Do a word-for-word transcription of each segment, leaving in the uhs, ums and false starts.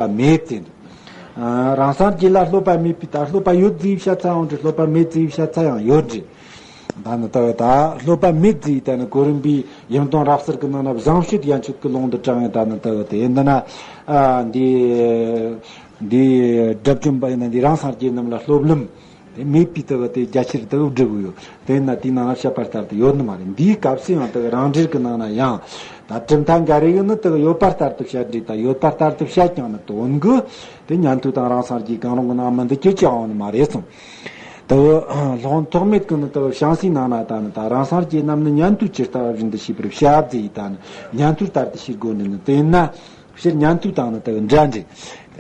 མེད་ཟེར། ཨ། རང་སངས་རྒྱས་ལ་སློབ་པ་མེད་པའི་ད་སློབ་པ་ཡོད་ཟེར་བཤད་ཚར་ཡང་འགྲིག་སློབ་པ་མེད་ཟེར་བཤད་ཚར་ཡང་ཡོད་འགྲིག་ད་ནི་ད་ད་སློབ་པ་མེད་ཟེར་ད་ནི་གོ་རིམ་པའི་ཡང་དོན་རབ་གསལ་གྱི་ནང་ན་བཟང་སྤྱོད་ཡན་ཆོད་ཀྱི་ལུང་དུ་དྲངས་ཡང་ད་ནི་ད་དེ་འདི་ན་ཨ་འདི་འདི་སྒྲུབ་ཀྱིན་པ་ཡིན་ན་འདི་རང་སངས་རྒྱས་རྣམས་ལ་སློབ་ལམ་དེ་མེད་པའི་ད་དེ་རྒྱ་ཆེར་ད་བསྒྲུབས་ཡོད། དེ་ན་དེའི་ནང་ན་བཤད་པ་ལྟར་དུ་ཡོད་ནི་མ་རེད། འདིའི་སྐབས་སུ་ཡང་ད་རང་འགྲེལ་གྱི་ནང་ན་ཡང་ད་གྲུབ་མཐའ་འགའ་རེ་གི་ནི་ད་ཡོད་པ་ལྟར་དུ་བཤད་འདྲ་ད་ཡོད་པ་ལྟར་དུ་བཤད་ཀྱང་ནི་དོན་གྱི་དེ་ཉན་ཐོས་དང་རང་སངས་རྒྱས་གང་རུང་གི་ནང་མི་འདུ་ཅི་ཅི་འོང་ནི་མ་རེད་གསུངས། དེ་བས་སློབ་དཔོན་ཐོགས་མེད་ཀྱིས་ནི་དེ་བས་བྱང་སའི་ནང་ན་ད་ནི་ད་རང་སངས་རྒྱས་རྣམས་ནི་ཉན་ཐོས་ཇི་ལྟ་བ་བཞིན་དུ་ཤེས་པར་བྱ་ཟེར་ཡི་ད་ནི་ཉན་ཐོས་ལྟར་དུ་ཤེས་དགོས་ནི་ནི་དེ་ཡིན་ན་སྤྱིར་ཉན་ཐོས་དང་ནི་དེ་བས་འདྲ་འདྲ།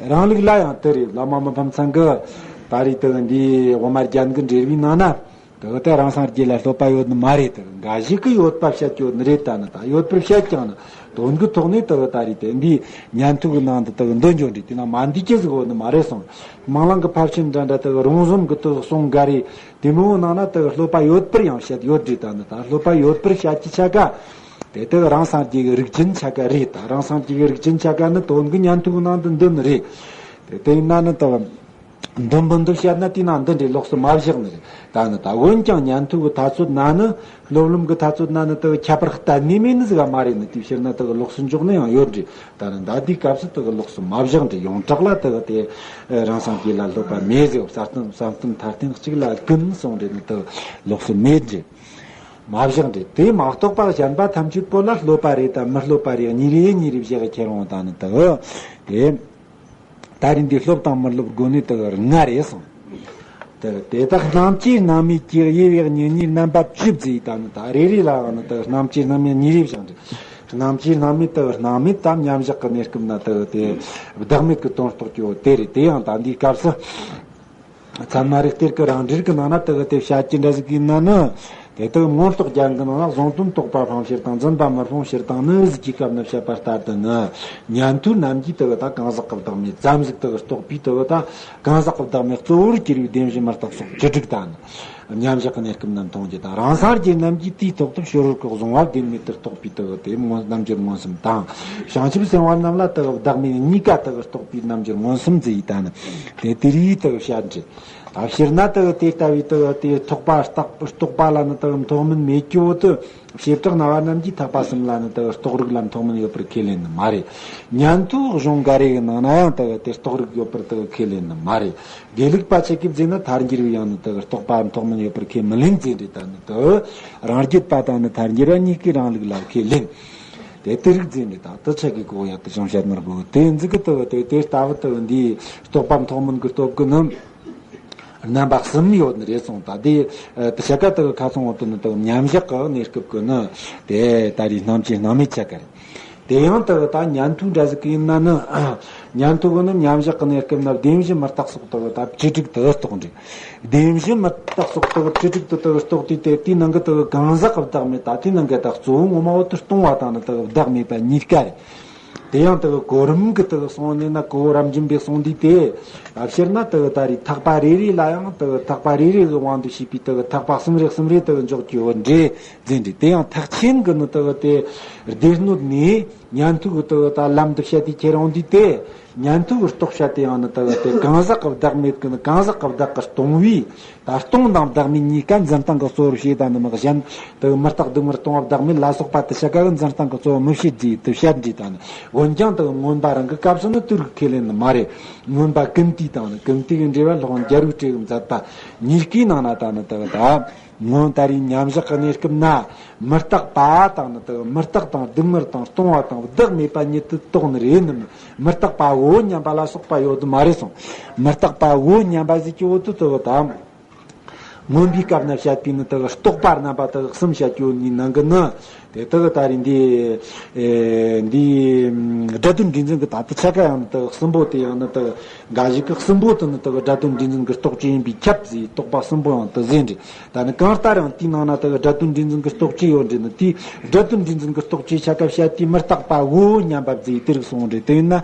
རང་ལུགས་ལ་ཡང་དེ་རེད། བླ་མ་མི་ཕམ་ཚང་གི་ད་རེས་དེ་བས་འདིའི་དབུ་མ་རྒྱན་གྱི་འགྲེལ་བའི་ནང་ན། དེ་ལྟར་རང་སངས་རྒྱས་ལ་སློབ་པ་ཡོད་ནི་མ་རེད། དེ་འགའ་ཞིག་གིས་ཡོད་པ་བཤད་ཀྱི་ཡོད་ནི་རེད། ད་ནི་ད་ཡོད་པར་བཤད་ཀྱང་ནི་དོན་གྱི་ཐོག་ནས་དེ་ད་རེད་དེ་འདིའི་ཉན་ཐོས་ཀྱི་ནང་དུ་དེ་འདོན་འཇོག་འདྲི་དེ་ན་མ་འདི་ཅི་ཟིག་ཡོད་ནི་མ་རེད་གསུངས། མང་གླིང་གི་ཕར་ཕྱིན་འདྲ་འདྲ་དེ་རོང་ཟོམ་གྱི་དེ་གསུང་འགའ་རེ་དེ་མོ་ནང་ན་དེ་སློབ་པ་ཡོད་པར་ཡང་བཤད་ཡོད་འདྲི། ད་ནི་ད་སློབ་པ་ཡོད་པར་བཤད་ཀྱི་ཆ་ག་དེ་དེ་རང་སངས་རྒྱས་ཀྱི་རིགས་ཅན་ཆ་ག་རེད། ད་རང་སངས་རྒྱས་ཀྱི་རིགས་ཅན་ཆ་ག་ནི་དོན་གྱི་ཉན་ཐོས་ཀྱི་ནང་དུ་འདོན་ནི་རེད། དེ་དེ་ཡིན་ན་ནི་དེ། འདོན་པོ་འདི་བཤད་ན་དེ་ན་འདི་འདྲའི་ལོགས་སུ་མ་བཞག་ནི་རེད། ད་ནི་ད་འོན་ཀྱང་ཉན་ཐོས་ཀྱི་ཐ་ཚོད་ན་ནི་སློབ་ལམ་གྱི་ཐ་ཚོད་ན་ནི་དེ་ཁྱད་པར་གཏན་ནས་མེད་ནི་ཟིག་མ་རེད་ནི། དེའི་ཕྱིར་ན་དེ་ལོགས་སུ་འཇོག་ནི་ཡང་ཡོད་འདྲ། ད་ནི་ད་དེའི་སྐབས་སུ་དེ་ལོགས་སུ་མ་བཞག་འདྲ། ཡོངས་གྲགས་ལ་དེ་དེ་རང་སངས་རྒྱས་ལ་སློབ་པ་མེད་ཟེར། བསམ་གཏན་བསམ་གཏན་མཐར་ཐུག་གཅིག་ལ་ཀུན་གསུངས་འདྲ་ནི་དེ་ལོགས་སུ་མེད་འདྲ། མ་བཞག་འདྲ། དེ་མ་གཏོགས་པ་གཞན་པ་ཐམས་ཅད་པོ་ལ་སློབ་པ་རེ་དང་མི་སློབ་པ་རེ་གཉིས་རེ་གཉིས་རེ་བཞག་ཁྱེར་འོང་ད་ནི་དེ་དེ། ད་རིང་འདི་སློབ་དང་མི་སློབ་སྒོ་ནས་དེ་ལྔ་རེད་གསུངས། དེ་དེ་དག་སྣང་བཅས་སྣང་མེད་ཀྱི་དབྱེ་བས་གཉིས་གཉིས་རྣམ་པ་བཅུ་བརྩིས་དང་ནི་ད་རེ་རེ་ལའང་ནི་དེ་སྣང་བཅས་སྣང་མེད་གཉིས་རེ་བཞག་འདུག་སྣང་བཅས་སྣང་མེད་དེ་སྣང་མེད་དམ་མཉམ་བཞག་གི་གནས་སྐབས་ན་དེ་དེ་བདག་མེད་ཀྱི་དོན་རྟོགས་ཀྱི་འོ་དེ་རེད། དེ་ཡང་ད་འདིའི་སྐབས་སུ། ཚད་མ་རིགས་གཏེར་གྱི་རང་འགྲེལ་གྱི་ནང་ན་དེ་གི་དེ་བཤད་ཀྱི་འདྲ་ཟིག་ཡིན་ན་ནི། དེ་དག་མངོན་རྟོགས་རྒྱན་གྱི་ནང་ན་གཟུང་དོན་རྟོགས་པ་སློང་ཕྱིར་དང་འཛིན་པ་མི་སློང་ཕྱིར་དང་ནི་ཟིག་གི་སྐབས་ན་བཤད་པ་ལྟར་དུ་ནི། ཉན་ཐོས་རྣམས་ཀྱིས་དེ་གི་ད་གང་ཟག་གི་བདག་མེད་ཙམ་ཟིག་དེ་གི་རྟོགས་པའི་དེ་གི་ད་གང་ཟག་གི་བདག་མེད་གཙོ་བོར་གྱུར་པའི་བདེན་བཞི་མི་རྟག་སོགས་བཅུ་དྲུག་དང་། མཉམ་བཞག་གི་གནས་སྐབས་རྣམས་མཐོང་རྒྱུ་དང་རང་སངས་རྒྱས་རྣམས་ཀྱིས་དེའི་ཐོག་ཏུ་ཕྱི་རོལ་གྱི་གཟུང་བ་བདེན་མེད་དུ་རྟོགས་པའི་དེ་གི་དེ་མངོན་རྣམ་འགྱུར་མངོན་སུམ་དང་། བྱང་ཆུབ་སེམས་དཔའ་རྣམས་ལ་དེ་གི་བདག་མེད་གཉིས་ཀ་དེ་གི་རྟོགས་པའི་རྣམ་འགྱུར་མངོན་སུམ་ཟེར་ཡི་ད་ནི། དེ་དེ་རིགས་དེ་གི་བཤད་འདྲ། ད་སྤྱིར་ན་དེ་གི་དེ་ལྟ་བུའི་དེ་གི་དེ་རྟོག་པ་རྟག་རྟོག་པ་ལ་ནི་དེ་གི་མཐོང་མིན་མེད་ཀྱི་འོ་དེ། བྱེ་བྲག་སྨྲ་བ་རྣམས་ཀྱིས་ཐེག་པ་གསུམ་ལ་ནི་དེ་གི་རྟོགས་རིགས་ལ་མཐོང་མིན་ཡོད་པར་ཁས་ལེན་ནི་མ་རེད། ཉན་ཐོས་གཞུང་འགའ་རེ་གི་ནང་ན་ཡང་དེ་གི་དེ་རྟོགས་རིགས་ཡོད་པར་དེ་གི་ཁས་ལེན་ནི་མ་རེད། དགེ་ལུགས་པ་ཆ་གིས་བཟླས་ན་ཐལ་འགྱུར་བའི་ཡང་ནི་དེ་གི་རྟོགས་པ་མཐོང་མིན་ཡོད་པར་ཁས་མི་ལེན་ཟེར་འདྲ། ད་ནི་དེ་རང་རྒྱུད་པ་དང་ནི་ཐལ་འགྱུར་བ་གཉིས་ཀའི་རང་ལུགས་ལ་ཁས་ལེན། དེ་དེ་རིགས་ཟེར་འདྲ། ད་དེ་ཆ་གི་གོ་ཡག་དེ་བྱུང་བཤད་ནོར་བུ་དེ་འཛི་གི་དེ་གི་དེ་དེ་ལྟ་བུ་དེ་གི་འདིའི་རྟོགས་པ་མཐོང་མིན་གྱི་སྟོབས་ཀྱིས་ནི། རྣམ་པ་གསུམ་ཡོད་ནི་རེད་གསུངས། ད་དེ་དེ་ཆ་ག་དེ་གི་ཁ་སང་འོག་ཏུ་ནི་དེ་གི་མཉམ་བཞག་གི་གནས་སྐབས་ཀྱི་ནི་དེ་ད་རེས་སྣང་བཅས་སྣང་མེད་ཆ་ག་རེད། དེ་ཡང་དེ་གི་ད་ཉན་ཐོས་འདྲ་ཟིག་གི་ཡིན་ན་ནི། ཉན་ཐོས་གི་ནི་མཉམ་བཞག་གི་གནས་སྐབས་ན་བདེན་བཞི་མི་རྟག་སོགས་དེ་གི་ད་བཅུ་དྲུག་དེ་གི་རྟོགས་འདྲ། བདེན་བཞི་མི་རྟག་སོགས་དེ་གི་བཅུ་དྲུག་དེ་དེ་གི་རྟོགས་དུས་དེ་དེའི་ནང་གི་དེ་གི་གང་ཟག་གི་བདག་མེད་ད་དེའི་ནང་གི་ད་གཙོ་བོ་ངོ་མ་བོ་དེ་སྟོང་བ་དང་ནི་དེ་གི་བདག་མེད་པ་གཉིས་ཀ་རེད། དེ་ཡང་དེ་གི་གོ་རིམ་གི་དེ་གི་སོང་ནས་ན་གོ་བོ་རབ་འབྱམས་པས་གསུངས་དུས་དེ། ད་སྤྱིར་ན་དེ་གི་ད་རེས་ཐེག་པ་རེ་རེ་ལ་ཡང་དེ་གི་ཐེག་པ་རེ་རེ་གི་དབང་དུ་བྱས་པའི་དེ་གི་ཐེག་པ་གསུམ་རེ་གསུམ་རེ་དེ་གི་འཇོག་རྒྱུ་ཡོད་འདྲ་ཟེར་འདྲ། དེ་ཡང་ཐེག་ཆེན་གི་ནི་དེ་གི་དེ་སྡེ་སྣོད་ནས་ཉན་ཐོས་གི་དེ་གི་ད་ལམ་དུ་བཤད་དེ་ཁྱེར་འོང་དུས་དེ། ཉན་ཐོས་གི་རྟོགས་བྱ་དེ་ཡང་ནི་དེ་གི་དེ་གང་ཟག་གི་བདག་མེད་གི་ནི་གང་ཟག་གི་བདག་གི་སྟོང་བའི། ད་སྟོང་དང་བདག་མེད་གཉིས་ཀ་འཛིན་སྟངས་ཀྱི་གཙོ་བོར་བྱས་དང་ནི་མི་གཞན་དུ་མི་རྟག་སྡུག་བསྔལ་སྟོང་བ་བདག་མེད་ལ་སོགས་པ་དེ་ཆ་ག་གི་འཛིན་སྟངས་ཀྱི་གཙོ་བོ་མི་བྱེད་ཅེས་དུ་བཤད་འདྲ། ད་ནི་འོན་ཀྱང་དུ་མངོན་པ་རང་གི་སྐབས་སུ་ནི་དེ་རིགས་ཁས་ལེན་ནི་མ་རེད། མངོན་པ་ཀུན་བཏུས་དང་ནི་ཀུན་བཏུས་ཀྱི་འགྲེལ་བ་སློབ་དཔོན་རྒྱལ་པོའི་བཀྲས་ཀྱིས་མཛད་པ་གཉིས་ཀའི་ནང་ན་ད་ནི་དུ་ད་སྔོན་ད་རེས་མཉམ་བཞག་གི་གནས་སྐབས་ན་མི་རྟག་པ་དང་ནི་དུ་མི་རྟག་དང་སྡུག་བསྔལ་དང་སྟོང་བ་དང་བདག་མེད་པ་ཉིད་དུ་རྟོགས་ནི་རེད་ནི། མི་རྟག་པ་བོ་སྙམ་པ་ལ་སོགས་པ་ཡོད་དུ་མ་རེད་གསུངས། མི་རྟག་པ་བོ་སྙམ་པ་ཟིག་གི་འོག་ཏུ་དུ་ད། མངོན་པའི་སྐབས་ན་བཤད་པའི་ནི་དེ་གི་རྟོག་པ་རྣམ་པ་དེ་གི་གསུམ་བཤད་རྒྱུ་ནི་ནང་གི་ནི། དེ་དེ་གི་ད་རེས་འདི། ཨེ། འདི། སྒྲ་དོན་འདྲེས་འཛིན་གྱི་ད་དེ་ཆ་ག་ཡང་དེ་གི་གསུམ་པོ་དེ་ཡང་ནི་དེ་གི་འགའ་ཞིག་གི་གསུམ་པོ་དེ་ནི་དེ་གི་སྒྲ་དོན་འདྲེས་འཛིན་གྱི་རྟོག་བཅས་ཡིན་པས་ཁྱབ་ཟེར་རྟོག་པ་གསུམ་པོ་ཡང་དེ་ཟེར་འདྲ། ད་ནི་གང་ལྟར་ཡང་དེའི་ནང་ན་དེ་གི་སྒྲ་དོན་འདྲེས་འཛིན་གྱི་རྟོག་བཅས་ཡོད་འདྲ་ནི་དེའི་སྒྲ་དོན་འདྲེས་འཛིན་གྱི་རྟོག་བཅས་ཆ་ག་བཤད་དེ་མི་རྟག་པ་བོ་སྙམ་པ་ཟེར་དེ་རིགས་གསུངས་འདྲ། དེ་ཡིན་ན།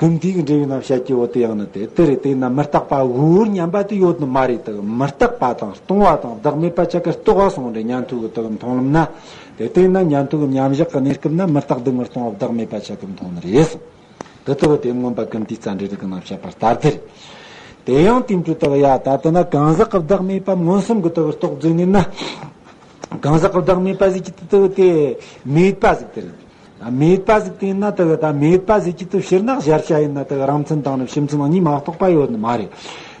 ཀུན་བཏུས་ཀྱི་འགྲེལ་བའི་ནང་བཤད་ཀྱི་འོ་དེ་ཡང་ནི་དེ་དེ་རེད། དེ་ན་མི་རྟག་པ་བོ་སྙམ་པ་དེ་ཡོད་ནི་མ་རེད། དེ་མི་རྟག་པ་དང་སྟོང་བ་དང་བདག་མེད་པ་ཆ་ག་རྟོགས་པ་སོང་རེད། ཉན་ཐོས་ཀྱི་དེ་མཐོང་ལམ་ན། དེ་དེ་ན་ཉན་ཐོས་ཀྱི་མཉམ་བཞག་གི་གནས་སྐབས་ན་མི་རྟག་སྡུག་བསྔལ་སྟོང་བ་བདག་མེད་པ་ཆ་ག་མཐོང་ནི་རེད་གསུངས། དེ་ལྟ་བུ་དེ་མངོན་པ་ཀུན་བཏུས་རྩ་འགྲེལ་རིགས་ཀྱི་ནང་བཤད་པ་ལྟར་དེ་རེད། དེ་ཡང་དེ་འདྲ་ལྟ་བུ་ཡ་ད་ལྟ་ན་གང་ཟག་གི་བདག་མེད་པ་མངོན་སུམ་གྱི་ལྟ་བུ་རྟོགས་བཟོས་ནས་ན། གང་ཟག་གི་བདག་མེད་པ་ཟིག་གི་ལྟ་བུ་དེ་མེད་པ་ཟིག་དེ་རེད། མེད་པ་ཟིག་དེ་ཡིན་ན་ལྟ་བུ་ད་མེད་པ་ཟིག་གི་ལྟ་བུ་ཕྱིར་ན་གཞལ་བྱ་ཡིན་ན་ལྟ་བུ་རང་མཚན་དང་ནི་ཕྱི་མཚན་གཉིས་མ་གཏོགས་པ་ཡོད་ནི་མ་རེད།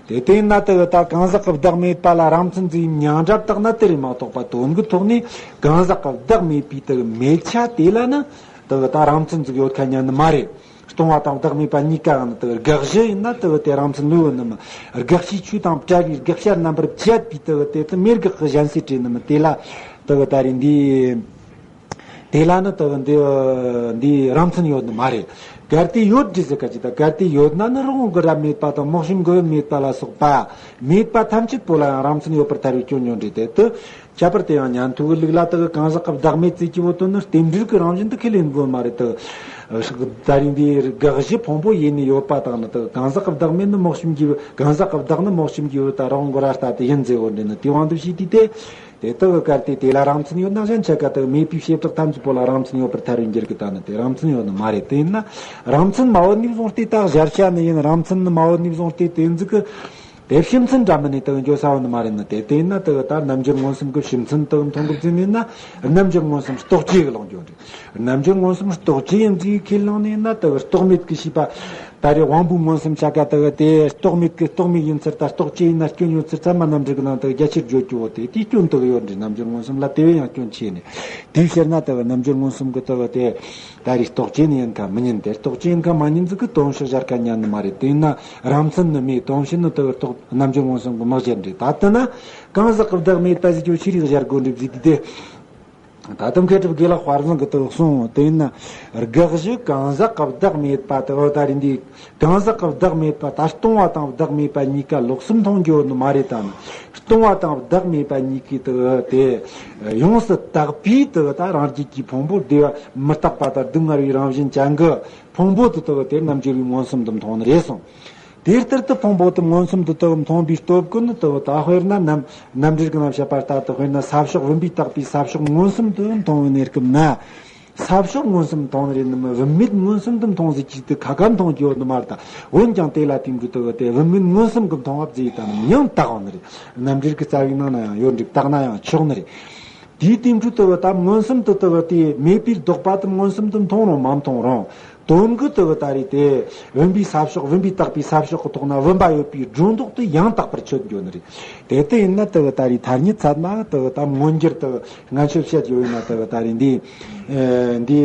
དེ་དེ་ཡིན་ན་ལྟ་བུ་ད་གང་ཟག་གི་བདག་མེད་པ་ལ་རང་མཚན་ཟིག་མྱང་འདྲ་བཏགས་ན་དེ་རེད་མ་གཏོགས་པ་དོན་གྱི་ཐོག་ནས་གང་ཟག་གི་བདག་མེད་པའི་ལྟ་བུ་མེད་ཆ་དེ་ལ་ནི་ལྟ་བུ་ད་རང་མཚན་ཟིག་ཡོད་ཁ་ཉན་ནི་མ་རེད། སྟོང་པ་དང་བདག་མེད་པ་གཉིས་ཀའང་དེ་དགག་གཞི་ཡིན་ན་དེ་དེ་རང་མཚན་ལོས་ཡོད་ནི་མ། དགག་བྱའི་ཆོས་དང་བྲལ་བའི་དགག་བྱ་རྣམ་པར་བཅད་པའི་དེ་དེ་དེ་མེད་དགག་གི་གཞན་སེལ་བྲལ་ནི་མ། དེ་ལ་དེ་ད་རེས་འདི་དེ་ལ་ནི་དེ་འདི་འདི་རང་མཚན་ཡོད་ནི་མ་རེད། གལ་ཏེ་ཡོད་དྲི་ཟེར་ག་ཅི་ད། གལ་ཏེ་ཡོད་ན་ནི་རི་བོང་གི་རྭ་མེད་པ་དང་རྨོག་ཞུན་གི་བུ་མེད་པ་ལ་སོགས་པ་མེད་པ་ཐམས་ཅད་པོ་ལ་ཡང་རང་མཚན་ཡོད་པར་ཐལ་བའི་སྐྱོན་ཡོད་འདྲ་དེ་དེ། ཁྱད་པར་དུ་ཡང་ཉན་ཐོས་ཀྱི་ལུགས་ལ་དེ་གི་གང་ཟག་གི་བདག་མེད་ཅེས་བྱ་བོ་དོན་ནི་རྟེན་འབྲེལ་གྱི་རང་བཞིན་དུ་ཁས་ལེན་དགོས་མ་རེད་དེ། ད་རིང་འདིའི་དགག་གཞི་ཕུང་པོ་ཡེ་ནས་ཡོད་པ་དང་ནི་དེ་གང་ཟག་གི་བདག་མེད་ནི་རྨོག་ཞུན་གྱི་བུ། གང་ཟག་གི་བདག་ནི་རྨོག་ཞུན་གྱི་བུ་དང་རི་བོང་གི་རྭ་ལྟ་དེ་ཡིན་ཟེར་བོ་འདྲ་ནི་དེ་དབང་དུ་བྱས་དུས་ཏེ། དེ་དེ་གི་གལ་ཏེ་དེ་ལ་རང་མཚན་ཡོད་ན་གཞན་ཆ་ག་དེ་མེད་པའི་བྱེ་བྲག་ཐམས་ཅད་པོ་ལ་རང་མཚན་ཡོད་པར་ཐལ་བའི་འགྱུར་གི་ད་ནི་དེ་རང་མཚན་ཡོད་ནི་མ་རེད། དེ་ཡིན་ན་རང་མཚན་མ་བུད་ནས་བཟུང་སྟེ་ད་གཞལ་བྱ་ནི་ཡིན། རང་མཚན་ནི་མ་བུད་ནས་བཟུང་སྟེ་དེ་ཟིག་གི་དེ་ཕྱི་མཚན་འདྲ་མིན་ནས་དེ་འགྱོ་ས་བོ་ནི་མ་རེད་ནི། དེ་དེ་ཡིན་ན་དེ་ད་རྣལ་འབྱོར་མངོན་སུམ་གྱི་ཕྱི་མཚན་དེ་མཐོང་གི་བརྩིས་ནས་ན་རྣལ་འབྱོར་མངོན་སུམ་རྟོག་བཅས་ཀྱི་ལོག་འགྱོ་རེད། རྣལ་འབྱོར་མངོན་སུམ་རྟོག་བཅས་ཡིན་ཟིག་ཁས་བླངས་ནས་ན་དེ་རྟོག་མེད་ཀྱི་ཤེས་པ་ད་རེས་དབང་པོའི་མངོན་སུམ་ཆ་ག་དེ་དེ་རྟོག་མེད་ཀྱི་རྟོག་མེད་ཡིན་ཚུལ་དང་རྟོག་བཅས་ཡིན་ན་སྐྱོན་ཡོད་ཚུལ་ཚད་མ་རྣམ་འགྲེལ་གྱི་ནང་དེ་རྒྱ་ཆེར་བརྗོད་རྒྱུ་བོ་དེ་དེའི་སྐྱོན་དེ་ཡོད་རེད། རྣལ་འབྱོར་མངོན་སུམ་ལ་དེ་བས་ཡང་སྐྱོན་ཆེ་ནས། དེའི་ཕྱིར་ན་དེ་རྣལ་འབྱོར་མངོན་སུམ་གྱི་དེ་དེ་ད་རེས་རྟོག་བཅས་ནི་ཡིན་ཁ་མི་ཉན་ཏེ། རྟོག་བཅས་ཡིན་ཁ་མ་ཉན་ཟིག་གི་དོན་ཕྱོགས་སྦྱར་ཁ་ཉན་ནི་མ་རེད། དེ་ཡིན་ན་རང་མཚན་ནི་མེད། དོན་ཕྱིར་ནི་དེ་རྟོག་རྣལ་འབྱོར་མངོན་སུམ་གྱི་མི་སྦྱར་འདྲ། ད་ལྟ་ན་གང་ཟག་གི་བདག་མེད་པ་ཟིག་ཅོ་ཆི་རིགས་སྦྱར་དགོས་འདྲ་ཟིག་དེ། ད་དུང་མཁས་གྲུབ་དགེ་ལེགས་དཔལ་བཟང་གི་དེ་གསུངས། དེ་ཡིན་ན་དགག་གཞི་གང་ཟག་གི་བདག་མེད་པ་དེ་ད་རེས་འདི་གང་ཟག་གི་བདག་མེད་པ་ད་སྟོང་པ་དང་བདག་མེད་པ་གཉིས་ཀ་ལོགས་སུ་མཐོང་རྒྱུ་ནི་མ་རེད་ད་ནི། སྟོང་པ་དང་བདག་མེད་པ་གཉིས་ཀའི་དེ་དེ་ཡོངས་སུ་དག་པའི་དེ་ད་རང་རྒྱུད་ཀྱི་ཕུང་པོ་བདེ་བ་མི་རྟག་པ་དང་སྡུག་བསྔལ་བའི་རང་བཞིན་ཅན་གྱི་ཕུང་པོ་དེ་དེ་དེ་རྣལ་འབྱོར་པས་མངོན་སུམ་དུ་མཐོང་ནི་རེད་གསུངས། དེ་ལྟར་དུ་ཕུང་པོ་དེ་མངོན་སུམ་དུ་དེ་མཐོང་བའི་སྟོབས་ཀྱིས་ནི་དེ་ད་དཔེར་ན་རྣམ་རྣམ་འགྲེལ་གྱི་ནང་བཤད་པ་ལྟར་དུ་དཔེར་ན་ས་ཕྱོགས་བུམ་པས་བཏགས་པའི་ས་ཕྱོགས་མངོན་སུམ་དུ་མཐོང་བའི་གནས་སྐབས་ན། ས་ཕྱོགས་མངོན་སུམ་མཐོང་ནི་རེད་ནི་མི་བུམ་མེད་མངོན་སུམ་དུ་མཐོང་ཟིག་ཅིག་དེ་ཁ་ཁ་མཐོང་རྒྱུ་ཡོད་ནི་མ་རེད་ད། འོན་ཀྱང་དེ་ལ་དེ་འདྲ་དེ་དེ་བུམ་མེད་མངོན་སུམ་གྱི་མཐོང་བ་བརྩིས་དང་ནི་ཡང་དག་པ་ནི་རེད། རྣམ་འགྲེལ་གྱི་རྩ་བའི་ནང་ན་ཡང་ཡོད་འགྲིག་བཏགས་ན་ཡང་ཆོག་ནི་རེད། དེའི་སྟེང་དུ་དུ་ད་མངོན་སུམ་དུ་དུ་དེ་མེད་པའི་ལྡོག་པ་དུ་མངོན་སུམ་དུ་མཐོང་རུང་མ་མཐོང་རུང་། དོན་གྱི་དུ་ད་རེད་དེ། བུམ་པའི་ས་ཕྱོགས་བུམ་པས་བཏགས་པའི་ས་ཕྱོགས་ཀྱི་ཐོག་ན་བུམ་པ་ཡོད་པའི་སྒྲོ་འདོགས་དུ་ཡང་དག་པར་ཆོད་འགྱོ་ནི་རེད། དེ་ལྟ་ཡིན་ན་དུ་ད་རེད་ཐ་སྙད་ཚད་མ་དུ་ད་མངོན་གྱུར་དུ་ང་ཚོས་བཤད་ཡོད་ཡིན་ན་དུ་ད་རེད་འདི། འདི།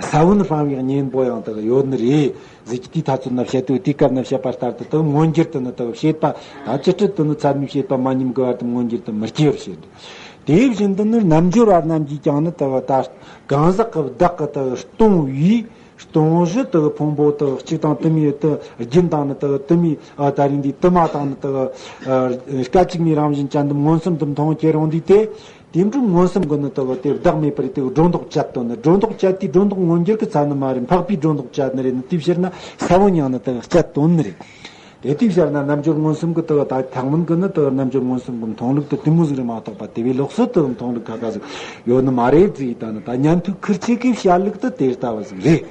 ས་བོན་སྤང་བའི་གཉེན་པོ་ཡང་དག་ཡོད་ནི་རེད་ཟེར་གྱི་དེའི་ཐ་ཚོད་ན་བཤད་དུས་དེའི་སྐབས་ན་བཤད་པ་ལྟར་དུ་དག་མངོན་གྱུར་དུ་ནི་དག་བྱེད་པ་ད་ཅི་སྤྲད་དུ་ནི་ཚད་མའི་བྱེད་པ་མ་ཉམས་ཀྱི་བར་དུ་མངོན་གྱུར་དུ་མི་སྐྱེ་བར་བྱེད། དེ་བཞིན་དུ་ནི་རྣལ་འབྱོར་བ་རྣམས་ཀྱིས་ཀྱང་ནི་དག་ད་གང་ཟག་གི་བདག་གི་དག་སྟོང་བའི་སྟོང་གཞི་དག་ཕུང་པོ་དག་གཅིག་དང་དུ་མའི་དག་རྒྱུན་དང་ནི་དག་དུ་མའི་ད་རིང་འདི་དུ་མ་དང་ནི་དག་སྐད་ཅིག་མའི་རང་བཞིན་ཅན་དུ་མངོན་སུམ་དུ་མཐོང་སྐྱེ་རུང་འདི་སྟེ། དེ་འཕྲོ་མངོན་སུམ་གྱི་ནི་དག་དེ་བདག་མེད་པར་དེ་སྒྲོ་འདོགས་བཅད་དོ་ནི། སྒྲོ་འདོགས་བཅད་དེ་སྒྲོ་འདོགས་མངོན་གྱུར་གྱི་ཚད་ནི་མ་རེད། འཕགས་པའི་སྒྲོ་འདོགས་བཅད་ནི་རེད་ནི་དེའི་ཕྱིར་ན་ས་བོན་ཡང་ནི་དག་བཅད་དོ་ནི་རེད། དེ་དེའི་ཕྱིར་ན་རྣལ་འབྱོར་མངོན་སུམ་གྱི་དག་ད་ཐེག་དམན་གྱི་ནི་དག་རྣལ་འབྱོར་མངོན་སུམ་གྱི་མཐོང་ལུགས་དེ་དེ་མོ་ཟིག་རེད་མ་གཏོགས་པ་དེ་བས་ལོགས་སུ་དག་མཐོང་ལུགས་ཁ་ཁ་ཟིག་ཡོད་ནི་མ་རེད་ཟེར་ཡི་ད་ནི་ད་ཉན་ཐོས་ཁིར་ཆོ་གི་བཤད་ལུགས་དེ་དེ་ལྟ་བུ་ཟིག་རེད།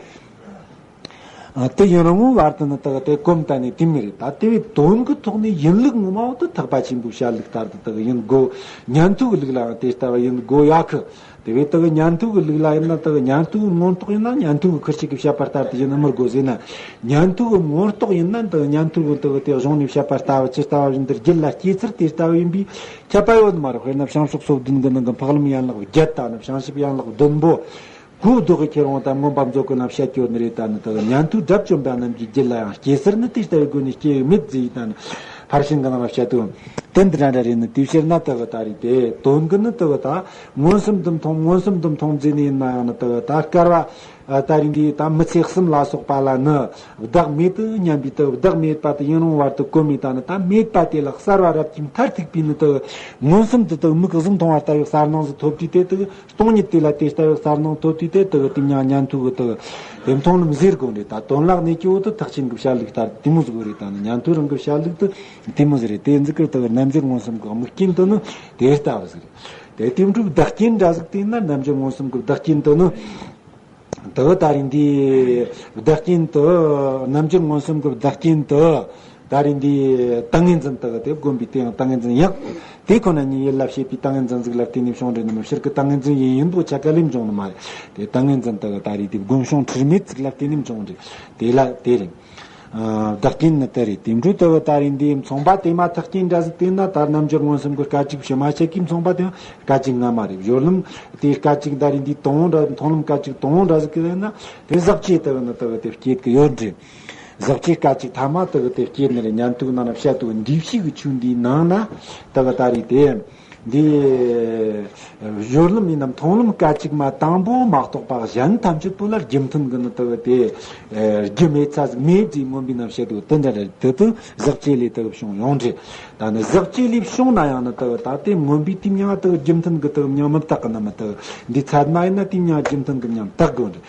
ཨ། དེ་ཡིན་རུང་བར་དུ་ནི་དག་དེ་གོམས་བཏང་ནས་དེ་མི་རེད། ད་དེ་བས་དོན་གྱི་ཐོག་ནས་ཡིན་ལུགས་ངོ་མ་བོ་དེ་ཐེག་པ་ཆེན་པོའི་བཤད་ལུགས་ལྟར་དུ་དག་ཡིན་དགོས། ཉན་ཐོས་ཀྱི་ལུགས་ལའང་དེ་ལྟ་བུ་ཡིན་དགོས་ཡ་གི། དེ་བས་དག་ཉན་ཐོས་ཀྱི་ལུགས་ལ་ཡིན་ན་དག་ཉན་ཐོས་ཀྱི་མངོན་རྟོགས་ཡིན་ན་ཉན་ཐོས་ཀྱི་ཁིར་ཆོ་གི་བཤད་པ་ལྟར་དུ་ཡིན་ན་མི་དགོས་ཟེར་ན། ཉན་ཐོས་ཀྱི་མངོན་རྟོགས་ཡིན་ན་དག་ཉན་ཐོས་ཀྱི་དག་དེ་གཞུང་ནས་བཤད་པ་ལྟ་བུ་ཇི་ལྟ་བུ་བཞིན་དུ་རྒྱུད་ལ་སྐྱེས་ཚུལ་དེ་ལྟ་བུ་ཡིན་པས་ཁྱབ་པ་ཡོད་ནི་མ་རེད། དཔེར་ན་བྱང་ཕྱོགས་སོ་བདུན་གྱི་ནང་གི་འཕགས་ལམ་ཡན་ལག་བརྒྱད་དང་ནི་བྱང་ཆུབ་ཡན་ལག་བདུན་པོ། གོ་བདག་གི་ཁྱེར་འོང་དང་མངོན་པ་མཛོད་ཀྱི་ནང་བཤད་ཀྱི་ཡོད་ནི་རེད། ད་ནི་དག་ཉན་ཐོས་དགྲ་བཅོམ་པ་རྣམས་ཀྱི་རྒྱུད་ལ་ཡང་སྐྱེས་ཚུལ་ནི་དེ་ལྟ་བུའི་སྒོ་ནས་སྐྱེ་མེད་ཟེར་ཡི་ད་ནི་ཕར་ཕྱིན་གྱི་ནང་ལ་བཤད་དོན་དེ་འདི་འདྲ་འདྲ་རེད་ནི། དེའི་ཕྱིར་ན་དག་ད་རེད་དེ་དོན་གྱི་ནི་དག་ད་མངོན་སུམ་དུ་མཐོང་མངོན་སུམ་དུ་མཐོང་ཟེར་ནི་ཡིན་ན་ཡང་ནི་དག་ད་བསྐལ་པ་ད་རིང་འདི་ད་མི་ཚེ་གསུམ་ལ་སོགས་པ་ལ་ནི་བདག་མེད་དུ་མཉམ་པའི་དག་བདག་མེད་པ་དེ་ཡིན་རུང་བར་དུ་གོམས་མི་ད་ནི་ད་མེད་པ་དེ་ལ་གསལ་བ་རབ་ཀྱིས་མཐར་ཐུག་པའི་ནི་དག་མངོན་སུམ་དུ་དག་མིག་གཟུགས་མཐོང་བ་ལྟ་བུའི་གསལ་སྣང་ཟིག་ཐོབ་དུས་དེ་དག་སྟོང་ཉིད་དེ་ལ་དེ་ལྟ་བུའི་གསལ་སྣང་ཐོབ་དུས་དེ་དག་དེ་ཉ་ཉན་ཐོས་ཀྱི་དག་དེ་མཐོང་ལམ་ཟེར་དགོས་རེད། ད་དོན་ལ་གནས་ཀྱི་འོ་དེ་ཐེག་ཆེན་གྱི་བཤད་ལུགས་ལྟར་དེ་མོ་ཟིག་རེད། ད་ནི་ཉན་ཐོས་རང་གི་བཤད་ལུགས་དེ་དེ་མོ་ཟིག་རེད། དེ་ཟིག་གི་དག་རྣལ་འབྱོར་མངོན་སུམ་གྱི་དམིགས་རྐྱེན་དེ་ནི་དེ་ལྟ་བུ་ཟིག་རེད། དེ་དེ་འཕྲོ་བདག་རྐྱེན་འདྲ་ཟིག་དེ་ན་རྣལ་འབྱོར་མངོན་སུམ་གྱི་བདག་རྐྱེན་དེ་ནི། ད་ དེ་ད་རིང་འདི་བདག་རྐྱེན་དུ་རྣམ་འགྱུར་མངོན་སུམ་གྱི་བདག་རྐྱེན་དུ་ད་རིང་འདི་ཏིང་ངེ་འཛིན་དེ་དེ་བསྒོམ་པའི་དེ་ཡང་ཏིང་ངེ་འཛིན་ཡང་དེ་ཁོ་ན་ཉིད་ཡིད་ལ་བྱེད་པའི་ཏིང་ངེ་འཛིན་ཟིག་ལ་བརྟེན་ནས་བྱུང་རེད་ནི་མི་ཕྱིར་གི་ཏིང་ངེ་འཛིན་ཡིན་ཡིན་པོ་ཆ་ག་ལེམ་འབྱུང་ནི་མ་རེད། དེ་ཏིང་ངེ་འཛིན་དེ་ད་རིང་འདི་བསྒོམ་བྱུང་འཁྲུལ་མེད་ཟིག་ལ་བརྟེན་ནས་འབྱུང་རེད། དེ་ལ་དེ་རེད། ཨ། བདག་རྐྱེན་ནི་དེ་རེད། དེ་འཕྲོས་དེ་གི་ད་རིང་འདི་མཚུངས་པ་དེ་མ་ཐག་རྐྱེན་འདྲ་ཟིག་དེ་ན་ད་རྣམ་འགྱུར་མངོན་སུམ་གྱི་སྐད་ཅིག་ཕྱི་མ་ཆད་ཀྱི་མཚུངས་པ་དེ་སྐད་ཅིག་སྔ་མ་རེད། སྦྱོར་ལམ་དེའི་སྐད་ཅིག་ད་རིང་འདི་དང་པོ་འདྲ། མཐོང་ལམ་སྐད་ཅིག་དང་པོ་འདྲ་ཟིག་གི་ན་དེ་ཟག་བཅས་དེ་གི་ནི་དེ་གི་དེ་སྐྱེད་གི་ཡོད་རེད། ཟག་བཅས་སྐད་ཅིག་ཐ་མ་དེ་གི་དེ་སྐྱེད་ནི་རེད། ཉན་ཐོས་ནང་ན་བཤད་དུ་འདུས་བྱས་ཀྱི་ཆོས་འདིའི་ནང་ན་དེ་གི་ད་རིང་དེ། འདི་སྦྱོར་ལམ་ཡིན་ནམ་མཐོང་ལམ་སྐད་ཅིག་མ་དང་པོ་མ་གཏོགས་པ་གཞན་ཐམས་ཅད་པོ་ལ་རྒྱུ་མཐུན་གྱི་ནི་དེ་གི་དེ་རྒྱུ་མེད་ས་ཟིག་མེད་ཅེས་མངོན་པའི་རྣམ་བཤད་དུ་དེ་འདྲ་རེད། དེ་དུ་ཟག་བཅས་ལས་དེ་གི་བྱུང་ཡོང་རེད། ད་ནི་ཟག་བཅས་ལས་བྱུང་ན་ཡང་ནི་དེ་གི་ད་དེ་མངོན་པའི་དེ་མྱང་དེ་གི་རྒྱུ་མཐུན་གྱི་དེ་གི་མྱང་མི་རྟག་གི་ནི་མི་དེ་གི་འདི་ཚད་མ་ཡིན་ན་དེ་མྱང་རྒྱུ་མཐུན་གྱི་མྱང་རྟག་དགོས་རེད།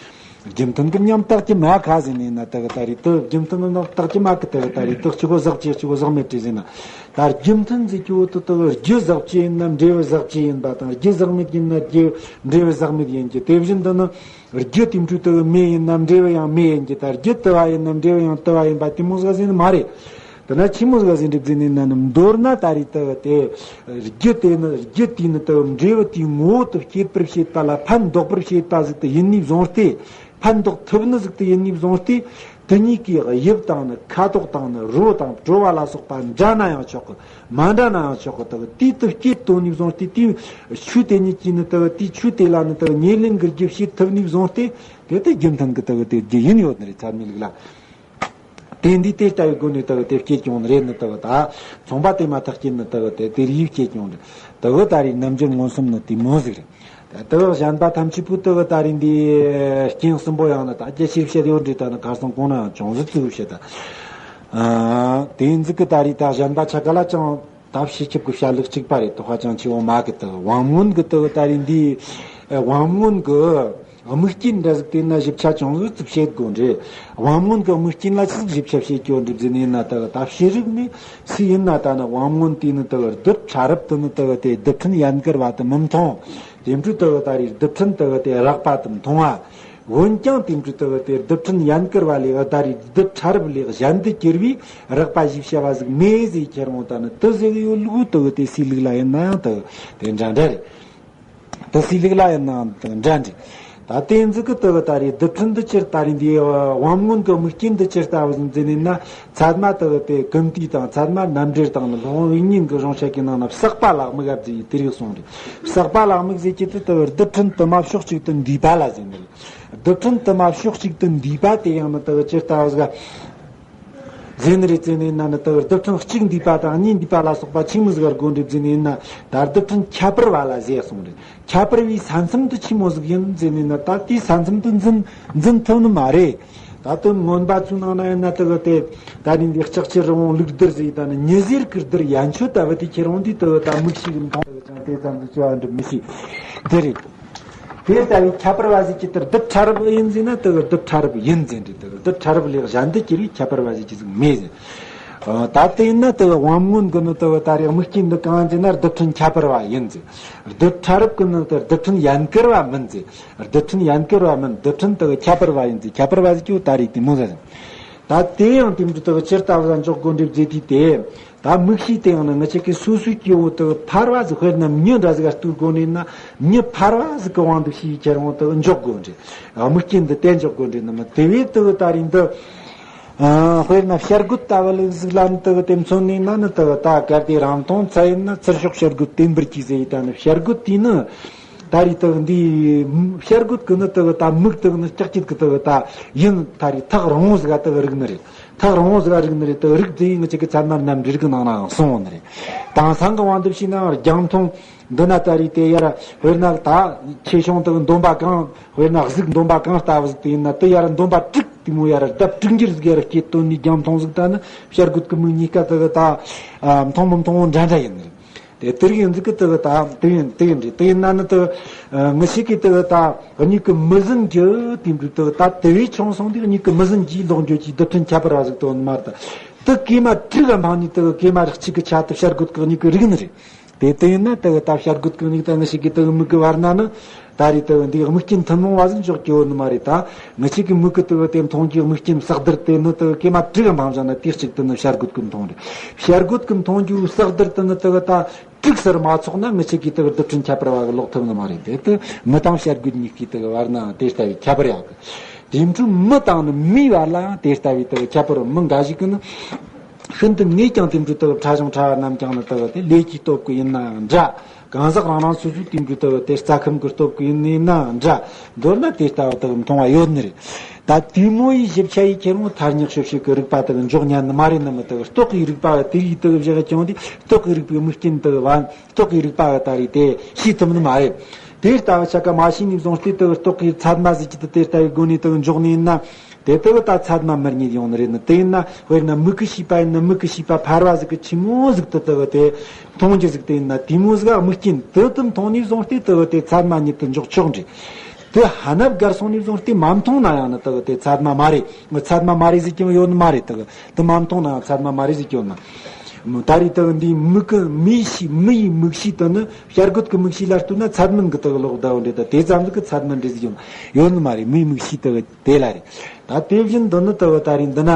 རྒྱུ་མཐུན་གྱི་མྱང་རྟག་གི་མ་ཁ་ཟིན་ནས་ན་དེ་གི་ད་རིང་དེ་རྒྱུ་མཐུན་གྱི་རྟག་གི་མ་གི་དེ་གི་ད་རིང་དེ་གཅིག་གོ་ཟག་བཅས་གཅིག་གོ་ཟག་མེད་བྲིས་ཟིན་ན། ད་རྒྱུ་མཐུན་ཟེར་གྱི་འོ་དེ་དེ་རྒྱུ་ཟག་བཅས་ཡིན་ནམ་འབྲས་བུ་ཟག་བཅས་ཡིན་པ་དང་། རྒྱུ་ཟག་མེད་ཡིན་ན་རྒྱུ་འབྲས་བུ་ཟག་མེད་ཡིན་གྱི། དེ་བཞིན་དུ་ནི་རྒྱུ་དེ་འཕྲོས་དེ་མེ་ཡིན་ནམ་འབྲས་བུ་ཡང་མེ་ཡིན་གྱི། ད་རྒྱུ་དུ་བ་ཡིན་ནམ་འབྲས་བུ་ཡང་དུ་བ་ཡིན་པ་དེ་མོ་ཟིག་ཟེར་ནི་མ་རེད། དེ་ན་ཆི་མོ་ཟིག་ཟེར་འགྲིག་ཟིན་ནི་ན་ནི་མདོར་ན་ད་རིང་དེ་དེ་རྒྱུ་དེ་ནི་རྒྱུ་དེ་ནི་དེ་འབྲས་བུ་དེའི་ངོ་བོ་དེ་སྐྱེད་པར་བྱེད་པ་ལ་ཕན་འདོགས་པར་བྱེད་པ་ཟིག་དེ་ཡིན་ནི་བཟུང་སྟེ། ཕན་འདོགས་ཐུབ་ནི་ཟིག་དེ་ཡིན་ནི་བཟུང་སྟེ། དེ་གཉིས་ཀའི་དབྱིབས་དང་ནི་ཁ་དོག་དང་ནི་རོ་དང་བྲོ་བ་ལ་སོགས་པ་འདྲ་ན་ཡང་ཆོག་གི། མ་འདྲ་ན་ཡང་ཆོག་གི། དེ་དེ་དུ་སྐྱེད་དོ་ནི་བཟུང་སྟེ། དེའི་ཆོས་དེ་ཉིད་ཀྱིས་ནི་དེ་དེའི་ཆོས་དེ་ལ་ནི་དེ་ཉེར་ལེན་གྱི་རྒྱུ་བྱེད་ཐུབ་ནི་བཟུང་སྟེ། དེ་དེ་རྒྱུ་མཐུན་གྱི་དེ་དེ་རྒྱུ་ཡིན་ཡོད་ནི་རེད། ཚད་མའི་ལུགས་ལ། དེ་འདི་དེ་ལྟ་བུའི་སྒོ་ནས་དེ་དེ་སྐྱེད་ཀྱང་རེད་ནི། དེ་ད་མཚུངས་པ་དེ་མ་ཐག་རྐྱེན་ནི་དེ་དེ་དེ་ཡིས་སྐྱེད་ཀྱང་རེད། དེ་ད་རིང་རྣམ་འགྱུར་མངོན་སུམ་ནི་དེ་མོ་ཟིག་རེད། དེ་གཞན་པ་ཐམས་ཅད་པོ་དེ་ད་རིང་འདི་རྐྱེན་གསུམ་པོ་ཡང་ན་ད་རྒྱ་ཆེར་བཤད་ཡོད་འདྲི། ད་ནི་ཁ་སང་གོང་ན་ཡང་ཅུང་ཟད་ཙིག་བཤད་ད། ཨ། དེ་ཡིན་ཟིག་གི་ད་རིང་ད་གཞན་པ་ཆ་ག་ལ་ཅང་ད་ཕྱི་ཁྱབ་ཀྱི་བཤད་ལུགས་གཅིག་པ་རེད། དོ་ཧ་ཅང་ཆེ་བོ་མ་གི། དེ་དབང་མངོན་གི་དེ་ད་རིང་འདི་དབང་མངོན་གི་དམིགས་རྐྱེན་འདྲ་ཟིག་དེ་ན་ཞིབ་ཆ་ཅུང་ཟད་ཙིག་བཤད་དགོས་འདྲི། དབང་མངོན་གི་དམིགས་རྐྱེན་ལ་ཅི་ཟིག་ཞིབ་ཆ་བཤད་རྒྱུ་འདྲི་ཟེར་ནས་ན། དེ་ད་ཕྱི་རིགས་ནི་སུ་ཡིན་ན་ད་ནི་དབང་མངོན་དེ་ནི་དེ་རྡུལ་ཕྲ་རབ་དེ་ནི་དེ་དེ་རྡུལ་ཕྲན་ཡན་གར་བ་དེ་མི་མཐོང་། དེ་འཕྲོས་དེ་ད་རེས་རྡུལ་ཕྲན་དེ་དེ་རགས་པ་དེ་མཐོང་བ། འོན་ཀྱང་དེ་འཕྲོས་དེ་དེ་རྡུལ་ཕྲན་ཡན་གར་བ་ལས་ད་རེས་རྡུལ་ཕྲ་རབ་ལས་གཞན་དུ་གྱུར་བའི་རགས་པ་ཞེས་བྱ་བ་ཟིག་མེད་ཟེར་ཁྱེར་འོང་། ད་ནི་དེ་ཟེར་གི་ཡོད་ལུགས་དེ་དེ་སུའི་ལུགས་ལ་ཡིན་ན་ཡང་དེ་དེ་འདྲ་འདྲ་རེད། དེ་སུའི་ལུགས་ལ་ཡིན་ན་ཡང་དེ་འདྲ་འདྲ། ད་དེ་ཟིག་གི་དེ་ད་རེས་རྡུལ་ཕྲན་འདི་ཕྱིར་ད་རེས་འདི་དབང་མངོན་གི་དམིགས་རྐྱེན་འདི་ཕྱིར་ལྟ་བུ་ཟིག་ཟེར་ནས་ན། ཚད་མ་དེ་དེ་ཀུན་དུས་དང་ཚད་མ་རྣམ་འགྲེལ་དང་ནི་སློབ་དཔོན་དབྱིག་གཉེན་གྱི་གཞུང་ཆ་གི་ནང་ན་བསགས་པ་ལ་དམིགས་པ་ཟེར་དེ་རིགས་གསུངས་རེད། བསགས་པ་ལ་དམིགས་ཟེར་གྱི་དེ་དེ་རྡུལ་ཕྲན་དུ་མ་ཕྱོགས་གཅིག་ཏུ་འདུས་པ་ལ་ཟེར་ནི་རེད། རྡུལ་ཕྲན་དུ་མ་ཕྱོགས་གཅིག་ཏུ་འདུས་པ་དེ་ཡང་ནི་དེ་ཕྱིར་ལྟ་བུ་ཟིག་ཟེར་ནི་རེད་ཟེར་ནས་ན། ནི་དེ་རྡུལ་ཕྲན་གཅིག་འདུས་པ་དང་གཉིས་འདུས་པ་ལ་སོགས་པ་ཆི་མོ་ཟིག་ག་དགོས་འདྲི་ཟེར་ནས་ན། ད་རྡུལ་ཕྲན་ཁྱད་པར་བ་ལ་ཟེར་གསུངས་རེད། ཁྱད་པར་བའི་ས་མཚམས་དེ་ཆི་མོ་ཟིག་ཡིན་ཟེར་ནས་ན། ད་དེའི་ས་མཚམས་དེ་འཛིན་འཛིན་ཐུབ་ནི་མ་རེད། ད་དེ་མངོན་པ་ཚོའི་ནང་ན་ཡིན་ན་དེ་གི་དེ་ད་རིང་འདི་ལྕགས་ཀྱི་རི་བོང་ལུག་རྡུལ་ཟེར། ད་ནི་ཉི་ཟེར་གི་རྡུལ་ཡན་ཆོད་ལྟ་བུ་དེ་ཁྱེར་འོང་དུས་དེ་གི་ད་མིག་ཤེས་ཀྱིས་མཐོང་ཡོད་ཀྱང་དེ་ཙམ་དུ་བྱ་བ་འགྲུབ་མི་སྲིད། དེ་རེད། དེ་ལྟ་བུའི་ཁྱད་པར་བ་ཟེར་གྱི་དེ་རྡུལ་ཕྲ་རབ་ཡིན་ཟེར་ན་དེ་གི་རྡུལ་ཕྲ་རབ་ཡིན་ཟེར་འདྲི། དེ་གི་རྡུལ་ཕྲ་རབ་ལས་གཞན་དུ་གྱུར་བའི་ཁྱད་པར་བ་ཟེར་གྱི་ཟིག་མེད་ཟེར། ཨ། ད་དེ་ཡིན་ན་དེ་གི་དབང་མངོན་གི་ནི་དེ་གི་ད་རེས་དམིགས་རྐྱེན་འདི་གང་ཡིན་ཟེར་ན་རྡུལ་ཕྲན་ཁྱད་པར་བ་ཡིན་ཟེར། རྡུལ་ཕྲ་རབ་གི་ནི་དེ་རྡུལ་ཕྲན་ཡན་གར་བ་མིན་ཟེར། རྡུལ་ཕྲན་ཡན་གར་བ་མིན། རྡུལ་ཕྲན་དེ་གི་ཁྱད་པར་བ་ཡིན་ཟེར། ཁྱད་པར་བ་ཟེར་གྱི་ད་རེས་དེ་མོ་ཟེར། ད་དེ་ཡང་དེ་འདྲ་དེ་གི་ཕྱིར་ལྟ་བུ་ལ་འཇོག་དགོས་འདྲི་ཟེར་དུས་དེ། ད་དམིགས་བྱའི་སྟེང་ན་ང་ཅག་གི་སོ་སོའི་སྐྱེ་བོ་དེ་ཕལ་བ་ཟིག་དཔེར་ན་མྱི་འདྲ་ཟིག་ག་ལྟོས་དགོས་ནས་ན། མྱི་ཕལ་བ་ཟིག་གི་དབང་དུ་བྱས་ཁྱེར་འོང་དེ་འཇོག་དགོས་འདྲི། དམིགས་རྐྱེན་འདི་དེ་འཇོག་དགོས་འདྲི་ནི་མི་དེ་བས་དེ་ད་རིང་འདི། ཨ། དཔེར་ན་བྱ་རྒོད་ལྟ་བུ་ལུགས་ཟིག་ལ་ནི་དེ་དེ་མཚོན་ནས་ན་ནི་དེ་ད་གལ་ཏེ་རང་མཐོང་ཚད་ཡིན་ན། ཚུར་ཤོག་བྱ་རྒོད་བསྟན་པར་གྱིས་ཟེར་ཡི། ད་ནི་བྱ་རྒོད་དེ་ནི། ད་རེས་དེ་འདི་བྱ་རྒོད་ཀྱི་ནི་དེ་ད་མིག་དེ་ནི་ལྕགས་ཀྱི་གི་དེ་ད་ཡིན། ད་རེས་ཐག་རིང་བོ་ཟིག་ག་དེ་རིག་ནི་རེད། ཐག་རིང་བོ་ཟིག་ག་རིག་ནི་རེད། དེ་རིག་དེ་ཡིན་ང་ཅག་གི་ཚད་མ་རྣམ་འགྲེལ་གི་ནང་ནའང་གསུངས་ཡོད་ནི་རེད། དེང་སང་གི་དབང་དུ་བྱས་ནའང་རྒྱང་མཐོང་འདི་ན་ད་རེས་དེ་ཡར་དཔེར་ན་ད་ཆེ་ཆུང་དེ་འདོམ་པ་གང་། དཔེར་ན་གཟུགས་འདོམ་པ་གང་ལྟ་བུ་ཟིག་དེ་ཡིན་ན། དེ་ཡར་འདོམ་པ་དྲུག་དེ་མོ་ཡར་ལྡབ་དྲུག་འགྱུར་ཟིག་ཡར་སྐྱེད་དོན་ནི་རྒྱང་མཐོང་ཟིག་ད་ནི་བྱ་རྒོད་ཀྱི་མིག་གཉིས་ཀ་དེ་གི་ད་མཐོང་མི་མཐོང་བོ་འདྲ་འདྲ་ཡིན་ནི་རེད། དེ་དེ་རིགས་ཡིན་ཟིག་གི་དེ་གི་ད་དེ་ཡིན་དེ་ཡིན་རེད། དེ་ཡིན་ན་ནི་དེ་ངེད་ཅག་གི་དེ་གི་ད་མྱིག་གིས་མི་ཟིན་རྒྱུ་དེ་འདྲ་དེ་གི་ད་དེ་བས་ཆུང་སོང་དུས་མྱིག་གིས་མི་ཟིན་རྒྱུའི་ལོག་འགྱོ་རྒྱུའི་རྡུལ་ཕྲན་ཁྱད་པར་བ་ཟིག་དེ་ཡོད་ནི་མ་རེད། ད་དེ་གེ་མ་དྲུག་ག་འཕངས་ནས་དེ་གི་གེ་མ་རིགས་གཅིག་གི་ཆ་དེ་བྱ་རྒོད་ཀྱི་མྱིག་གིས་རིག་ནི་རེད། དེ་དེ་ཡིན་ན་དེ་གི་ད་བྱ་རྒོད་ཀྱི་མྱིག་དང་ངེད་ཅག་གི་དེ་གི་མིག་གི་བར་ན་ནི། ད་རེས་དེ་འདི་དམིགས་རྐྱེན་ཐུན་མོང་བ་ཟིག་འཇོག་རྒྱུ་ཡོད་ནི་མ་རེད། ད་ང་ཆེ་གི་མིག་གི་དེ་དེ་མཐོང་རྒྱུ་དམིགས་རྐྱེན་བསགས་བསྡུར་དེ་ནི་དེ་གེ་མ་དྲུག་གམ་འཕངས་བཞག་ན་དེ་གཅིག་དེ་ནི་བྱ་རྒོད་གི་མཐོང་རེད། བྱ་རྒོད་གི་མཐོང་རྒྱུ་བསགས་བསྡུར་དེ་ནི་དེ་ད་དྲུག་སར་མ་ཚོགས་ན་ང་ཆེ་གི་དེ་རྡུལ་ཕྲན་ཁྱད་པར་བ་གི་ལོག་ཐུབ་ནི་མ་རེད། དེ་དེ་མི་དང་བྱ་རྒོད་གཉིས་ཀྱི་དེ་བར་ན་དེ་ལྟ་བུའི་ཁྱད་པར་ཡོད་གི། དེ་འཕྲོ་མི་དང་ནི་མིའི་བར་ལའང་དེ་ལྟ་བུའི་དེ་ཁྱད་པར་མི་འགའ་ཞིག་གི་ནི། ཤིན་ཏུ་ངས་ཀྱང་དེ་འདྲའི་ལྟ་བུ་ཕྲ་ཞིང་ཕྲ་བ་རྣམས་ཀྱང་ནི་ལྟ་བུ་དེ་ལས་ཀྱི་སྟོབས་ཀྱིས་ཡིན་ནའང་འདྲ། གང་ཟག་རང་རང་སོ་སོའི་དེ་འདྲའི་ལྟ་བུ་དེ་རྩ་ཁམས་ཀྱི་སྟོབས་ཀྱིས་ཡིན་ནའང་འདྲ། མདོར་ན་དེ་ལྟ་བུ་དག་མཐོང་བ་ཡོད་ནི་རེད། ད་དེ་མོ་ཡི་ཞིབ་ཆ་ཡི་ཁྱེར་འོང་ཐ་སྙད་ཤོབ་ཤིག་གི་རིག་པ་དག་འཇོག་ཉན་ནི་མ་རེད་ནི་མི་དག་རྟོག་གི་རིག་པ་དེ་རིགས་དག་བཞག་ཀྱང་དེ་རྟོག་གི་རིག་པའི་དམིགས་རྐྱེན་དག་བ་རྟོག་གི་རིག་པ་ད་རེད་དེ་ཤེས་ཐུབ་ནི་མ་རེད། དེ་ལྟ་བུ་ཆ་ག་མ་ཤེས་ནས་བཟུང་སྟེ་དག་རྟོག་གི་ཚད་མ་ཟིག་གི་དེ་ལྟ་བུའི་སྒོ་ནས་དག་འཇོག་ནི་ཡིན་ན། དེ་ལྟ་བུ་ད་ཚད་མ་མི་རྙེད་ཡོང་ནི་རེད་ནི། དེ་ཡིན་ན་དཔེར་ན་མིག་གིས་ཤེས་པ་ཡིན་ན་མིག་གིས་ཤེས་པ་ཕལ་བ་ཟིག་གི་ཆི་མོ་ཟིག་དེ་ལྟ་བུ་དེ་མཐོང་རྒྱུ་ཟིག་དེ་ཡིན་ན་དེ་མོ་ཟིག་ག་དམིགས་རྐྱེན་དེ་དུ་མཐོང་ནས་བཟུང་སྟེ་ལྟ་བུ་དེ་ཚད་མ་ཉིད་དུ་འཇོག་ཆོག་འདྲ། དེ་ཧ་ན་བརྒལ་སོང་ནས་བཟུང་སྟེ་མ་མཐོང་ན་ཡང་ནི་ལྟ་བུ་དེ་ཚད་མ་མ་རེད། ཚད་མ་མ་རེད་ཟེར་གྱི་ཡོད་ནི་མ་རེད། ལྟ་བུ་དེ་མ་མཐོང་ན་ཡང་ཚད་མ་མ་རེད་ཟེར་གྱི་ཡོད་ན། ད་རེས་ལྟ་བུ་འདིའི་མིག་གི་མིའི་ཤེས་མི་ཡི་མིག་ཤེས་དེ་ནི་བྱ་རྒོད་ཀྱི་མིག་ཤེས་ལ་ལྟོས་ན་ཚད་མིན་གྱི་ལྟ་བུ་ལོག་ལྟ་བུ་འདྲ། ད་དེ་ཙམ་ཟིག་གི་ཚད་མིན་འདྲ་ཟེར་གྱི་ཡོད་ནི་མ་རེད། མིའི་མིག་ཤེས་ལྟ་བུ་དེ་ལ་རེད། ད་དེ་བཞིན་དུ་ནི་ལྟ་བུ་ད་རེས་འདི་ན།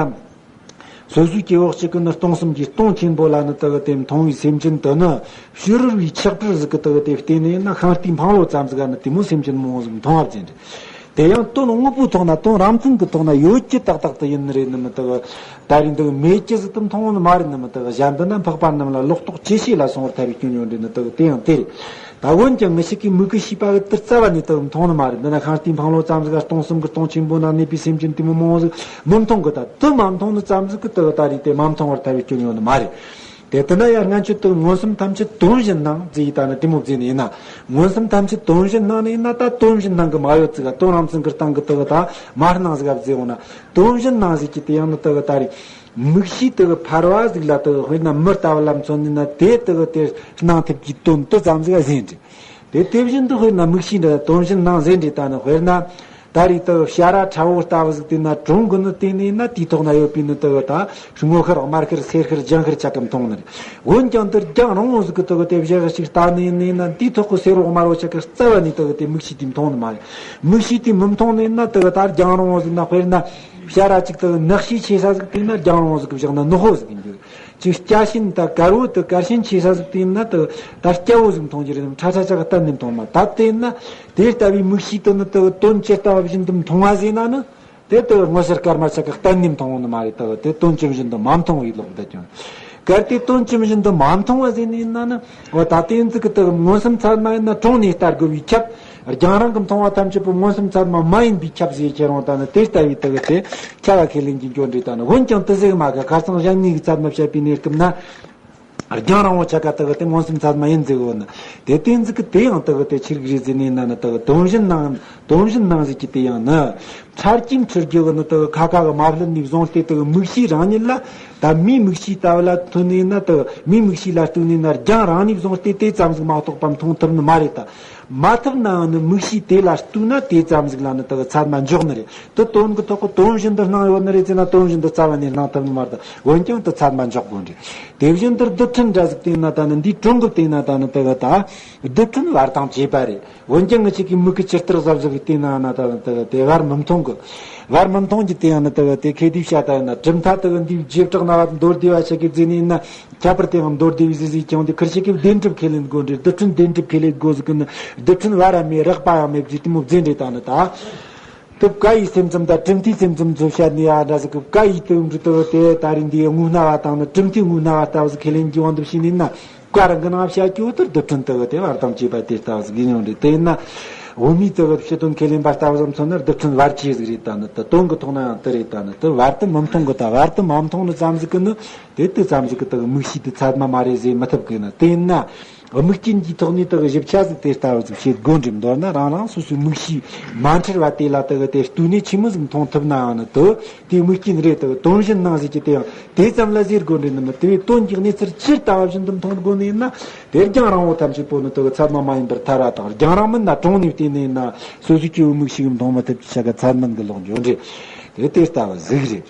སོ་སོའི་སྐྱེ་བོ་གཅིག་གི་ནི་སྟོང་གསུམ་གྱི་སྟོང་ཆེན་པོ་ལ་ནི་ལྟ་བུ་དེ་མཐོང་བའི་སེམས་ཅན་དེ་ནི་ཕྱི་རོལ་བའི་ཆགས་པར་ཟིག་གི་ལྟ་བུ་དེ་བརྟེན་ནས་ཡིན་ན་ཤིང་རྟའི་འཕང་ལོ་ཙམ་ཟིག་ག་ནི་དེ་མོ་སེམས་ཅན་མང་བོ་ཟིག་མཐོང་བ་ཅན་རེད། དེ་ཡང་དོན་དངོས་པོའི་ཐོག་ན་དོན་རང་མཚན་གྱི་ཐོག་ན་ཡོད་ཀྱི་ཏག་ཏག་ཏུ་ཡིན་ནི་རེད་ནི་མི་ལྟ་བུ། ད་རེས་འདི་མེད་ཀྱི་ཟིག་ཏུ་མཐོང་བ་ནི་མ་རེད་ནི་མི་ལྟ་བུ། གཞན་དུ་ན་འཕགས་པ་རྣམས་ལ་ལོག་རྟོག་ཆེ་ཤོས་ལ་སོང་བར་ཐལ་བའི་སྐྱོན་ཡོད་འདྲ་ནི་ལྟ་བུ་དེ་ཡང་དེ་རེད། ད་འོན་ཀྱང་ངེད་ཅག་གི་མིག་གིས་ཤེས་པ་གི་དེ་རྩ་བ་ནས་ལྟ་བུ་མཐོང་ནི་མ་རེད། འདི་ན་ཤིང་རྟའི་འཕང་ལོ་ཙམ་ཟིག་ག་སྟོང་གསུམ་གི་སྟོང་ཆེན་པོ་ན་གནས་པའི་སེམས་ཅན་དེ་མོ་མང་བོ་ཟིག་མི་མཐོང་གི། ད་དེ་མ་མཐོང་ནི་ཙམ་ཟིག་གི་ལྟ་བུ་ད་རེས་དེ་མ་མཐོང་བར་ཐལ་བའི་སྐྱོན་ཡོད་ནི་མ་རེད། དེ་ལྟ་ན་ཡང་སྔོན་ཆད་དུ་མངོན་སུམ་ཐམས་ཅད་དོན་བཞིན་སྣང་ཟེར་ཡི་ད་ནི་དེ་མོ་བཟླས་ནི་ཡིན་ན། མངོན་སུམ་ཐམས་ཅད་དོན་བཞིན་སྣང་ནི་ཡིན་ན་ད་དོན་བཞིན་སྣང་གི་མ་ཡོད་ཙིག་ག་དོན་རང་མཚན་གྱི་སྟེང་གི་ལྟ་བུ་ད་མ་སྣང་ཟིག་ག་བཟླས་འོང་ན། དོན་བཞིན་སྣང་ཟེར་གྱི་དེ་ཡང་ནི་ལྟ་བུ་ད་རེས་མིག་ཤེས་ལྟ་བུ་ཕལ་བ་ཟིག་ལ་ལྟ་བུ་དཔེར་ན་མི་ལྟ་བུ་ལ་མཚོན་ནི་ན་དེ་ལྟ་བུ་དེ་སྣང་ཐུབ་ཀྱི་དོན་དེ་ཙམ་ཟིག་ག་ཟེར་འདྲ། དེ་དེ་བཞིན་དུ་དཔེར་ན་མིག་ཤེས་འདྲ་དོན་བཞིན་སྣང་ཟེར་འདྲ། ད་ནི་དཔེར་ན། ད་རེས་ལྟ་བུ་བྱ་ར་ཁྲ་བོ་ལྟ་བུ་ཟིག་དེ་ན་གྲོང་གི་ནི་དེ་ནས་ན་དེའི་ཐོག་ན་ཡོད་པའི་ནི་ལྟ་བུ་ད་སྔོ་ཤར་དམར་ཤར་སེར་ཤར་ལྗང་ཤར་ཆ་ག་མཐོང་ནི་རེད། འོན་ཀྱང་དེ་རྒྱང་རིང་བོ་ཟིག་གི་ལྟ་བུ་དེ་བཞག་ཞིག་ལྟ་ནི་ཡིན་ནི་ན་དེའི་ཐོག་གི་སེར་བོ་དམར་བོ་ཆ་ག་རྩ་བ་ནས་ལྟ་བུ་དེ་མིག་ཤེས་དེ་མཐོང་ནི་མ་རེད། མིག་ཤེས་དེ་མི་མཐོང་ནི་ཡིན་ན་ལྟ་བུ་ད་རྒྱང་རིང་བོ་ཟིག་ན་དཔེར་ན་བྱ་ར་གཅིག་ལྟ་བུ་ནག་ཤས་ཆེ་ས་ཟིག་དེ་ན་རྒྱང་རིང་བོ་ཟིག་གི་བཞག་ན་ནག་པོ་ཟིག་ཡིན་རྒྱུ། ཅིག་སྐྱ་ཤིན་ད་དཀར་བོ་དུ་དཀར་ཤིན་ཆེ་ས་ཟིག་དེ་ན་དུ་ད་སྐྱ་བོ་ཟིག་མཐོང་རྒྱུ་རེད། ཁྲ་ཁྲ་ཆ་ག་གཏན་ནས་མཐོང་མ། ད་དེ་ན་དེ་ལྟ་བུའི་མིག་ཤེས་དུ་ནི་དུ་དོན་ཇི་ལྟ་བ་བཞིན་དུ་མཐོང་བ་ཟེར་ན་ནི་དེ་དུ་སྔོ་སེར་དཀར་དམར་ཆ་ག་གཏན་ནས་མཐོང་ནི་མ་རེད། དུ་དེ་དོན་ཇི་བཞིན་དུ་མ་མཐོང་བའི་ལོག་འདི་ཀྱང་གལ་ཏེ་དོན་ཇི་བཞིན་དུ་མ་མཐོང་བ་ཟེར་ནི་ཡིན་ན་ནི་འོ་ད་དེ་ཟིག་གི་དུ་མངོན་སུམ་ཚད་མ་ཡིན་ན་གྲོང་ནས་ལྟ་དགོས་པའི་ཁྱབ། རྒྱང་རིང་གི་མཐོང་བ་ཐམས་ཅད་པོ་མངོན་སུམ་ཚད་མ་མ་ཡིན་པའི་ཁྱབ་ཟེར་ཁྱེར་འོང་ད་ནི་དེ་ལྟ་བུའི་དུ་གི་དེ་ཁྱབ་པ་ཁས་ལེན་གྱི་འགྱོ་འདྲེ་ད་ནི་འོན་ཀྱང་དུ་ཟེར་མ་གི་ཁ་སང་གཞན་ངེས་ཀྱི་ཚད་མ་བཤད་པའི་གནས་སྐབས་ན། རྒྱང་རིང་བོ་ཆ་ག་དུ་གི་དེ་མངོན་སུམ་ཚད་མ་ཡིན་ཟེར་གོ་ནི། དེ་དེ་ཟིག་གི་དེ་ཡང་དུ་གི་དེ་ཆི་རིགས་རེད་ཟེར་ནས་ན་ནི་དུ་གི་དོན་བཞིན་སྣང་དོན་བཞིན་སྣང་ཟེར་གྱི་དེ་ཡང་ནི། ཕྲ་རྒྱས་འཁྲུལ་རྒྱུ་གི་ནི་དུ་གི་ཁ་ཁ་གི་མ་བསླད་ནས་བཟུང་སྟེ་དུ་གི་མིག་ཤེས་རང་ཉིད་ལ་ད་མིའི་མིག་ཤེས་ལྟ་བུ་ལ་ཐུག་ནས་ན་དུ་མིའི་མིག་ཤེས་ལ་ལྟོས་ནས་ན་རྒྱང་རིང་ནས་བཟུང་སྟེ་དེ་ཙམ་ཟིག་མ་གཏོགས་པ་མཐོང་ཐུབ་ནི་མ་རེད་ད། མ་ཐུབ་ནའང་ནི་མིག་ཤེས་དེ་ལ་ལྟོས་ན་དེ་ཙམ་ཟིག་ལ་ནི་དེ་གི་ཚད་མ་འཇོག་ནི་རེད། དེ་དོན་གི་ཐོག་གི་དོན་བཞིན་དུ་སྣང་ཡོད་ནི་རེད་ཟེར་ན་དོན་བཞིན་དུ་རྩ་བ་ནས་སྣང་ཐུབ་ནི་མ་རེད། འོན་ཀྱང་དེ་ཚད་མ་འཇོག་དགོས་རེད། དེ་བཞིན་དུ་རྡུལ་ཕྲན་འདྲ་ཟིག་བལྟས་ན་ད་ནི་འདིའི་དྲུང་གི་བལྟས་ན་ད་ནི་དེ་གི་ད་རྡུལ་ཕྲན་བར་དང་བཅས་པ་རེད། འོན་ཀྱང་ངེད་ཅག་གི་མིག་གིས་ཇི་ལྟར་གཟབ་གཟབ་བལྟས་ན་ན་ད་ནི་དེ་གི་དེ་བར་མི་མཐོང་གི། བར་མི་མཐོང་རྒྱུ་དེ་ཡང་ནི་དེ་གི་དེ་ཁེ་དེ་བྱ་ད་ཡིན་ན་གྲུབ་མཐའ་དེ་གི་འདིའི་རྗེས་དྲག་ན་བ་མདོར་བསྡུས་པ་ཞིག་གི་བརྩིས་ནས་ཡིན་ན། ཁྱད་པར་དེའང་མདོར་བསྡུས་པའི་གཟི་བརྗིད་ཀྱང་དེ་ཁུར་ཞིག་གིས་བདེན་གྲུབ་ཁས་ལེན་དགོས་འདྲ། རྡུལ་ཕྲན་བདེན་གྲུབ་ཁས་ལེན་དགོས་ཟིག་གི་ནི་རྡུལ་ཕྲན་བར་ར་མེད་རགས་པ་ཡང་མེད་ཟིག་དེ་མོ་བརྩིས་འདྲ་ད་ནི་ད། དེ་བཀའ་ཡི་སེམས་ཙམ་དང་གྲུབ་མཐའི་སེམས་ཙམ་ཚོ་བཤད་ནས་ཡ་འདྲ་ཟིག་གི་བཀའ་ཡི་དོན་འགྲུབ་དོ་དེ་ད་རིང་འདིའི་དངོས་སྣང་བ་དང་ནི་གྲུབ་མཐའི་དངོས་སྣང་བ་ལྟ་བུ་ཟིག་ཁས་ལེན་གྱི་དབང་དུ་བྱས་ནས་ན་བཀའ་རང་གི་ནང་བཤད་རྒྱུ་དེ་རྡུལ་ཕྲན་དེ་དེ་བར་དང་བཅས་པ་དེ་ལྟ་བུ་ཟིག་ཡིན་ཡོང་འདྲ། དེ་ཡིན་ན་འོ་མའི་དེ་ཕྱི་དོན་ཁས་ལེན་པ་ལྟ་བུ་ཙམ་མཚོན་ན་རྡུལ་ཕྲན་བར་ཆད་ཟིག་རེད་ད་ནི་ད་དོན་གི་ཐོག་ན་ཡང་དེ་རེད་ད་ནི་དེ་བར་དུ་མི་མཐོང་གི་ད་བར་དུ་མ་མཐོང་ནི་ཙམ་ཟིག་གི་ནི། དེ་དེ་ཙམ་ཟིག་གི་དག་མིག་ཤེས་དེ་ཚད་མ་མ་རེད་ཟེར་མི་ཐུབ་གི་ན། དེ་ཡིན་ན་དམིགས་རྐྱེན་གྱི་ཐོག་ནས་དག་ཞིབ་ཆ་ཟིག་དེ་ལྟ་བུ་ཟིག་བྱེད་དགོས་འདྲ། མདོར་ན་རང་རང་སོ་སོའི་མིག་ཤེས་མ་འཁྲུལ་བ་དེ་ལ་དག་དེ་ལྟོས་ནས་ཆི་མོ་ཟིག་མཐོང་ཐུབ་ནའང་ནི་དུ་དེ་དམིགས་རྐྱེན་རེད། དག་དོན་བཞིན་སྣང་ཟེར་གྱི་དེ་ཡང་དེ་ཙམ་ལ་ཟེར་དགོས་འདྲ་ནི་མི། དེ་བས་དོན་གྱི་གནས་ཚུལ་ཇི་ལྟ་བ་བཞིན་དུ་མཐོང་དགོས་ནི་ཡིན་ན། དེ་རྒྱང་རིང་བོ་ཐམས་ཅད་པོ་ནི་དག་ཚད་མ་མ་ཡིན་པར་ཐལ་བ་དང་། རྒྱང་རིང་མིན་ན་གྲོང་ནས་བལྟས་ནི་ཡིན་ན་སོ་སོའི་སྐྱེ་བོའི་མིག་ཤེས་ཀྱིས་མཐོང་མི་ཐུབ་ཀྱི་ཆ་ག་ཚད་མིན་གྱི་ལོག་འགྱོ་འདྲ། དེ་དེ་ལྟ་བུ་ཟིག་རེད།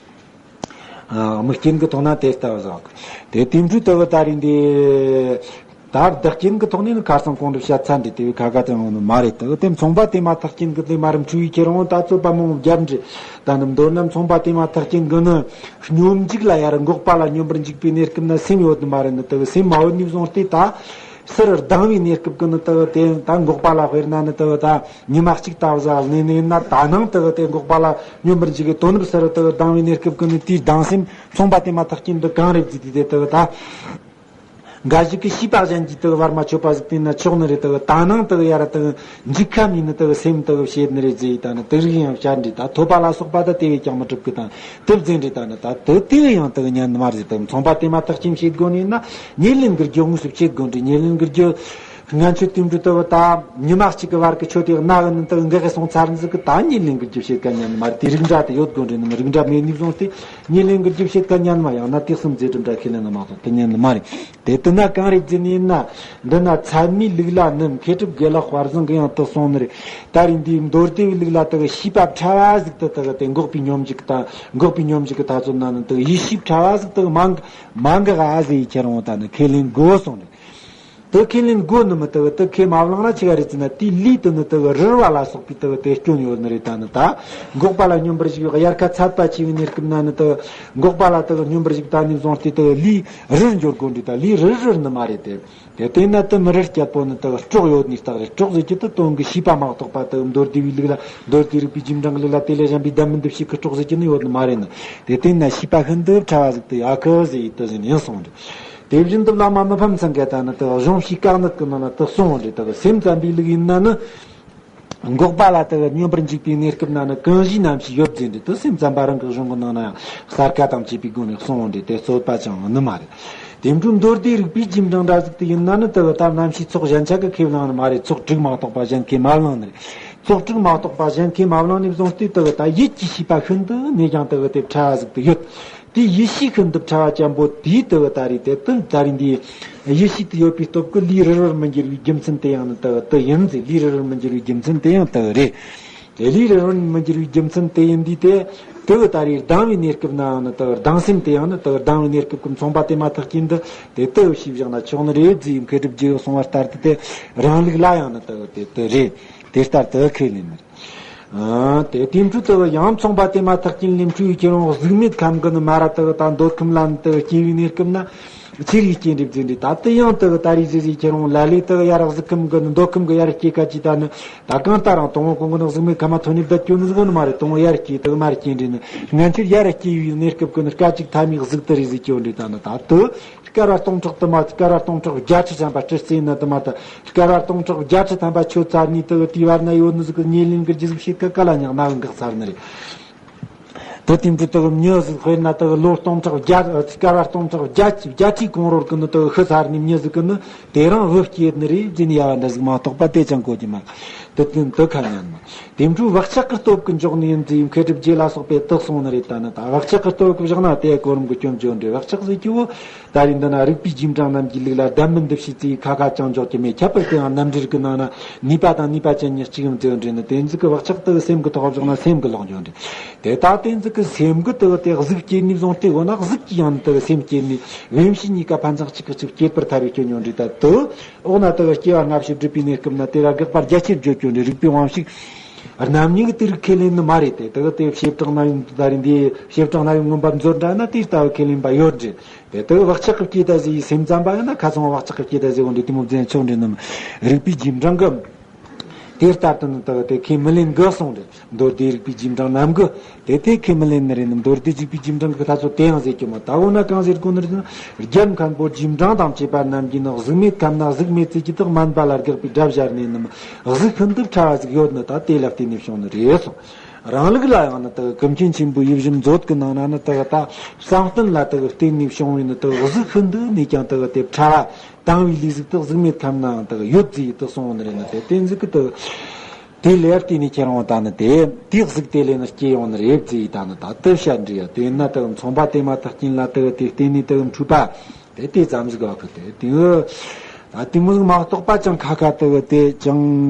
ཨ། དམིགས་རྐྱེན་གྱི་ཐོག་ན་དེ་ལྟ་བུ་ཟིག་དེ་དེ་འཕྲོས་ལྟ་བུ་ད་རིང་འདི་ ད་བདག་རྐྱེན་གྱི་ཐོག་ནས་ནི་ཁ་སང་གོང་དུ་བཤད་ཚར་འདི་དེ་བས་ཁ་ཁ་ཙམ་ཡོང་ནི་མ་རེད། དེ་དེ་མཚུངས་པ་དེ་མ་ཐག་རྐྱེན་གྱི་དེ་མ་རུ་འཁྲུལ་བའི་ཁྱེར་འོང་ད་རྩོད་པ་མང་བོ་བརྒྱབ་འདྲི། ད་ནི་མདོར་ན་མཚུངས་པ་དེ་མ་ཐག་རྐྱེན་གྱི་ནི་སྙོམས་འཇུག་ལ་ཡར་འགོག་པ་ལ་སྙོམས་པར་འཇུག་པའི་གནས་སྐབས་ན་སེམས་ཡོད་ནི་མ་རེད། ནི་དེ་བས་སེམས་མ་ཡོད་ནས་བཟུང་སྟེ་ད་སར་ལྡང་བའི་གནས་སྐབས་ཀྱི་ནི་དེ་བས་དེ་ད་འགོག་པ་ལ་དཔེར་ན་ནི་དེ་བས་ད་ཉི་མ་གཅིག་ད་བཟའ་ནས་ནི་ཡིན་ན་ད་ནང་དེ་བས་དེ་འགོག་པ་ལ་སྙོམས་པར་འཇུག་གི་དོ་ནུབ་སར་དེ་བས་ལྡང་བའི་གནས་སྐབས་ཀྱི་ནི་དེའི་ལྡང་སེམས་མཚུངས་པ་དེ་མ་ཐག་རྐྱེན་དུ་གང་རེད་ཟེར་དུས་དེ་དེ་བས་ད། འགའ་ཞིག་གིས་ཤེས་པ་གཞན་གྱིས་དག་བར་མ་ཆོད་པ་ཟིག་བསྟན་ན་ཆོག་ནི་རེད། དག་ད་ནང་དག་ཡར་དག་འཇིག་ཁམ་ཡིན་ནི་དག་སེམས་དག་བྱེད་ནི་རེད་ཟེར། ད་ནི་དེ་རིགས་ཡང་བཤད་འདྲི་ད་ཐོབ་པ་ལ་སོགས་པ་ད་དེ་བས་ཀྱང་མི་གྲུབ་གི་དང་དེ་བཟེ་འདྲི་ད་ནི་ད་དེ་དེ་བས་ཡང་དག་ཉན་ནི་མ་རེད། དག་མཚུངས་པ་དེ་མ་ཐག་ཅིང་བྱེད་དགོས་ནི་ཡིན་ན་ཉེར་ལེན་གྱི་རྒྱུ་དངོས་སུ་བྱེད་དགོས་འདྲི། ཉེར་ལེན་གྱི་རྒྱུ་ང་ཚོས་དུས་འགྲོ་དག་ད་ཉི་མ་གཅིག་གི་བར་གྱི་ཆོས་དེ་གནའ་གི་ནི་དག་འགག་གི་སོང་ཚར་ཟིག་གི་ད་ཉེར་ལེན་གྱི་རྒྱུ་བྱེད་ཀ་ཉན་ནི་མ་རེད། དེ་རིགས་འདྲ་དེ་ཡོད་དགོས་འདྲི་ནི་མི་རིགས་འདྲ་མེད་ནི་བཟུང་སྟེ། ཉེར་ལེན་གྱི་རྒྱུ་བྱེད་ཀ་ཉན་མ་ཡང་ན་དེ་གསུམ་རྫས་གྲུབ་འདྲ་ཁས་ལེན་ན་མ་གཏོགས་དེ་ཉན་ནི་མ་རེད། དེ་དེ་ན་གང་རེད་ཟེར་ནི་ཡིན་ན། འདི་ན་ཚད་མའི་ལུགས་ལ་ནི་མཁས་གྲུབ་དགེ་ལེགས་དཔལ་བཟང་གིས་ཡང་དུ་གསུངས་ནི་རེད། ད་རེས་འདིའི་མདོ་སྡེ་བའི་ལུགས་ལ་དག་ཤེས་པ་ཕྲ་བ་ཟིག་ཏུ་དག་དེ་འགོག་པའི་སྙོམས་འཇུག་དང་འགོག་པའི་སྙོམས་འཇུག་གི་ཐ་ཚོད་ན་ནི་དག་ཡིད་ཤེས་ཕྲ་བ་ཟིག་དག་མ་འགག་མ་འགག་ཨ་ཟེར་ཡི་ཁྱེར་འོང་ད་ནི་ཁས་ལེན་དགོས་གསུངས་ནི། དེ་ཁས་ལེན་དགོས་ནི་མི་དེ་བས་དེ་ཁས་མ་བླངས་ན་ཆི་ག་རེད་ཟེར་ན། དེའི་ལུས་དེ་ནི་དེ་བས་རུལ་བ་ལ་སོགས་པའི་དེ་བས་དེ་སྐྱོན་ཡོད་ནི་རེད། ད་ནི་ད་འགོག་པ་ལ་སྙོམས་པར་ཞུགས་དབྱར་ཁ་ཚད་པ་ཆེ་བའི་གནས་སྐབས་ན་ནི་དེ་བས་འགོག་པ་ལ་དེ་བས་སྙོམས་པར་ཞུགས་ད་ནི་བཟུང་སྟེ་དེ་བས་ལུས་རུལ་འགྱུར་དགོས་འདྲི་ད་ལུས་རུལ་རུལ་ནི་མ་རེད་དེ། དེ་བལྟས་ན་དེ་མི་རུལ་རྒྱལ་པོ་ནི་དེ་བས་སྲོག་ཡོད་ནི་རྟགས་རེད། སྲོག་ཟེར་རྒྱུ་དེ་དོན་གྱི་ཤེས་པ་མ་གཏོགས་པ་དེ་བས་མདོ་སྡེ་བའི་ལུགས་ལ་མདོ་སྡེ་རིག་པའི་རྗེས་འབྲང་གི་ལུགས་ལ་དེ་ལས་གཞན་པའི་ལྡན་མིན་འདུ་བྱེད་ཀྱི་སྲོག་ཟེར་རྒྱུ་ནི་ཡོད་ནི་མ་རེད་ནི། དེ་བལྟས་ན་ཤེས་པ་ཤིན་ཏུ་ཕྲ་བ་ཟིག་ཏུ་ཡ་ཁུ་ཟེར་ཡི་དེ་བཞིན་ཡིན་གསུངས་འདྲི། དེ་བཞིན་དུ་བླ་མ་མི་ཕམ་ཚང་གིས་ད་ནི་དེ་གཞུང་ཤེས་བཀའ་གནད་ཀྱི་ནང་ན་དེ་གསུངས་འདྲི། དེ་སེམས་ཙམ་པའི་ལུགས་ཡིན་ན་ནི། འགོག་པ་ལ་དེ་སྙོམས་པར་འཇུག་པའི་གནས་སྐབས་ན་ནི་གང་ཞིག་རྣམ་ཤེས་ཡོད་ཟེར་འདྲི། དེ་སེམས་ཙམ་པ་རང་གི་གཞུང་གི་ནང་ན་ཡང་གསལ་ཁ་དང་བཅས་པའི་སྒོ་ནས་གསུངས་འདྲི། དེ་རྩོད་པ་ཅང་ནི་མ་རེད། དེ་འཕྲོ་མདོ་སྡེ་རིག་པའི་རྗེས་འབྲང་འདྲ་ཟིག་ཏུ་ཡིན་ན་ནི་དེ་ད་རྣམ་ཤེས་ཚོགས་གཞན་ཆ་གི་ཁས་བླངས་ནི་མ་རེད། ཚོགས་དྲུག་མ་གཏོགས་པ་གཞན་ཁས་མ་བླངས་ནི་རེད། ཚོགས་དྲུག་མ་གཏོགས་པ་གཞན་ཁས་མ་བླངས་ནས་བཟུང་སྟེ་དེ་ད་ཡིད་ཀྱི་ཤེས་པ་ཤིན་ཏུ་ནས་ཀྱང་དེ་དེ་ཕྲ་བ་ཟིག་ཏུ་ཡོད། དེའི་ཡིད་ཤེས་ཤིན་ཏུ་ཕྲ་བ་ཅན་པོ་དེའི་དེ་བས་ད་རེས་དེ་དེ་ད་རེས་འདིའི་ཡིད་ཤེས་དེ་ཡོད་པའི་སྟོབས་ཀྱིས་ལུས་རུལ་བར་མི་འགྱུར་བའི་རྒྱུ་མཚན་དེ་ཡང་ནི་དེ་བས་དེ་ཡིན་ཟེར། ལུས་རུལ་བར་མི་འགྱུར་བའི་རྒྱུ་མཚན་དེ་ཡང་དེ་བས་རེད། དེ་ལུས་རུལ་བར་མི་འགྱུར་བའི་རྒྱུ་མཚན་དེ་ཡིན་དུས་དེ་དེ་བས་ད་རེས་ལྡང་བའི་གནས་སྐབས་ནའང་ནི་དེ་བས་ལྡང་སེམས་དེ་ཡང་ནི་དེ་བས་ལྡང་བའི་གནས་སྐབས་ཀྱི་མཚུངས་པ་དེ་མ་ཐག་རྐྱེན་དུ་དེ་དེ་བས་ཤེས་བཞག་ན་ཆོག་ནི་རེད་ཟེར། མཁས་གྲུབ་རྗེ་ཡིས་གསུངས་པ་ལྟར་དུ་དེ་རང་ལུགས་ལ་ཡང་ནི་དེ་བས་དེ་དེ་རེད། དེ་ལྟར་དུ་ཁས་ལེན་ནི་རེད། ཨ། དེ་དེ་འཕྲོ་དེ་ཡང་མཚུངས་པ་དེ་མ་ཐག་རྐྱེན་ལས་འཁྲུལ་བའི་ཁྱེར་འོང་གཟུགས་མེད་ཁམས་ཀྱི་ནི་མ་ར་དེ་ད་འདོད་ཁམས་ལ་ནི་དེ་སྐྱེ་བའི་གནས་སྐབས་ན་ཆི་རིགས་སྐྱེ་འདྲི་ཟེར་འདྲི། ད་དེ་ཡང་དེ་ད་རེས་ཟེར་ཟེར་ཁྱེར་འོང་ལ་ལས་དེ་ཡར་གཟུགས་ཁམས་ཀྱི་ནི་འདོད་ཁམས་ཀྱི་ཡར་སྐྱེ་ཁ་ཅིག་ད་ནི་ད་གང་ལྟར་རང་དང་པོ་གོང་གི་ནི་གཟུགས་མེད་ཁམས་མ་ཐོན་ནས་བསྡད་སྐྱོ་ནི་ཟིག་ནི་མ་རེད། དང་པོ་ཡར་སྐྱེ་དེ་མར་སྐྱེ་འདྲི་ནི་ང་ཚོས་ཡར་སྐྱེ་བའི་གནས་སྐབས་ཀྱི་ནི་སྐད་ཅིག་ཐ་མའི་གཟུགས་དེ་རེད་ཟེར་ཁྱེར་འདྲི། ད་ནི་ད་དེ། སྐར་བ་སྟོང་ཕྲག་དུ་མ་སྐར་བ་སྟོང་ཕྲག་བརྒྱད་ཁྲི་ཐམ་པ་སྤྲུལ་རྩེ་ན་དུ་མ་ད་སྐར་བ་སྟོང་ཕྲག་བརྒྱད་ཁྲི་ཐམ་པ་ཆོད་ཚར་ནས་དུ་དེའི་བར་ན་ཡོད་ནི་ཟིག་གི་ཉེར་ལེན་གྱི་རྒྱུ་ཟིག་བྱེད་ཀ་ག་ལ་ཉག་ན་འགག་ཚར་ནི་རེད། དུ་དེ་འདྲ་དུ་མྱི་ཟིག་དཔེར་ན་དུ་ལོ་སྟོང་ཕྲག་བརྒྱད་སྐར་བ་སྟོང་ཕྲག་བརྒྱད་བརྒྱད་ཁྲི་གོང་རོལ་གི་ནི་དུ་ཤི་ཚར་ནས་མྱི་ཟིག་གི་ནི་དེ་རང་བུ་སྐྱེས་ནི་རེད་ཟེར་ནས་ཡ་བ་འདྲ་ཟིག་མ་གཏོགས་པ་དེ་ཅང་གོ་རྒྱུ་མ་དུ་དུ་དུ་ཁ་ཉན་མ། དེ་འཕྲོ་བག་ཆགས་ཀྱི་སྟོབས་ཀྱིས་འཇོག་ནི་ཡིན་ཟེར་མཁས་གྲུབ་རྗེ་ལ་སོགས་པས་དུ་གསུངས་ནི་རེད། ད་ནི་ད་བག་ཆགས་ཀྱི་སྟོབས་ཀྱིས་བཞག་ན་དེ་གོ་རིམ་གྱི་སྐྱོན་བརྗོད་འདྲི། བག་ཆགས་ཟེར་གྱི་བོ། ད་རེས་འདི་ན་རིག་པའི་རྗེས་འབྲང་རྣམས་ཀྱི་ལུགས་ལ་ལྡན་མིན་འདུ་བྱེད་ཅེས་ཁ་ཁ་ཅང་འཇོག་གི་མེད། ཁྱད་པར་དུ་ཡང་རྣམ་འགྲེལ་གྱི་ནང་ན་ནུས་པ་དང་ནུས་པ་ཅན་གཉིས་གཅིག་ཡང་བརྗོད་འདྲི་ནི་དེ་ཚིག་གི་བག་ཆགས་དུ་སེམས་ཀྱི་ཐོག་བཞག་ན་སེམས་ཀྱི་ལོག་འཇོག་འདྲི། དེ་ལྟ་དེ་ཚིག་གི་སེམས་ཀྱི་དུ་དེ་གཟུགས་སྐྱེས་ནས་བཟུང་སྟེ་འོ་ན་གཟུགས་ཀྱི་ཡང་དུ་སེམས་སྐྱེས་ནས་བེམ་ཤེས་གཉིས་ཀ་ཕན་ཚུན་གཅིག་གིས་གཅིག་སྐྱེད་པར་ཐལ་བའི་སྐྱོན་ཡོང་འདྲི། ད་དུ་འོ་ན་དུ་སྐྱེ་བ་སྔ་ཕྱི་སྒྲུབ་པའི་གནས་སྐབས་ན་དེ་ལ་དགག་པ་རྒྱ་ཆེར་བརྗོད་རྒྱུ་འདྲི། རིགས་པའི་དབང་ཕྱུག་རྣམ་གཉིས་ཀྱི་དེ་རིགས་ཁས་ལེན་ནི་མ་རེད་དེ། དེ་གི་དེ་བྱེ་བྲག་སྣང་བའི་ད་རེས་འདི་བྱེ་བྲག་སྣང་བའི་མངོན་པ་མཛོད་འདྲ་ན་དེ་ལྟ་བུ་ཁས་ལེན་པ་ཡོད་རེད་དེ། དེ་གི་བག་ཆགས་ཀྱི་སྐྱེས་ད་ཟེར་ཡི་སེམས་ཙམ་པ་ཡིན་ན་ཁ་ཚང་བག་ཆགས་ཀྱི་སྐྱེས་ད་ཟེར་བ་འདི་དེ་མོ་བཙན་ཆོག་འདྲེ་ནམ། རིགས་པའི་རྗེས་འབྲང་གི་དེ་ལྟར་དུ་ནི་དེ་གི་དེ་ཁས་མི་ལེན་དགོས་གསུངས་རེད། མདོ་སྡེ་རིགས་པའི་རྗེས་འབྲང་རྣམས་ཀྱི་དེ་དེ་ཁས་མི་ལེན་ནི་རེད་ནམ། མདོ་སྡེ་རིགས་པའི་རྗེས་འབྲང་གི་ད་ཚོ་དེ་ཡང་ཟེར་གྱི་མོ། ད་འོ་ན་གང་ཟེར་དགོས་ནི་རེད་ན། རྒྱལ་མཁན་པོ་རྗེས་འབྲང་དང་བཅས་པ་རྣམས་ཀྱིས་ནི་གཟུགས་མེད་ཁམས་ན་གཟུགས་མེད་ཚུལ་གྱི་དག་མན་པ་ལ་དགག་པའི་སྒྲ་སྦྱར་ནས་ནམ། གཟུགས་ཤིན་ཏུ་ཕྲ་བ་ཟིག་ཡོད་ནི་ད་དེ་ལ་བརྟེན་ནས་བྱུང་ནི་རེད་གསུངས། རང་ལུགས་ལ་ཡང་ནི་དག་ཀུན་མཁྱེན་ཆེན་པོའི་ཡིད་བཞིན་མཛོད་ཀྱི་ནང་ན་ནི་དག་ད་བསམ་གཏན་ལ་དག་བརྟེན་ནས་བྱུང་བའི་ནི་དག་གཟུགས་ཤིན་ཏུ་ནས་ཀྱང་དག་དེ་ཕྲ་བ་དང་བའི་ལུས་ཟིག་དག་གཟུགས་མེད་ཁམས་ནའང་དག་ཡོད་ཟེར་དུ་གསུངས་ནི་རེད། ནི་དེ་བརྟེན་ཟིག་གི་དག་དེ་ལས་བརྟེན་ནས་ཁྱེད་རང་ད་ནི་དེ་དེ་གཟུགས་དེ་ལས་ནི་སྐྱེ་ཡོང་ནི་རེད་ཟེར་ད་ནི་ད་དུ་བཤད་འདྲི་ཡ། དེ་ན་དག་མཚུངས་པ་དེ་མ་ཐག་རྐྱེན་ལ་དག་དེ་བརྟེན་ནས་དག་འཁྲུལ་པ་དེ་དེ་ཙམ་ཟིག་ག་གི་དེ་དེ། ད་དེ་མོ་ཟིག་མ་གཏོགས་པ་ཅང་ཁ་ཁ་དེ་གི་དེ་ཅང་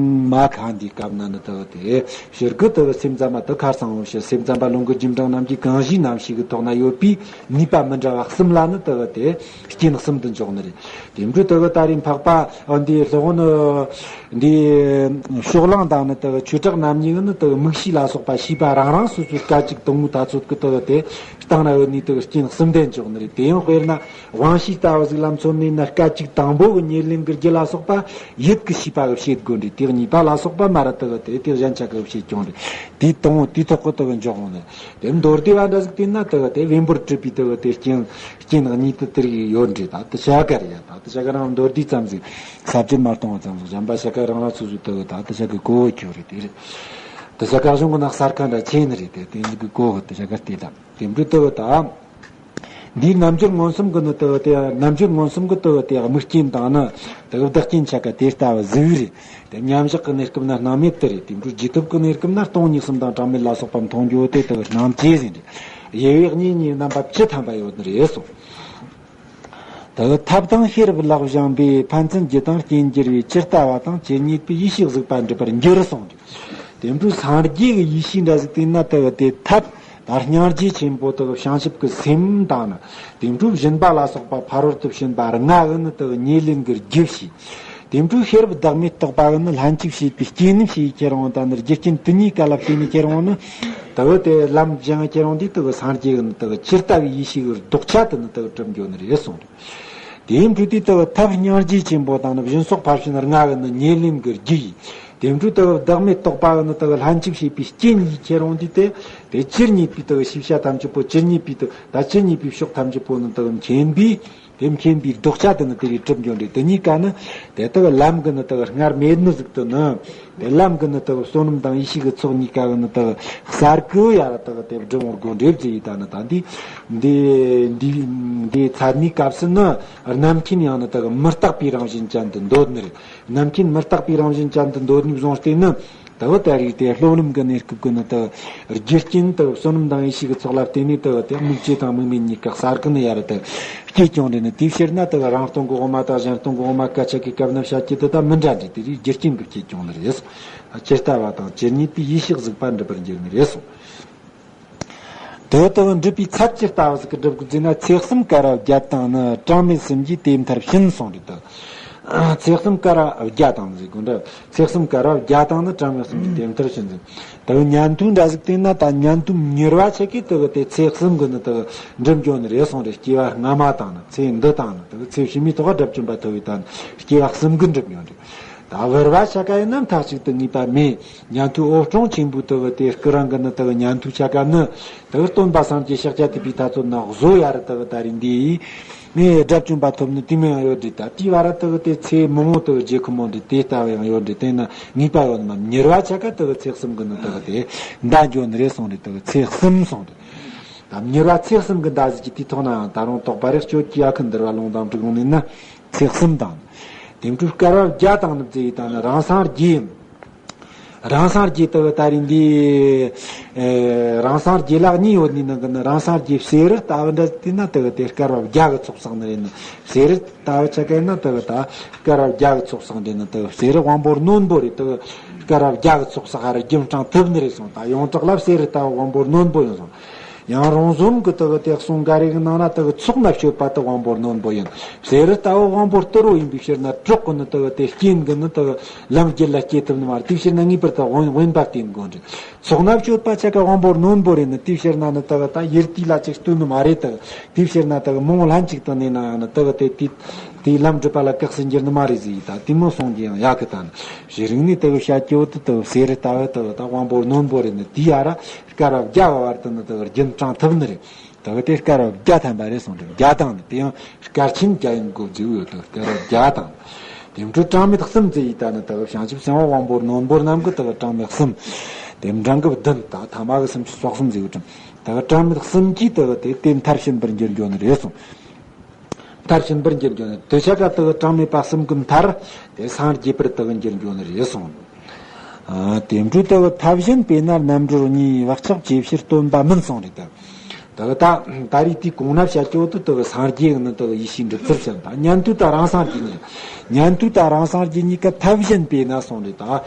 མ་ཁ་འདི་སྐབས་ན་ནི་དེ་གི་དེ་ཕྱིར་གི་དེ་གི་སེམས་ཙམ་པ་དེ་ཁར་སང་བོ་ཕྱིར་སེམས་ཙམ་པ་ལུང་གི་རྒྱུ་འབྲང་རྣམས་ཀྱི་གང་ཞིག་རྣམ་ཤེས་ཀྱི་ཐོག་ན་ཡོད་པའི་ནུས་པ་མི་འདྲ་བ་གསུམ་ལ་ནི་དེ་གི་དེ་རྐྱེན་གསུམ་དུ་འཇོག་ནི་རེད། དེ་འཕྲོས་དེ་གི་ད་རེས་འཕགས་པ་འདི་སློབ་དཔོན་འདི་ཕྱོགས་གླང་དང་ནི་དེ་གི་ཆོས་གྲགས་རྣམ་གཉིས་ཀྱི་ནི་དེ་གི་དམིགས་བྱའི་ལ་སོགས་པ་ཤེས་པ་རང་རང་སོ་སོའི་སྐད་ཅིག་དང་པོའི་ཐ་ཚོད་ཀྱི་དེ་གི་དེ་སྟེང་ན་ཡོད་ནི་དེ་གི་རྐྱེན་གསུམ་ལྡན་འཇོག་ནི་རེད། དེ་ཡང་དཔེར་ན། དབང་ཤེས་ལྟ་བུ་ཟིག་ལ་མཚོན་ནས་ན་སྐད་ཅིག་དང་པོ་གི་ཉེར་ལེན་གྱི་རྒྱུ་ལ་སོགས་པ་ཡུལ་གྱི་ཤེས་པ་གིས་བྱེད་དགོས་རེད། དེ་གཉིས་པ་ལ་སོགས་པ་མ་ར་དེ་གི་དེ་དེ་གཞན་ཆ་གིས་བྱེད་ཀྱང་རེད། དེ་དང་པོ་དེའི་ཐོག་གི་དེ་གི་འཇོག་འོང་ནས། དེ་མདོ་སྡེ་བ་འདྲ་ཟིག་བལྟས་ན་དེ་གི་དེ་བེམ་པོར་གྲུབ་པའི་དེ་གི་དེ་རྐྱེན་རྐྱེན་གཉིས་དེ་དེ་རིགས་ཡོད་རེད། ད་དེ་བྱ་དགའ་རེད་ཡ། ད་དེ་བྱ་དགའ་རང་མདོ་སྡེ་ཙམ་ཟིག་ས་བཅད་མ་གཏོང་བ་ཙམ་ཟིག་གཞན་པ་བྱ་དགའ་རང་རང་སོ་སོའི་དེ་གི་ད་དེ་བྱ་དགའི་གོ་བོ་ཁྱོད་རེད། དེ་རེད། དེ་བྱ་དགའ་གཞུང་གི་ནང་གསར་ཁ་འདྲ་ཆེ་ནི་རེད། དེ་དེ་ཟིག་གི་གོ་བོ་དེ་བྱ་དགའ་བལྟས་དང་། དེ་འདྲ་དེ་གི་ད། འདིའི་རྣམ་འགྱུར་མངོན་སུམ་གྱི་ནི་དེ་དེ་རྣམ་འགྱུར་མངོན་སུམ་གྱི་དེ་དེ་དམིགས་རྐྱེན་དང་ནི་དེ་བདག་རྐྱེན་ཆ་ག་དེ་ལྟ་བུ་ཟིག་རེད། དེ་མཉམ་བཞག་གི་གནས་སྐབས་ན་སྣང་མེད་དེ་རེད། དེ་འཕྲོས་རྗེས་ཐོབ་ཀྱི་གནས་སྐབས་ན་སྟོང་ཉིད་གསུམ་དང་གྲངས་མེད་ལ་སོགས་པ་མཐོང་རྒྱུ་དེ་དེ་སྣང་བྱེད་ཟིན་རེད། དབྱེ་བས་གཉིས་གཉིས་རྣམ་པ་བཅུ་ཐམ་པ་ཡོད་ནི་རེད་གསུངས། དེ་ཐབས་དང་ཤེས་རབ་ལག་བཞིན་པས་ཕན་ཚུན་རྒྱུ་དང་རྐྱེན་འགྱུར་བའི་ཇི་ལྟ་བ་དང་ཇི་སྙེད་པའི་ཡེ་ཤེས་གཟིགས་པ་འགྲུབ་པར་འགྱུར་གསུངས་ཏེ། དེ་འཕྲོས་སངས་རྒྱས་ཀྱི་ཡེ་ཤེས་འདྲ་ཟིག་བལྟས་ན་དེ་གི་དེ་ཐབས་ད་སྙིང་རྗེ་ཆེན་པོ་དེ་གི་བྱང་ཆུབ་ཀྱི་སེམས་དང་ནི། དེ་འཕྲོས་སྦྱིན་པ་ལ་སོགས་པ་ཕ་རོལ་ཏུ་ཕྱིན་པ་ལྔ་གི་ནི་དེ་གི་ཉེར་ལེན་གྱི་རྒྱུ་བྱས། དེ་འཕྲོས་ཤེས་རབ་བདག་མེད་རྟོགས་པ་གི་ནི་ལྷན་ཅིག་བྱེད་པའི་རྐྱེན་ནི་བྱས་ཁྱེར་འོང་དང་ནི་རྒྱུ་རྐྱེན་དེ་གཉིས་ཀ་ལ་བརྟེན་ནས་ཁྱེར་འོང་ནི། དེ་གི་དེ་ལམ་སྦྱངས་ཁྱེར་འོང་དུས་དེ་གི་སངས་རྒྱས་ཀྱི་ནི་དེ་གི་ཇི་ལྟ་བུའི་ཡེ་ཤེས་ཀྱི་ལྡོག་ཆ་དེ་ནི་དེ་གི་གྲུབ་འགྱོ་ནི་རེད་གསུངས་རེད། དེའི་འཕྲོས་དེ་དག་ཐབས་སྙིང་རྗེ་ཆེན་པོ་དང་ནི་སྦྱིན་སོགས་ཕར་ཕྱིན་ལྔ་གི་ནི་ཉེར་ལེན་གྱི་རྒྱུ་ཡིས། དེ་འཕྲོས་དག་བདག་མེད་རྟོགས་པ་གི་ནི་དག་ལྷན་ཅིག་བྱེད་པའི་རྐྱེན་ཡིས་ཁྱེར་འོང་དུས་ཏེ། དེ་ཇི་སྙེད་པའི་དག་ཤེས་བྱ་ཐམས་ཅད་པོ་ཇི་སྙེད་པའི་དག་ད་ཇི་སྙེད་པའི་ཕྱོགས་ཐམས་ཅད་པོ་ནི་དག་མཁྱེན་པའི། དེ་མཁྱེན་པའི་ལྡོག་ཆ་དེ་ནི་དེ་ལས་གྲུབ་འགྱོ་འདྲེ། དེ་གཉིས་ཀ་ནི་དེ་དག་ལམ་གི་ནི་དག་སྔར་མེད་ནི་ཟིག་ཏུ་ནི། དེ་ལམ་གི་ནི་དག་བསོད་ནམས་དང་ཡེ་ཤེས་ཀྱི་ཚོགས་གཉིས་ཀ་གི་ནི་དག་གསར་བུ་ཡར་དག་དེ་སྒྲུབ་འོང་དགོས་འདྲེ་བགྱི་ཡི་ད་ནི་ད་འདི། འདི་འདི་འདི་ཚར་ནི་སྐབས་སུ་ནི། རྣམ་མཁྱེན་ཡང་ནི་དག་མི་རྟག་པའི་རང་བཞིན་ཅན་དུ་འདོད་ནི་རེད། རྣམ་མཁྱེན་མི་རྟག་པའི་རང་བཞིན་ཅན་དུ་འདོད་ནི་བཟུང་སྟེ་ནི། དག་ད་རིགས་ཏེ་སློབ་རིམ་གི་གནས་སྐབས་ཀྱི་ནི་དག་རྒྱུ་རྐྱེན་དག་བསོད་ནམས་དང་ཡེ་ཤེས་ཀྱི་ཚོགས་ལ་བརྟེན་ནས་དག་དེ་དམིགས་བཅས་དང་དམིགས་མེད་གཉིས་ཀ་གསར་ཀུན་ནི་ཡར་དག་སྐྱེས་ཀྱང་རེད་ནི། དེའི་ཕྱིར་ན་དག་རང་སྟོང་གི་དབུ་མ་དང་གཞན་སྟོང་གི་དབུ་མ་སྐད་ཆ་གི་སྐབས་ན་བཤད་ཀྱི་དེ་དག་མི་འདྲ་འདྲེ། དེ་རིགས་རྒྱུ་རྐྱེན་གྱི་སྐྱེས་ཀྱང་ནི་རེད་གསུངས། ཇི་ལྟ་བ་དང་ཇི་སྙེད་པའི་ཡེ་ཤེས་གཟིགས་པ་འགྲུབ་པར་འགྱུར་ནི་རེད་གསུངས། དེ་དག་འགྲུབ་པའི་ཚད་ཇི་ལྟ་བ་ཟིག་གི་སྒྲུབ་དགོས་ཟེར་ན། ཚེ་གསུམ་བསྐལ་བ་བརྒྱ་དང་ནི་གྲངས་མེད་གསུམ་གྱིས་དེ་མཐར་ཕྱིན་གསུངས་རེད་དོ། ཚེ་གསུམ་བསྐལ་བ་བརྒྱ་དང་ཟེར་དགོས་འདྲ། ཚེ་གསུམ་བསྐལ་བ་བརྒྱ་དང་ནི་གྲངས་མེད་གསུམ་གྱིས་དེ་མཐར་ཕྱིན་ཟེར། དེ་ཉན་ཐོས་འདྲ་ཟིག་བལྟས་ན་ད་ཉན་ཐོས་མྱུར་བ་ཆ་གིས་དེ་དེ་ཚེ་གསུམ་གྱི་ནི་དེ་འགྲུབ་འགྱོ་ནི་རེད་གསུངས་རེད། སྐྱེ་བ་སྔ་མ་དང་ནི་ཚེ་འདི་དང་ནི་དེ་ཚེ་ཕྱི་མའི་ཐོག་དགྲ་བཅོམ་པ་ཐོབ་པའི་དང་ནི་སྐྱེ་བ་གསུམ་གྱི་འགྲུབ་འགྱོ་ནི་རེད། ད་བུར་བ་ཆ་ག་ཡིན་ན་མཐའ་གཅིག་ཏུ་ངེས་པ་མེད། ཉན་ཐོས་འོད་སྤྲིན་ཆེན་པོའི་དུ་བུ་དེ་སྐུ་རང་གི་ནི་དུ་བུ་ཉན་ཐོས་ཆ་ག་ནི་དུ་བུ་སྟོན་པ་སངས་རྒྱས་ཤཱཀྱ་ཐུབ་པའི་ཐ་ཚོད་ན་བཟོ་ཡ་རུ་དུ་བུ་ད་རིང་འདི་ཡིས་ངས་དགྲ་བཅོམ་པ་ཐོབ་ནི་དེ་མོ་ཡང་ཡོད་འདྲི། ད་དེའི་བར་དུ་བུ་དེ་ཚེ་མི་མོ་དུ་བུ་རྗེ་ཁུ་མོ་འདྲི་དེ་ལྟ་བུ་ཡང་ཡོད་འདྲི། དེ་ན་ངེས་པ་ཡོད་མ་མྱུར་བ་ཆ་ག་དུ་བུ་ཚེ་གསུམ་གི་ནི་དུ་བུ་དེ་འདའ་འགྱོ་ནི་རེད་གསུངས་རེད། དུ་བུ་ཚེ་གསུམ་གསུངས་རེད། ད་མྱུར་བ་ཚེ་གསུམ་གི་འདའ་ཟིག་གི་དུས་ཐོག་ནའང་ད་རུང་དོགས་པ་རེ་གཅོད་ཀྱི་ཡ་ཁུ་འདིར་བ་ལུང་དང་འབྲུག་ལུང་ནས་ན། ཚེ་གསུམ་དང་། དེ་འཕྲོས་བསྐལ་བ་བརྒྱ་དང་ནི་བརྩི་ཡི་དང་ནི་རང་སངས་རྒྱས། རང་སངས་རྒྱས་དུ་བུ་ད་རིང་འདི། ཨེ། རང་སངས་རྒྱས་ལ་གཉིས་ཡོད་ནི་ནང་གི་ནི་རང་སངས་རྒྱས་བྱེ་རུ་ལྟ་བུ་འདྲ་དེ་ན་དུ་བུ་དེ་བསྐལ་བ་བརྒྱ་གི་ཚོགས་བསགས་ནི་རེད་ནི། བྱེ་རུ་ལྟ་བུ་ཆ་ག་ན་དུ་བུ་ད་བསྐལ་བ་བརྒྱ་གི་ཚོགས་བསགས་འདྲེ་ནི། དུ་བུ་བྱེ་རུ་དབང་པོ་རྣོན་པོ་རེད། དུ་བུ་བསྐལ་བ་བརྒྱ་གི་ཚོགས་བསགས་ཧ་རུ་རྒྱུན་སྤྲང་ཐུབ་ནི་རེད་གསུངས། ད་ཡོངས་གྲགས་ལ་བྱེ་རུ་ལྟ་བུ་དབང་པོ་རྣོན་པོ་ཡིན་གསུངས། ཡང་རོང་ཟོམ་གྱི་དུ་བུ་དེ་གསུང་འགའ་རེ་གི་ནང་ན་དུ་བུ་ཚོགས་ན་སྤྱོད་པ་དུ་དབང་པོ་རྣོན་པོ་ཡིན། བྱེ་རུ་ལྟ་བུ་དབང་པོ་སྟུར་བོ་ཡིན་པའི་ཕྱིར་ན་གྲོགས་ཀྱི་ནི་དུ་བུ་དེ་རྐྱེན་གྱི་ནི་དུ་བུ་ལམ་རྒྱུད་ལ་སྐྱེ་ཐུབ་ནི་མ་རེད། དེའི་ཕྱིར་ན་ངེས་པར་དུ་དབང་དབེན་པ་བསྟེན་དགོས་རེད། ཚོགས་ན་སྤྱོད་པ་ཆ་ག་དབང་པོ་རྣོན་པོ་རེད་ནི། དེའི་ཕྱིར་ན་ནི་དུ་བུ་ད་ཡུལ་དེ་ལ་ཅིག་ལྟོས་ནི་མ་རེད་དུ། དེའི་ཕྱིར་ན་དུ་བུ་མོ་ལྷན་ཅིག་ཏུ་གནས་ན་ཡང་ནི་དུ་བུ་དེ་དེ་དེའི་ལམ་སྒྲུབ་པ་ལ་གེགས་སུ་འགྱུར་ནི་མ་རེད་ཟེར་ཡི་ད་དེ་མོ་གསུང་རྒྱུ་ཡང་ཡག་གི་ད་ནི། གཞི་རིང་ནས་དུ་བུ་བཤད་རྒྱུ་བོ་དུ་དུ་བུ་བྱེ་རུ་ལྟ་བུ་དུ་བུ་ད་དབང་པོ་རྣོན་པོ་རེད་ནི། དེའི་ཨ་ར་བསྐལ་བ་བརྒྱ་བ་བར་དུ་ནི་དུ་བུ་རྒྱུན་སྤྲང་ཐུབ་ནི་རེད། དུ་བུ་དེ་བསྐལ་བ་བརྒྱ་ཐམ་པ་རེད་གསུངས་རེད། བརྒྱ་དང་ནི་དེ་ཡང་བསྐལ་ཆེན་བརྒྱ་ཡིན་དགོས་བརྗོད་ཡོད་དུ་བསྐལ་བ་བརྒྱ་དང་། དེ་འཕྲོས་གྲངས་མེད་གསུམ་བརྩི་ཡི་ད་ནི་དུ་བུ་བྱང་ཆུབ་སེམས་དབང་དབང་པོ་རྣོན་པོ་རྣམས་ཀྱི་དུ་བུ་གྲངས་མེད་གསུམ། དེ་འབྲིང་གི་བདུན་ད་ཐ་མ་གི་སུམ་ཅུ་སོ་གསུམ་ཟེར་བའི་གྲངས་དུ་བུ་གྲངས་མེད་གསུམ་གྱིས་དུ་བུ་དེ་དེ་མཐར་ཕྱིན་པར་འགྱུར་འགྱོ་ནི་རེད་གསུངས། མཐར་ཕྱིན་པར་འགྱུར་འགྱོ་ནི། དེ་ཆ་ག་དུ་བུ་གྲངས་མེད་པ་གསུམ་གྱི་མཐར་དེ་སངས་རྒྱས་པར་དུ་བུ་འགྱུར་འགྱོ་ནི་རེད་གསུངས། ཨ། དེ་འཕྲོས་དུ་བུ་ཐབས་གཞན་དཔེར་ན་རྣམ་གྲོལ་གཉིས་བག་ཆགས་ཇེ་ཕྱིར་སྟོན་པ་མིན་གསུངས་རེད་དུ། དེ་གི་ད་ད་རེས་དེའི་གོང་ན་བཤད་རྒྱུ་དེ་དེ་གི་སངས་རྒྱས་ནི་དེ་གི་ཡེ་ཤེས་འགྲུབ་ཚུལ་བཤད་པ། ཉན་ཐོས་དང་རང་སངས་རྒྱས་གཉིས། ཉན་ཐོས་དང་རང་སངས་རྒྱས་གཉིས་ཀ་ཐབས་གཞན་པས་ན་གསུངས་རེད་ད།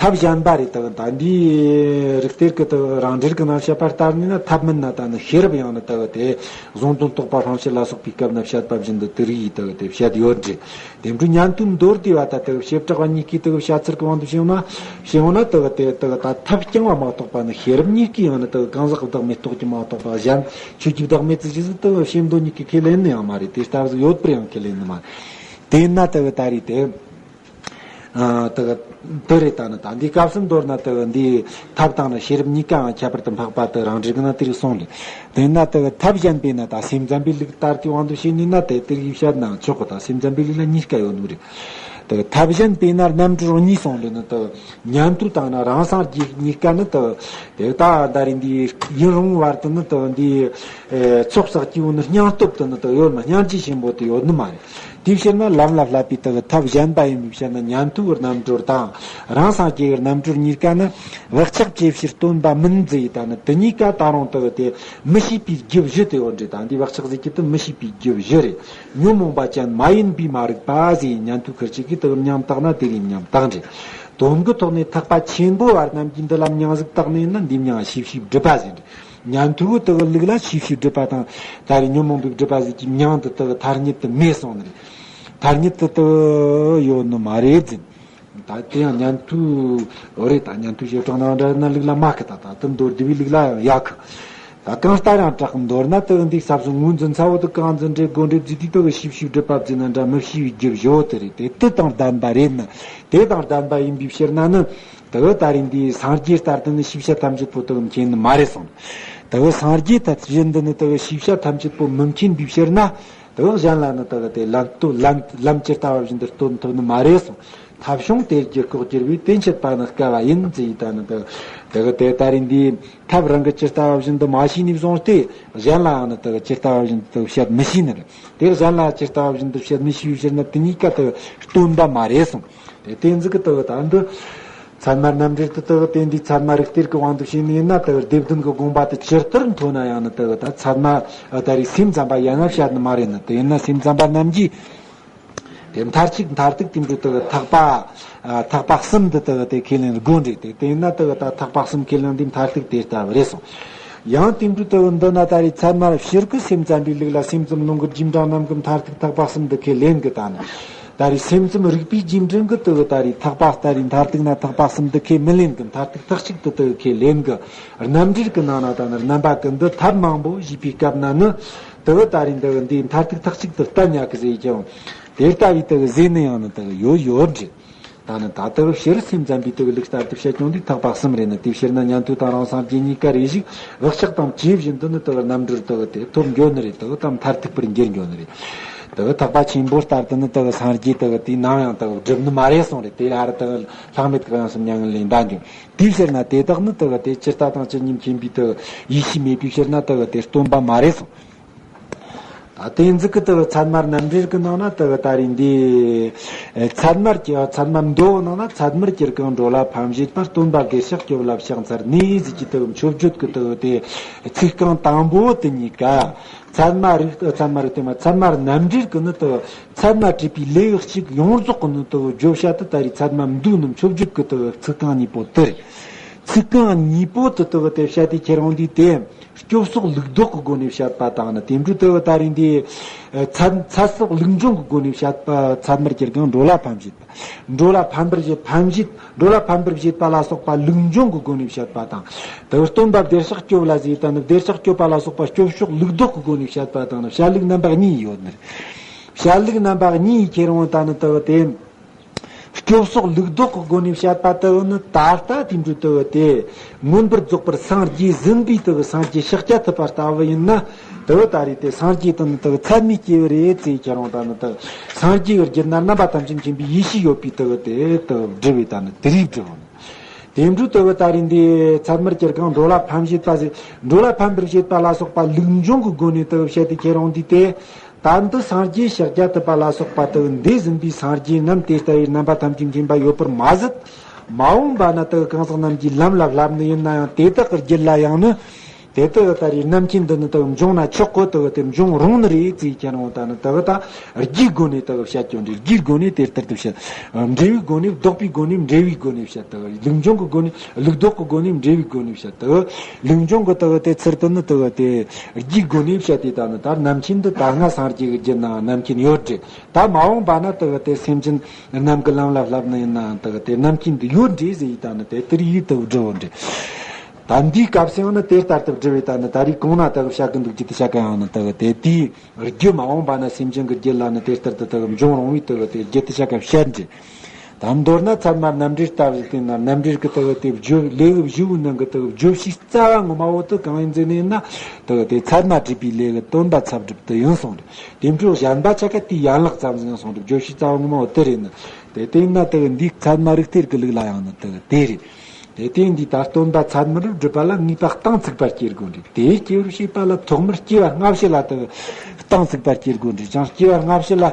ཐབས་གཞན་པ་རེད། དེ་གི་ད་འདིའི་རིགས་གཏེར་གི་དེ་གི་རང་འགྲེལ་གི་ནང་བཤད་པ་ལྟར་ནི་ན་ཐབས་མིན་ན་ད་ནི་ཤེས་རབ་ཡང་ནི་དེ་གི་དེ་གཟུང་དོན་རྟོགས་པ་སློང་བྱེད་ལ་སོགས་པའི་སྐབས་ན་བཤད་པ་བཞིན་དུ་དེ་རིགས་ཡིས་དེ་གི་དེ་བཤད་ཡོད་རེད། དེ་འཕྲོ་ཉན་ཐོས་མདོ་སྡེ་པ་དང་དེ་གི་བྱེ་བྲག་པ་གཉིས་ཀྱིས་དེ་གི་བཤད་ཚུལ་གི་དབང་དུ་བྱས་ན། བྱས་ན་དེ་གི་དེ་དེ་གི་ད་ཐབས་རྐྱང་པ་མ་གཏོགས་པ་ནི་ཤེས་རབ་གཉིས་ཀའི་ཡང་ནི་དེ་གི་གང་ཟག་གི་བདག་མེད་རྟོགས་རྒྱུ་མ་གཏོགས་པ་གཞན་ཆོས་ཀྱི་བདག་མེད་ཙི་ཅི་ཟིག་དེ་གི་བྱེ་མདོ་གཉིས་ཀྱིས་ཁས་ལེན་ནི་ཡང་མ་རེད། དེ་ལྟ་བུ་ཡོད་པར་ཡང་ཁས་ལེན་ནི་མ་རེད། དེ་ན་དེ་གི་ད་རེས་དེ། ཨ་དེ་གི་དེ་རེད། ད་ནི་ད་འདི་སྐབས་སུ་མདོར་ན་དེ་གི་འདི་ཐབས་དང་ནི་ཤེས་རབ་གཉིས་ཀའང་ཁྱད་པར་དུ་འཕགས་པ་དེ་རང་འགྲེལ་གི་ན་དེ་རིགས་གསུངས་ལེ། དེ་ན་དེ་གི་ཐབས་གཞན་པས་ན་ད་སེམས་ཙམ་པའི་ལུགས་ལྟར་གྱི་དབང་དུ་བྱས་ནས་ན་དེ་དེ་རིགས་བཤད་ནའང་ཆོག་གི། ད་སེམས་ཙམ་པའི་ལུགས་ལ་གཉིས་ཀ་ཡོད་ནི་རེད། དེ་གི་ཐབས་གཞན་པས་ན་རྣམ་གྲོལ་གཉིས་གསུངས་ལེ་ནི་དེ་གི་ཉན་ཐོས་དང་ན་རང་སངས་རྒྱས་གཉིས་ཀ་ནི་དེ་གི་དེ་ད་ད་རེས་འདི་ཡུན་རིང་བར་དུ་ནི་དེ་གི་འདི་ཚོགས་བསགས་ཀྱི་ཡོད་ནི་སྙིང་སྟོབས་དེ་ནི་དེ་གི་ཡོད་མ། སྙིང་རྗེ་ཆེན་པོ་དེ་ཡོད་ནི་མ་རེད། དེའི་ཕྱིར་ན་ལམ་ལ་བསླབ་པའི་དེ་གི་ཐབས་གཞན་པ་ཡིན་པའི་ཕྱིར་ན་ཉན་ཐོས་ཀྱི་རྣམ་གྲོལ་དང་རང་སངས་རྒྱས་ཀྱི་རྣམ་གྲོལ་གཉིས་ཀ་ནི་བག་ཆགས་ཇེ་ཆེར་སྟོན་པ་མིན་ཟེར་ཡི། ད་ནི་དེ་གཉིས་ཀ་ད་རུང་དེ་གི་དེ་མི་ཤེས་པའི་རྒྱུ་བཞི་དེ་ཡོད་རེད། ད་འདི་བག་ཆགས་ཟེར་གྱི་དེ་མི་ཤེས་པའི་རྒྱུ་བཞི་རེད། ཉོན་མོངས་པ་ཅན་མ་ཡིན་པའི་མ་རིག་པ་ཟེར་ཡི། ཉན་ཐོས་ཁུར་ཅིག་གིས་དེ་གི་མིང་བཏགས་ན་དེ་གི་མིང་བཏགས་རེད། དོན་གྱི་ཐོག་ནས་ཐེག་པ་ཆེན་པོ་བ་རྣམས་ཀྱིས་འདི་ལ་མིང་ཟིག་བཏགས་ནས་ན་འདི་མིང་ཤེས་བྱའི་སྒྲིབ་པ་ཟེར་རེད། ཉན་ཐོས་དེ་གི་ལུགས་ལ་ཤེས་བྱའི་སྒྲིབ་པ་དང་ད་རེས་ཉོན་མོངས་པའི་སྒྲིབ་པ་ཟེར་གྱི་མིང་དེ་དེ་གི་ཐ་སྙད་དུ་མེད་གསུངས་ནི་རེད། ཐ་སྙད་དུ་དེ་ཡོད་ནི་མ་རེད་ཟེར། ད་དེ་ཡང་ཉན་ཐོས་ཡོད་རེད། ད་ཉན་ཐོས་བྱེ་བྲག་ནང་འདྲ་ན་ལུགས་ལ་མ་ཁི། ད་ད་དེ་མདོ་སྡེ་པའི་ལུགས་ལ་ཡང་ཡག་གི། ད་གང་ལྟར་ཡང་དྲག་གི། མདོར་ན་དེ་གི་འདི་ས་བཟུང་ངོས་འཛིན་ཚ་བོ་དེ་གང་འཛིན་འདྲེ་དགོས་འདྲེ་བརྫིས་དུས་དེ་གི་ཤེས་བྱའི་སྒྲིབ་པ་བརྫིས་ན་འདྲ་མི་ཤེས་པའི་རྒྱུ་བཞི་བོ་དེ་རེད། དེ་དེ་དང་ལྡན་པ་རེད་ནི། དེ་དང་ལྡན་པ་ཡིན་པའི་ཕྱིར་ན་ནི། དེ་གི་ད་རེས་འདི་སངས་རྒྱས་ལྟར་དུ་ནི་ཤེས་བྱ་ཐམས་ཅད་པོ་དེ་གི་མཁྱེན་ནི་མ་རེད་གསུངས། དེ་གི་སངས་རྒྱས་ཐབས་བཞིན་དུ་ནི་དེ་གི་ཤེས་བྱ་ཐམས་ཅད་པོ་མི་མཁྱེན་པའི་ཕྱིར་ན། དེ་གི་གཞན་ལ་ནི་དེ་གི་དེ་ལམ་སྟོན་ལམ་ལམ་ཇི་ལྟ་བ་བཞིན་དུ་སྟོན་ཐུབ་ནི་མ་རེད་གསུངས། ཐབས་བྱུང་དེ་རྒྱུ་ལྐོག་གྱུར་པས། དེ་འཆད་པ་ནི་དཀའ་བ་ཡིན་ཟེར་ཡི། ད་ནི་དེ་གི་དེ་གི་དེ་ད་རེས་འདི་ཐབས་རང་གིས་ཇི་ལྟ་བ་བཞིན་དུ་མ་ཤེས་ནས་བཟུང་སྟེ་གཞན་ལའང་ནི་དེ་གི་ཇི་ལྟ་བ་བཞིན་དུ་བཤད་མི་ཤེས་ནི་རེད། དེ་གཞན་ལ་ཇི་ལྟ་བ་བཞིན་དུ་བཤད་མི་ཤེས་པའི་ཕྱིར་ན་དེ་གཉིས་ཀ་དེ་གི་སྟོན་པ་མ་རེད་གསུངས། དེ་དེ་ཟིག་གི་དེ་གི་ད་འདི་ཚད་མ་རྣམ་འགྲེལ་དུ་དེ་གི་དེ་འདི་ཚད་མ་རིགས་གཏེར་གྱི་དབང་དུ་བྱས་ནས་ཡིན་ན། དེ་གི་སྡེ་བདུན་གྱི་དགོངས་པ་དེ་ཇི་ལྟར་མཐོ་ན་ཡང་ནི་དེ་གི་ད་ཚད་མ་ད་རེས་སེམས་ཙམ་པ་ཡང་ན་བཤད་ནི་མ་རེད་ནི། དེ་ཡིན་ན་སེམས་ཙམ་པ་རྣམས་ཀྱིས་དེ་མཐར་གཅིག་མཐར་ཐུག་དེ་འདྲ་དེ་གི་ཐེག་པ་ཐེག་པ་གསུམ་འདི་དེ་གི་དེ་ཁས་ལེན་དགོས་རེད། དེ་དེ་ཡིན་ན་དེ་གི་ད་ཐེག་པ་གསུམ་ཁས་ལེན་དེ་མཐར་ཐུག་དེ་ལྟ་བུ་རེད་གསུངས། ཡང་དེ་འདྲ་དེ་གི་འདི་ན་ད་རེས་ཚད་མ་སྤྱིར་གི་སེམས་ཙམ་པའི་ལུགས་ལ་སེམས་ཙམ་ལུང་གི་རྗེས་འབྲང་རྣམས་ཀྱིས་མཐར་ཐུག་ཐེག་པ་གསུམ་འདི་ཁས་ལེན་གི། ད་ནི་ད་རེས་སེམས་ཙམ་རིགས་པའི་རྗེས་འབྲང་གི་དེ་གི་ད་རེས་ཐེག་པ་ད་རེས་མཐར་ཐུག་ན་ཐེག་པ་གསུམ་འདི་ཁས་མི་ལེན་གི། མཐར་ཐུག་ཐེག་གཅིག་ཏུ་དེ་གི་ཁས་ལེན་གི། རྣམ་འགྲེལ་གི་ནང་ན་ད་ནི་རྣམ་པ་ཀུན་ཏུ་ཐབས་མང་པོ་ཞེས་པའི་སྐབས་ན་ནི་དེ་གི་ད་རེས་འདི་གི་འདིའི་མཐར་ཐུག་ཐེག་གཅིག་ཏུ་གཏན་ཉག་གི་ཟེར་ཀྱང་། དེ་ལྟ་བུའི་དེ་གི་ཟེར་ནི་ཡང་ནི་དེ་གི་ཡོད་ཡོད་རེད། ད་ནི་ད་ལྟ་བུ་སྤྱིར་སེམས་ཙམ་པའི་དེ་གི་ལུགས་ལྟར་དུ་བཤད་ཀྱང་འདི་ཐེག་པ་གསུམ་རེད་ནི། དེའི་ཕྱིར་ན་ཉན་ཐོས་དང་རང་སངས་རྒྱས་གཉིས་ཀ་རེ་ཞིག་བག་ཆགས་དང་བཅས་བཞིན་དུ་ནི་དེ་གི་རྣམ་གྲོལ་དེ་གི་དེ་ཐོབ་འགྱོ་ནི་རེད། དེ་གི་དམ་མཐར་ཐུག་པར་འགྱུར་འགྱོ་ནི་རེད། དེ་གི་ཐེག་པ་ཆེན་པོ་ལྟར་དུ་ནི་དེ་གི་སངས་རྒྱས་དེ་གི་དེའི་ནང་ཡང་དེ་གི་འགྲུབ་ནི་མ་རེད་གསུངས་རེད། དེ་ལ་ར་དེ་གི་ལྷག་མེད་ཀྱི་ཡང་སེམས་མྱ་ངན་ལས་འདའ་འགྱོ། དེའི་ཕྱིར་ན་དེ་དག་ནི་དེ་གི་དེ་ཇི་ལྟ་དང་ཇི་སྙེད་མཁྱེན་པའི་དེ་གི་ཡེ་ཤེས་མེད་པའི་ཕྱིར་ན་དེ་གི་དེ་སྟོན་པ་མ་རེད་གསུངས། ད་དེ་ཟིག་གི་དེ་གི་ཚད་མ་རྣམ་འགྲེལ་གི་ནང་ན་དེ་གི་ད་རེས་འདི། ཚད་མར་གྱི་ཚད་མ་མདོ་ནང་ན་ཚད་མར་གྱུར་གང་འགྲོ་ལ་ཕམ་བྱེད་པ། སྟོན་པ་བདེ་གཤེགས་སྐྱོབ་ལ་ཕྱག་འཚལ་ནས་ཟེར་གྱི་དེ་གི་མཆོད་བརྗོད་ཀྱི་དེ་གི་དེ་ཚིག་རྐང་དང་པོ་དེ་གཉིས་ཀ། ཚད་མ་རིགས་ཚད་མ་རིགས་དེ་མ་ཚད་མ་རྣམ་འགྲེལ་གི་ནི་དེ་གི་ཚད་མ་བྲིས་པའི་ལེའུ་གཅིག་ཡོངས་རྫོགས་གི་ནི་དེ་གི་བརྗོད་བྱ་དེ་ད་རེས་ཚད་མ་མདོ་ནི་མཆོད་བརྗོད་ཀྱི་དེ་གི་ཚིག་རྐང་གཉིས་པོ་དེ་རེད། ཚིག་རྐང་གཉིས་པོ་དེ་དེ་གི་དེ་བཤད་དེ་ཁྱེད་རང་འདི་དེ། སྐྱོབ་སོགས་ལུགས་ལྡོག་གི་སྒོ་ནས་བཤད་པ་དང་ནི། དེ་འདྲའི་དེ་གི་ད་རེས་འདི་ཚད་ཚད་སོགས་ལུགས་འབྱུང་གི་སྒོ་ནས་བཤད་པ། ཚད་མར་གྱུར་གང་འགྲོ་ལ་ཕམ་བྱེད་པ། འགྲོ་ལ་ཕམ་པར་བྱེད་ཕམ་བྱེད་འགྲོ་ལ་ཕམ་པར་བྱེད་པ་ལ་སོགས་པ་ལུགས་འབྱུང་གི་སྒོ་ནས་བཤད་པ་དང་། དེ་གི་སྟོན་པ་བདེ་གཤེགས་སྐྱོབ་ལ་ཟེར་ད་ནི་བདེ་གཤེགས་སྐྱོབ་པ་ལ་སོགས་པ་སྐྱོབ་སོགས་ལུགས་ལྡོག་གི་སྒོ་ནས་བཤད་པ་དང་ནི། བཤད་ལུགས་རྣམ་པ་གཉིས་ཡོད་ནི་རེད། བཤད་ལུགས་རྣམ་པ་གཉིས་ཁྱེད་རང་ད་ནི་དེ་གི་དེ། སྐྱོབ་སོགས་ལུགས་ལྡོག་གི་སྒོ་ནས་བཤད་པ་དེ་ནི་ད་ལྟ་དེ་འདྲའི་དེ་དེ་མངོན་པར་རྫོགས་པར་སངས་རྒྱས་ཟིན་པའི་དེ་སངས་རྒྱས་ཤཱཀྱ་ཐུབ་པ་ལྟ་བུ་ཡིན་ན། དེ་ད་རེས་དེ་སངས་རྒྱས་དེ་ནི་དེ་ཚད་མའི་སྐྱེས་བུ་རེད་ཟེར་ཁྱེད་རང་ད་ནི་དེ་སངས་རྒྱས་ཀྱི་རྒྱུད་ན་རྣམ་པ་ཐམས་ཅད་མཁྱེན་པའི་ཡེ་ཤེས་ཡོད་པའི་དེ་དེ་དེ་སྒྲུབ་པའི་ད་ནི་དེ་རིགས་སྒྲུབ་བོ། དེ་འདྲའི་དེ་ད་རེས་འདི་ཚད་མར་གྱུར་གང་འགྲོ་ལ་ཕམ་བྱེད་པ་ཟེར། འགྲོ་ལ་ཕམ་པར་བྱེད་པ་ལ་སོགས་པ་ལུགས་འབྱུང་གི་སྒོ་ནས་དེ་བཤད་དེ་ཁྱེད་རང་འདི་དེ། ད་འདི་སངས་རྒྱས་ཤཱཀྱ་ཐུབ་པ་ལ་སོགས་པ་དེ་འདས་ཟིན་པའི་སངས་རྒྱས་རྣམས་དེ་ལྟ་བུའི་རྣམ་པ་ཐམས་ཅད་མཁྱེན་པ་ཡོད་པར་མ་ཟད། མ་འོངས་པ་ན་དེ་གང་ཟག་རྣམས་ཀྱིས་ལམ་ལ་བསླབ་ནི་ཡིན་ན་ཡང་དེ་དག་གི་རྒྱུད་ལ་ཡང་ནི། དེ་དག་ད་རེས་རྣམ་མཁྱེན་འདི་ནི་དག་འབྱུང་ན་ཆོག་གོ། དག་དེ་འབྱུང་རུང་ནི་རེད་ཅེས་ཁྱེད་རང་ད་ནི་དག་ད་རྒྱུའི་སྒོ་ནས་དག་བཤད་ཀྱང་འདྲ། རྒྱུའི་སྒོ་ནས་དེ་ལྟར་དུ་བཤད། འབྲས་བུའི་སྒོ་ནས། ལྡོག་པའི་སྒོ་ནས་འབྲས་བུའི་སྒོ་ནས་བཤད་དག་ལུགས་འབྱུང་གི་སྒོ་ནས། ལུགས་ལྡོག་གི་སྒོ་ནས་འབྲས་བུའི་སྒོ་ནས་བཤད་དག་ལུགས་འབྱུང་གི་དག་དེ་ཚུལ་དུ་ནི་དག་དེ་རྒྱུའི་སྒོ་ནས་བཤད་དེ། ད་ནི་ད་རྣམ་མཁྱེན་འདི་ད་སྔ་སངས་རྒྱས་ཀྱི་རྒྱུད་ནའང་རྣམ་མཁྱེན་ཡོད་འདྲ། ད་མ་འོངས་པ་ན་དག་དེ་སེམས་ཅན་རྣམས་ཀྱི་ལམ་ལ་བསླབ་ནི་ཡིན་ནའང་དག་དེ་རྣམ་མཁྱེན་འདི་ཡོད་འདྲ་ཟེར་ཡི་ད་ནི་དེ་ལྟར་ཡིག་དུ་བསྒྲུབ་འོ་འདྲ། ད་འདིའི་སྐབས་སུ་ཡང་ནི་དེ་ལྟར་དུ་བསྒྲུབས་པས། ད་ནི་ད་རེས་གོང་ན་དག་བཤད་གི་འདུག་རྒྱུ་དེ་བཤད་ག་ཡང་ནི་དག་དེ་དེའི་རྒྱུ་མ་འོངས་པ་ན་སེམས་ཅན་གྱི་རྒྱུད་ལ་ནི་དེ་ལྟར་དུ་དག་འབྱུང་རུང་བའི་དག་དེ་རྒྱུ་དེ་བཤད་ག་བཤད་འདྲ། ད་མདོར་ན་ཚད་མ་རྣམ་འགྲེལ་ལྟ་བུ་ཟིག་བལྟས་ན། རྣམ་འགྲེལ་གྱི་དག་དེ་བརྗོད་ལེའུ་བཞི་བོའི་ནང་གི་དག་བརྗོད་བྱའི་རྩ་བ་ངོ་མ་བོ་དེ་གང་ཡིན་ཟེར་ནས་ན། དག་དེ་ཚད་མ་སྒྲུབ་པའི་ལས་ཀྱི་སྟོན་པ་ཚབ་སྒྲུབ་དེ་ཡིན་གསུངས་རེད། དེ་འཕྲོ་གཞན་པ་ཆ་ག་དེའི་ཡན་ལག་ཙམ་ཟིག་ཡིན་གསུངས་རེད། བརྗོད་བྱའི་རྩ་བ་ངོ་མ་བོ་དེ་རེད་ནི། དེ་དེ་ཡིན་ན་དག་འདིའི་ཚད་མ་རིགས་གཏེར་གྱི་ལུགས་ལ་ཡང་ནི་དག་དེ་རེད། དེ་དེ་འདི་ལྟར་སྟོན་པ་ཚད་མར་སྒྲུབ་པ་ལ་ངེས་པ་གཏིང་ཚུགས་པར་སྐྱེ་དགོས་འདུག་དེའི་སྐྱེ་བར་བྱེད་པ་ལ་ཐོག་མར་སྐྱེ་བ་སྔ་ཕྱི་ལ་དག་གཏིང་ཚུགས་པར་སྐྱེ་དགོས་འདུག་ཅིང་སྐྱེ་བ་སྔ་ཕྱི་ལ་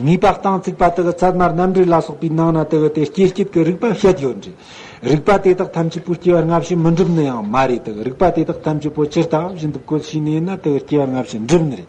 ངེས་པ་གཏིང་ཚུགས་པ་དག་ཚད་མ་རྣམ་འགྲེལ་ལ་སོགས་པའི་ནང་ན་དག་དེ་སྐྱེ་བྱེད་ཀྱི་རིགས་པ་བཤད་ཡོད་འདྲ། རིགས་པ་དེ་དག་ཐམས་ཅད་པོ་སྐྱེ་བ་སྔ་ཕྱི་མི་འགྲུབ་ནི་ཡང་མ་རེད། དག་རིགས་པ་དེ་དག་ཐམས་ཅད་པོ་ཇི་ལྟ་བ་བཞིན་དུ་བཀོད་ཤེས་ནས་ན་དག་སྐྱེ་བ་སྔ་ཕྱི་འགྲུབ་ནི་རེད།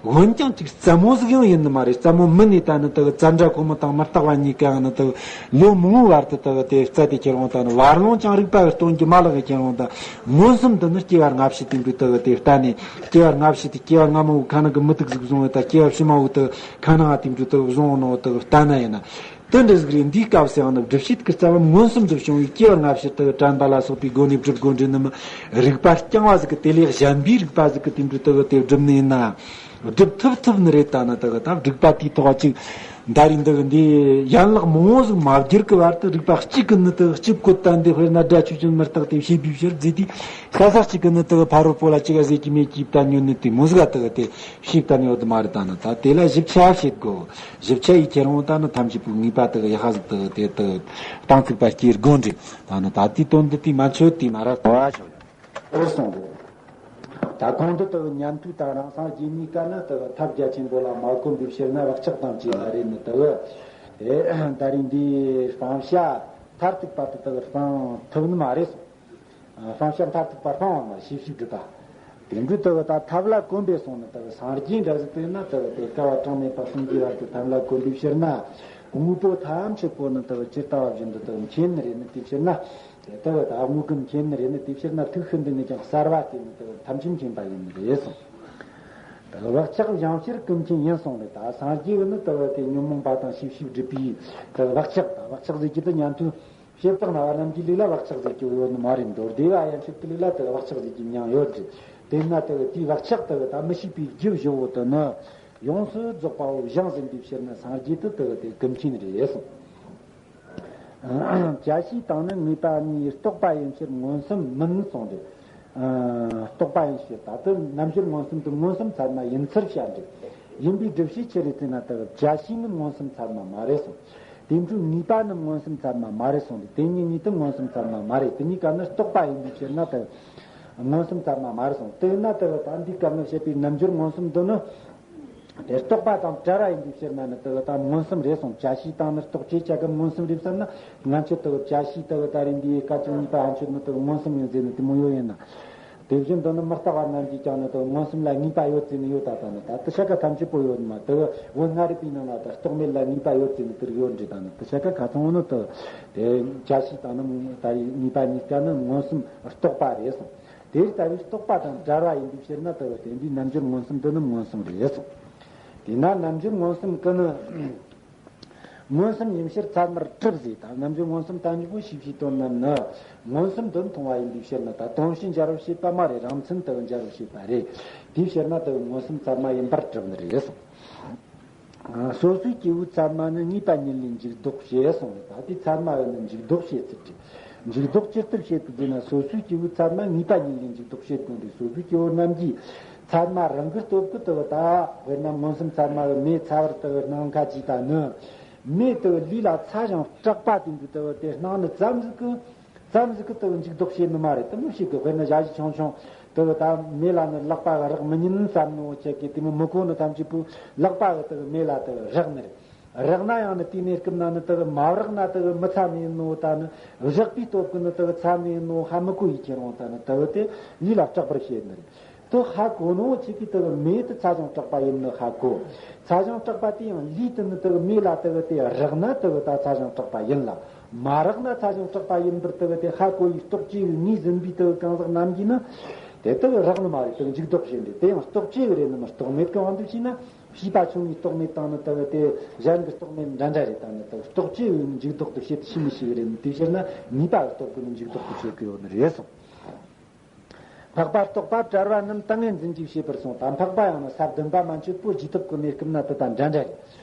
འོན་ཀྱང་ཅིག་རྩུབ་མོ་ཟིག་ཡང་ཡིན་ནི་མ་རེད། རྩུབ་མོ་མིན་ནི་ད་ནི་དག་ཙནྡྲ་གོ་མི་དང་མུ་སྟེགས་པ་གཉིས་ཀའང་ནི་དག་ལོ་མང་བོའི་བར་དུ་དག་དེ་རྩད་དེ་ཁྱེར་འོང་ད་ནི་བར་ལོང་ཅང་རིགས་པ་གིས་སྟོན་རྒྱུ་མ་ལག་གི་ཁྱེར་འོང་ད། མངོན་སུམ་དུ་ནི་སྐྱེ་བ་སྔ་ཕྱི་དེ་འདྲ་དག་དེ་ལྟ་ནས། སྐྱེ་བ་སྔ་ཕྱི་དེ་སྐྱེ་བ་སྔ་མ་བོ་ཁ་ནང་གི་མུ་ཏིག་ཟིག་བཟུང་བ་ད་སྐྱེ་བ་ཕྱི་མ་བོ་དག་ཁ་ནང་དེ་འདྲ་དག་བཟུང་འོང་ནོ་དག་ལྟ་ན་ཡིན་ན། དེ་འདྲ་ཟིག་རེད། འདིའི་སྐབས་སུ་ཡང་ན་སྒྲུབ་བྱེད་ཀྱི་རྩ་བ་མངོན་སུམ་དུ་བྱུང་བའི་སྐྱེ་བ་སྔ་ཕྱི་དག་དྲན་པ་ལ་སོགས་པའི་སྒོ་ནས་སྒྲུབ་དགོས་འདྲ་ནི་མིན། རིགས་པ་རྐྱང་བ་ཟིག་གི་དེ་ལས་གཞན་པའི་རིགས་པ་ཟིག་གིས་དེ་འདྲ་དག་དེ་སྒྲུབ་ནི་ཡིན་ན། སྒྲུབ་ཐུབ་ཐུབ་ནི་རེད། ད་ནི་དག་ད་རིགས་པ་དེའི་ཐོག་ཅིག་ད་རེས་འདི་འདི་ཡན་ལག་མང་བོ་ཟིག་མ་བསྒྱུར་གི་བར་དུ་རིགས་པ་གཅིག་གིས་ནི་དག་གཅིག་བཀོད་བཏང་སྟེ། དཔེར་ན་སྒྲ་ཆོས་ཅན་མུ་སྟེགས་དེ་བྱས་པའི་ཕྱིར་ཟེར་དུས། ས་ས་གཅིག་གིས་ནི་དག་ཕ་རོལ་པོ་ལ་ཅི་ག་ཟེར་གྱི་མེད་ཀྱི་བསྟན་ཡོད་ནི་དེ་མོ་ཟིག་ག་དག་དེ་བྱས་བསྟན་ཡོད་དུ་མ་རེད། ད་ནི་ད་དེ་ལ་ཞིབ་ཆ་བྱེད་དགོས། ཞིབ་ཆ་ཡིས་ཁྱེར་འོང་ད་ནི་ཐམས་ཅད་པོའི་ངེས་པ་དག་ཡག་ཟིག་དག་དེ་དག་གཏིང་ཚུགས་པ་སྐྱེ་དགོས་འདྲ། ད་ནི་ད་དེའི་དོན་འདི་དེ་མ་མཆོད་དེ་མ་ར་གོ་བ་ཞིག་ཨེ་སོང་གོ། ད་གོང་དུ་དག་ཉན་ཐོས་དང་རང་སངས་རྒྱས་གཉིས་ཀ་ནི་དག་ཐབས་རྒྱ་ཆེན་པོ་ལ་མ་གོམས་པའི་ཕྱིར་ན་བག་ཆགས་དང་བཅས་པ་རེད་ནི་དག་དེ་ད་རེས་འདིའི་སྤང་བྱ་མཐར་ཐུག་པ་དེ་དག་སྤང་ཐུབ་ནི་མ་རེད་སོང་། སྤང་བྱ་མཐར་ཐུག་པ་སྤང་བ་མ་ཤེས་ཤེས་སྒྲུབ་པ། དེ་འདྲའི་དག་ད་ཐབས་ལ་གོམས་པས་སོང་ནི་དག་སངས་རྒྱས་འདྲ་ཟིག་དེ་ན་དག་དེ་བསྐལ་པ་གྲངས་མེད་པ་གསུམ་གྱི་བར་དུ་ཐབས་ལ་གོམས་པའི་ཕྱིར་ན། དངོས་པོ་ཐམས་ཅད་པོ་ནི་དག་ཇི་ལྟ་བ་བཞིན་དུ་དག་མཁྱེན་ནི་རེད་ནི་དེའི་ཕྱིར་ན། དེ་ལྟ་བུ་དག་དངོས་ཀུན་མཁྱེན་ནི་རེད་ནི་དེའི་ཕྱིར་ན། ཐུགས་ཤིན་ཏུ་ནས་ཀྱང་གསལ་བ་སྟེ་ནི་དག་ཐམས་ཅད་མཁྱེན་པ་ཡིན་ནི་རེད་གསུངས། དག་བག་ཆགས་སྦྱང་ཕྱིར་ཀུན་མཁྱེན་ཡིན་གསུངས་ནི། ད་སངས་རྒྱས་ཀྱི་ནི་དག་དེ་ཉོན་མོངས་པ་དང་ཤེས་བྱའི་སྒྲིབ་པའི་དག་བག་ཆགས་དང་། བག་ཆགས་ཟེར་རྒྱུ་དེ་ཉན་ཐོས་བྱེ་བྲག་སྨྲ་བ་རྣམས་ཀྱི་ལུགས་ལ་བག་ཆགས་ཟེར་རྒྱུ་ཡོད་ནི་མ་རེད། མདོ་སྡེ་བ་ཡན་ཆོད་ཀྱི་ལུགས་ལ་དག་བག་ཆགས་ཟེར་རྒྱུ་མྱིང་ཡོད་རེད། དེས་ན་དག་དེའི་བག་ཆགས་དག་ད་མི་ཤེས་པའི་རྒྱུ་བཞི་བོ་དེ་ནི་ཡོངས་སུ་རྫོགས་པའོ་སྦྱངས་ཟིན་པའི་ཕྱིར་ན་སངས་རྒྱས་དེ་དག་དེ་ཀུན་མཁྱེན་རེད་གསུངས། བཅད་ཤེས་དང་ནི་ངེས་པ་གཉིས། རྟོག་པ་ཡིན་ཕྱིར་མངོན་སུམ་མིན་གསུངས་ཏེ། རྟོག་པ་ཡིན་ཕྱིར་ད་དེ་རྣལ་འབྱོར་མངོན་སུམ་དེ་མངོན་སུམ་ཚད་མ་ཡིན་ཚུལ་བཤད་འདུག་ཡིན་པའི་སྒྲུབ་བྱེད་ཆི་རེད་ཟེར་ན་དེ་བཅད་ཤེས་ནི་མངོན་སུམ་ཚད་མ་མ་རེད་གསུངས། དེ་འཕྲོས་ངེས་པ་ནི་མངོན་སུམ་ཚད་མ་མ་རེད་གསུངས་ཏེ། དེ་གཉིས་གཉིས་དེ་མངོན་སུམ་ཚད་མ་མ་རེད། དེ་གཉིས་ཀ་ནི་རྟོག་པ་ཡིན་པའི་ཕྱིར་ན་དེ་མངོན་སུམ་ཚད་མ་མ་རེད་གསུངས། དེས་ན་དེ་ད་འདིའི་སྐབས་ནས་བཤད་པའི་རྣལ་འབྱོར་མངོན་སུམ་འདི་ནི། དེ་རྟོག་པ་དང་བྲལ་བ་ཡིན་པའི་ཕྱིར་ན་ནི་དེ་ད་མངོན་སུམ་རེད་གསུངས། བཅད་ཤེས་དང་ནི་རྟོག་བཅས་ཆ་ག་མངོན་སུམ་རེད་བསམ་ན། ང་ཚོས་དེ་བཅད་ཤེས་དེ་ད་རེས་འདིའི་སྐབས་ཀྱི་ངེས་པ་ཨ་མཆོད་ནི་དེ་མངོན་སུམ་ཡིན་ཟེར་ནི་དེ་མོ་ཡོད་ཡིན་ན། དེ་བཞིན་དུ་ནི་མུ་སྟེགས་པ་རྣམས་ཀྱིས་ཀྱང་ནི་དེ་མངོན་སུམ་ལ་ངེས་པ་ཡོད་ཟེར་ནི་ཡོད་ད། ད་ནི་ད་དེ་ཆ་ག་ཐམས་ཅད་པོ་ཡོད་མ་དེ་བོད་སྔ་རབས་པའི་ནང་ལ་ད་རྟོག་མེད་ལ་ངེས་པ་ཡོད་ཟེར་ནི་དེ་རིགས་ཡོད་འདྲ། ད་ནི་དེ་ཆ་ག་ཁ་ཚང་བོ་ནི་དེ་དེ་བཅད་ཤེས་དང་ནི་ད་རེས་ངེས་པ་གཉིས་ཀ་ནི་མངོན་སུམ་རྟོག་པ་རེད་གསུངས། དེ་ལྟ་བུའི་རྟོག་པ་དང་བྲལ་བ་ཡིན་པའི་ཕྱིར་ན་དེ་བས་དེ་འདྲའི་རྣལ་འབྱོར་མངོན་སུམ་འདི་ནི་མངོན་སུམ་རེད་གསུངས། དེས་ན་རྣལ་འབྱོར་མངོན་སུམ་ཀུན་ནི་མངོན་སུམ་ཡིན་ཕྱིར་ཚད་མར་གྲུབ་ཟེར། ད་རྣལ་འབྱོར་མངོན་སུམ་ཐམས་ཅད་པོ་ཤེས་བྱའི་དོན་རྣམས་ནི་མངོན་སུམ་དུ་མཐོང་བ་ཡིན་པའི་ཕྱིར་ན། ད་དོན་བྱེད་འཇལ་བར་བྱེད་པ་མ་རེད། རང་མཚན་དུ་འཇལ་བར་བྱེད་པ་རེད། དེའི་ཕྱིར་ན་དེ་བས་མངོན་སུམ་ཚད་མ་ཡིན་པར་གྲུབ་ནི་རེད་གསུངས། སོ་སོའི་སྐྱེ་བོའི་ཚད་མ་ནི་ངེས་པ་ཉིད་ལས་འཇུག་ལྡོག་བྱེད་གསུངས་རེད། ད་དེ་ཚད་མ་ཡང་ནི་འཇུག་ལྡོག་བྱེད་ཚུལ་རེད། འཇུག་ལྡོག་ཇི་ལྟར་བྱེད་དུ་བཟླས་ན། སོ་སོའི་སྐྱེ་བོའི་ཚད་མ་ངེས་པ་ཉིད་ལས་འཇུག་ལྡོག་བྱེད་དགོས་འདུག་སོ་སོའི་སྐྱེ་བོ་རྣམས་ཀྱིས་ཚད་མ་རང་གི་སྟོབས་ཀྱིས་དུ་བ་ད་དཔེར་ན་མངོན་སུམ་ཚད་མ་གི་མེ་ཚ་བར་དུ་བ་སྣང་ཁ་ཅིག་ད་ནི་མེ་དུ་བ་ལུས་ལ་ཚ་ཞིང་སྐྲག་པ་དེ་འདྲ་དུ་བ་དེ་སྣང་ནི་ཙམ་ཟིག་གིས། ཙམ་ཟིག་གིས་དེ་འཇུག་ལྡོག་བྱེད་ནི་མ་རེད། དེ་མོ་ཞིག་གི་དཔེར་ན་ཞ་ཡི་ཆུང་ཆུང་དེ་ད་མེ་ལ་ནི་ལག་པ་གིས་རེག་མི་ཉན་བསམ་ནོ་ཆེ་གི་དེ་མོ་མི་གོ་ནི་ཐམས་ཅད་པོ་ལག་པ་གིས་དེ་མེ་ལ་དེ་རེག་ནི་རེད། རེག་ན་ཡང་ནི་དེའི་གནས་སྐབས་ན་ནི་དེ་གི་མ་རེག་ན་དེ་གི་མི་ཚ་ནི་ཡིན་ནོ། ད་ནི་རེག་པའི་སྟོབས་ཀྱིས་ནི་དེ་གི་ཚ་ནི་ཡིན་ནོ་ཧ་མི་གོ་ཡི་ཁྱེར་འོང་། ད་ནི་དེ་གི་དེ་ལུས་ལ་སྐྲག་པར་བྱེད་ནི་རེད། དེ་ཧ་གོ་ནོ་ཆེ་གི་དེ་གི་མེ་དེ་ཚ་ཞིང་སྐྲག་པ་ཡིན་ནི་ཧ་གོ། ཚ་ཞིང་སྐྲག་པ་དེ་ཡང་ལུས་དེ་ནི་དེ་གི་མེ་ལ་དེ་གི་དེ་རེག་ན་དེ་གི་ད་ཚ་ཞིང་སྐྲག་པ་ཡིན་ལ། མ་རེག་ན་ཚ་ཞིང་སྐྲག་པ་ཡིན་པར་དེ་གི་དེ་ཧ་གོ་ཡི་རྟོག་བཅས་ཀྱི་ངོས་ཟིན་པའི་དེ་གི་གང་ཟག་རྣམས་ཀྱིས་ནི། དེ་དེ་གི་རེག་ནི་མ་རེད། དེ་གི་འཇུག་ལྡོག་བྱེད་འདྲེ། དེ་ཡང་རྟོག་བཅས་ཀྱི་རེད་ནི་མི་རྟོག་མེད་ཀྱི་དབང་དུ་བྱས་ན། ཤེས་པ་ཆུང་ངུའི་རྟོག་མེད་དང་ནི་དེ་གི་དེ་གཞན་གྱི་རྟོག་མེད་འདྲ་འདྲ་རེད། ད་ནི་དེ་གི་རྟོག་བཅས་ཀྱི་འཇུག་ལྡོག་ཏུ་བྱེད་དུ་ཤེས་མི་ཤེས་ཀྱི་རེད་ནི། དེའི་ཕྱིར་ན་ནུས་པ་གི་སྟོབས་ཀྱིས་ནི་འཇུག་ལྡོག་ཏུ་བྱེད་ཀྱི་ཡོད་ནི་རེད་གསུངས། འཕགས་པ་རྟོགས་པ་བྲལ་བ་རྣམས་ཏིང་ངེ་འཛིན་གྱིས་བྱེད་པར་གསུངས། ད་འཕགས་པ་ཡང་ན་ས་བདུན་པ་མན་ཆད་པོ་རྗེས་ཐོབ་ཀྱི་གནས་སྐབས་ན་དེ་དང་འདྲ་འདྲ་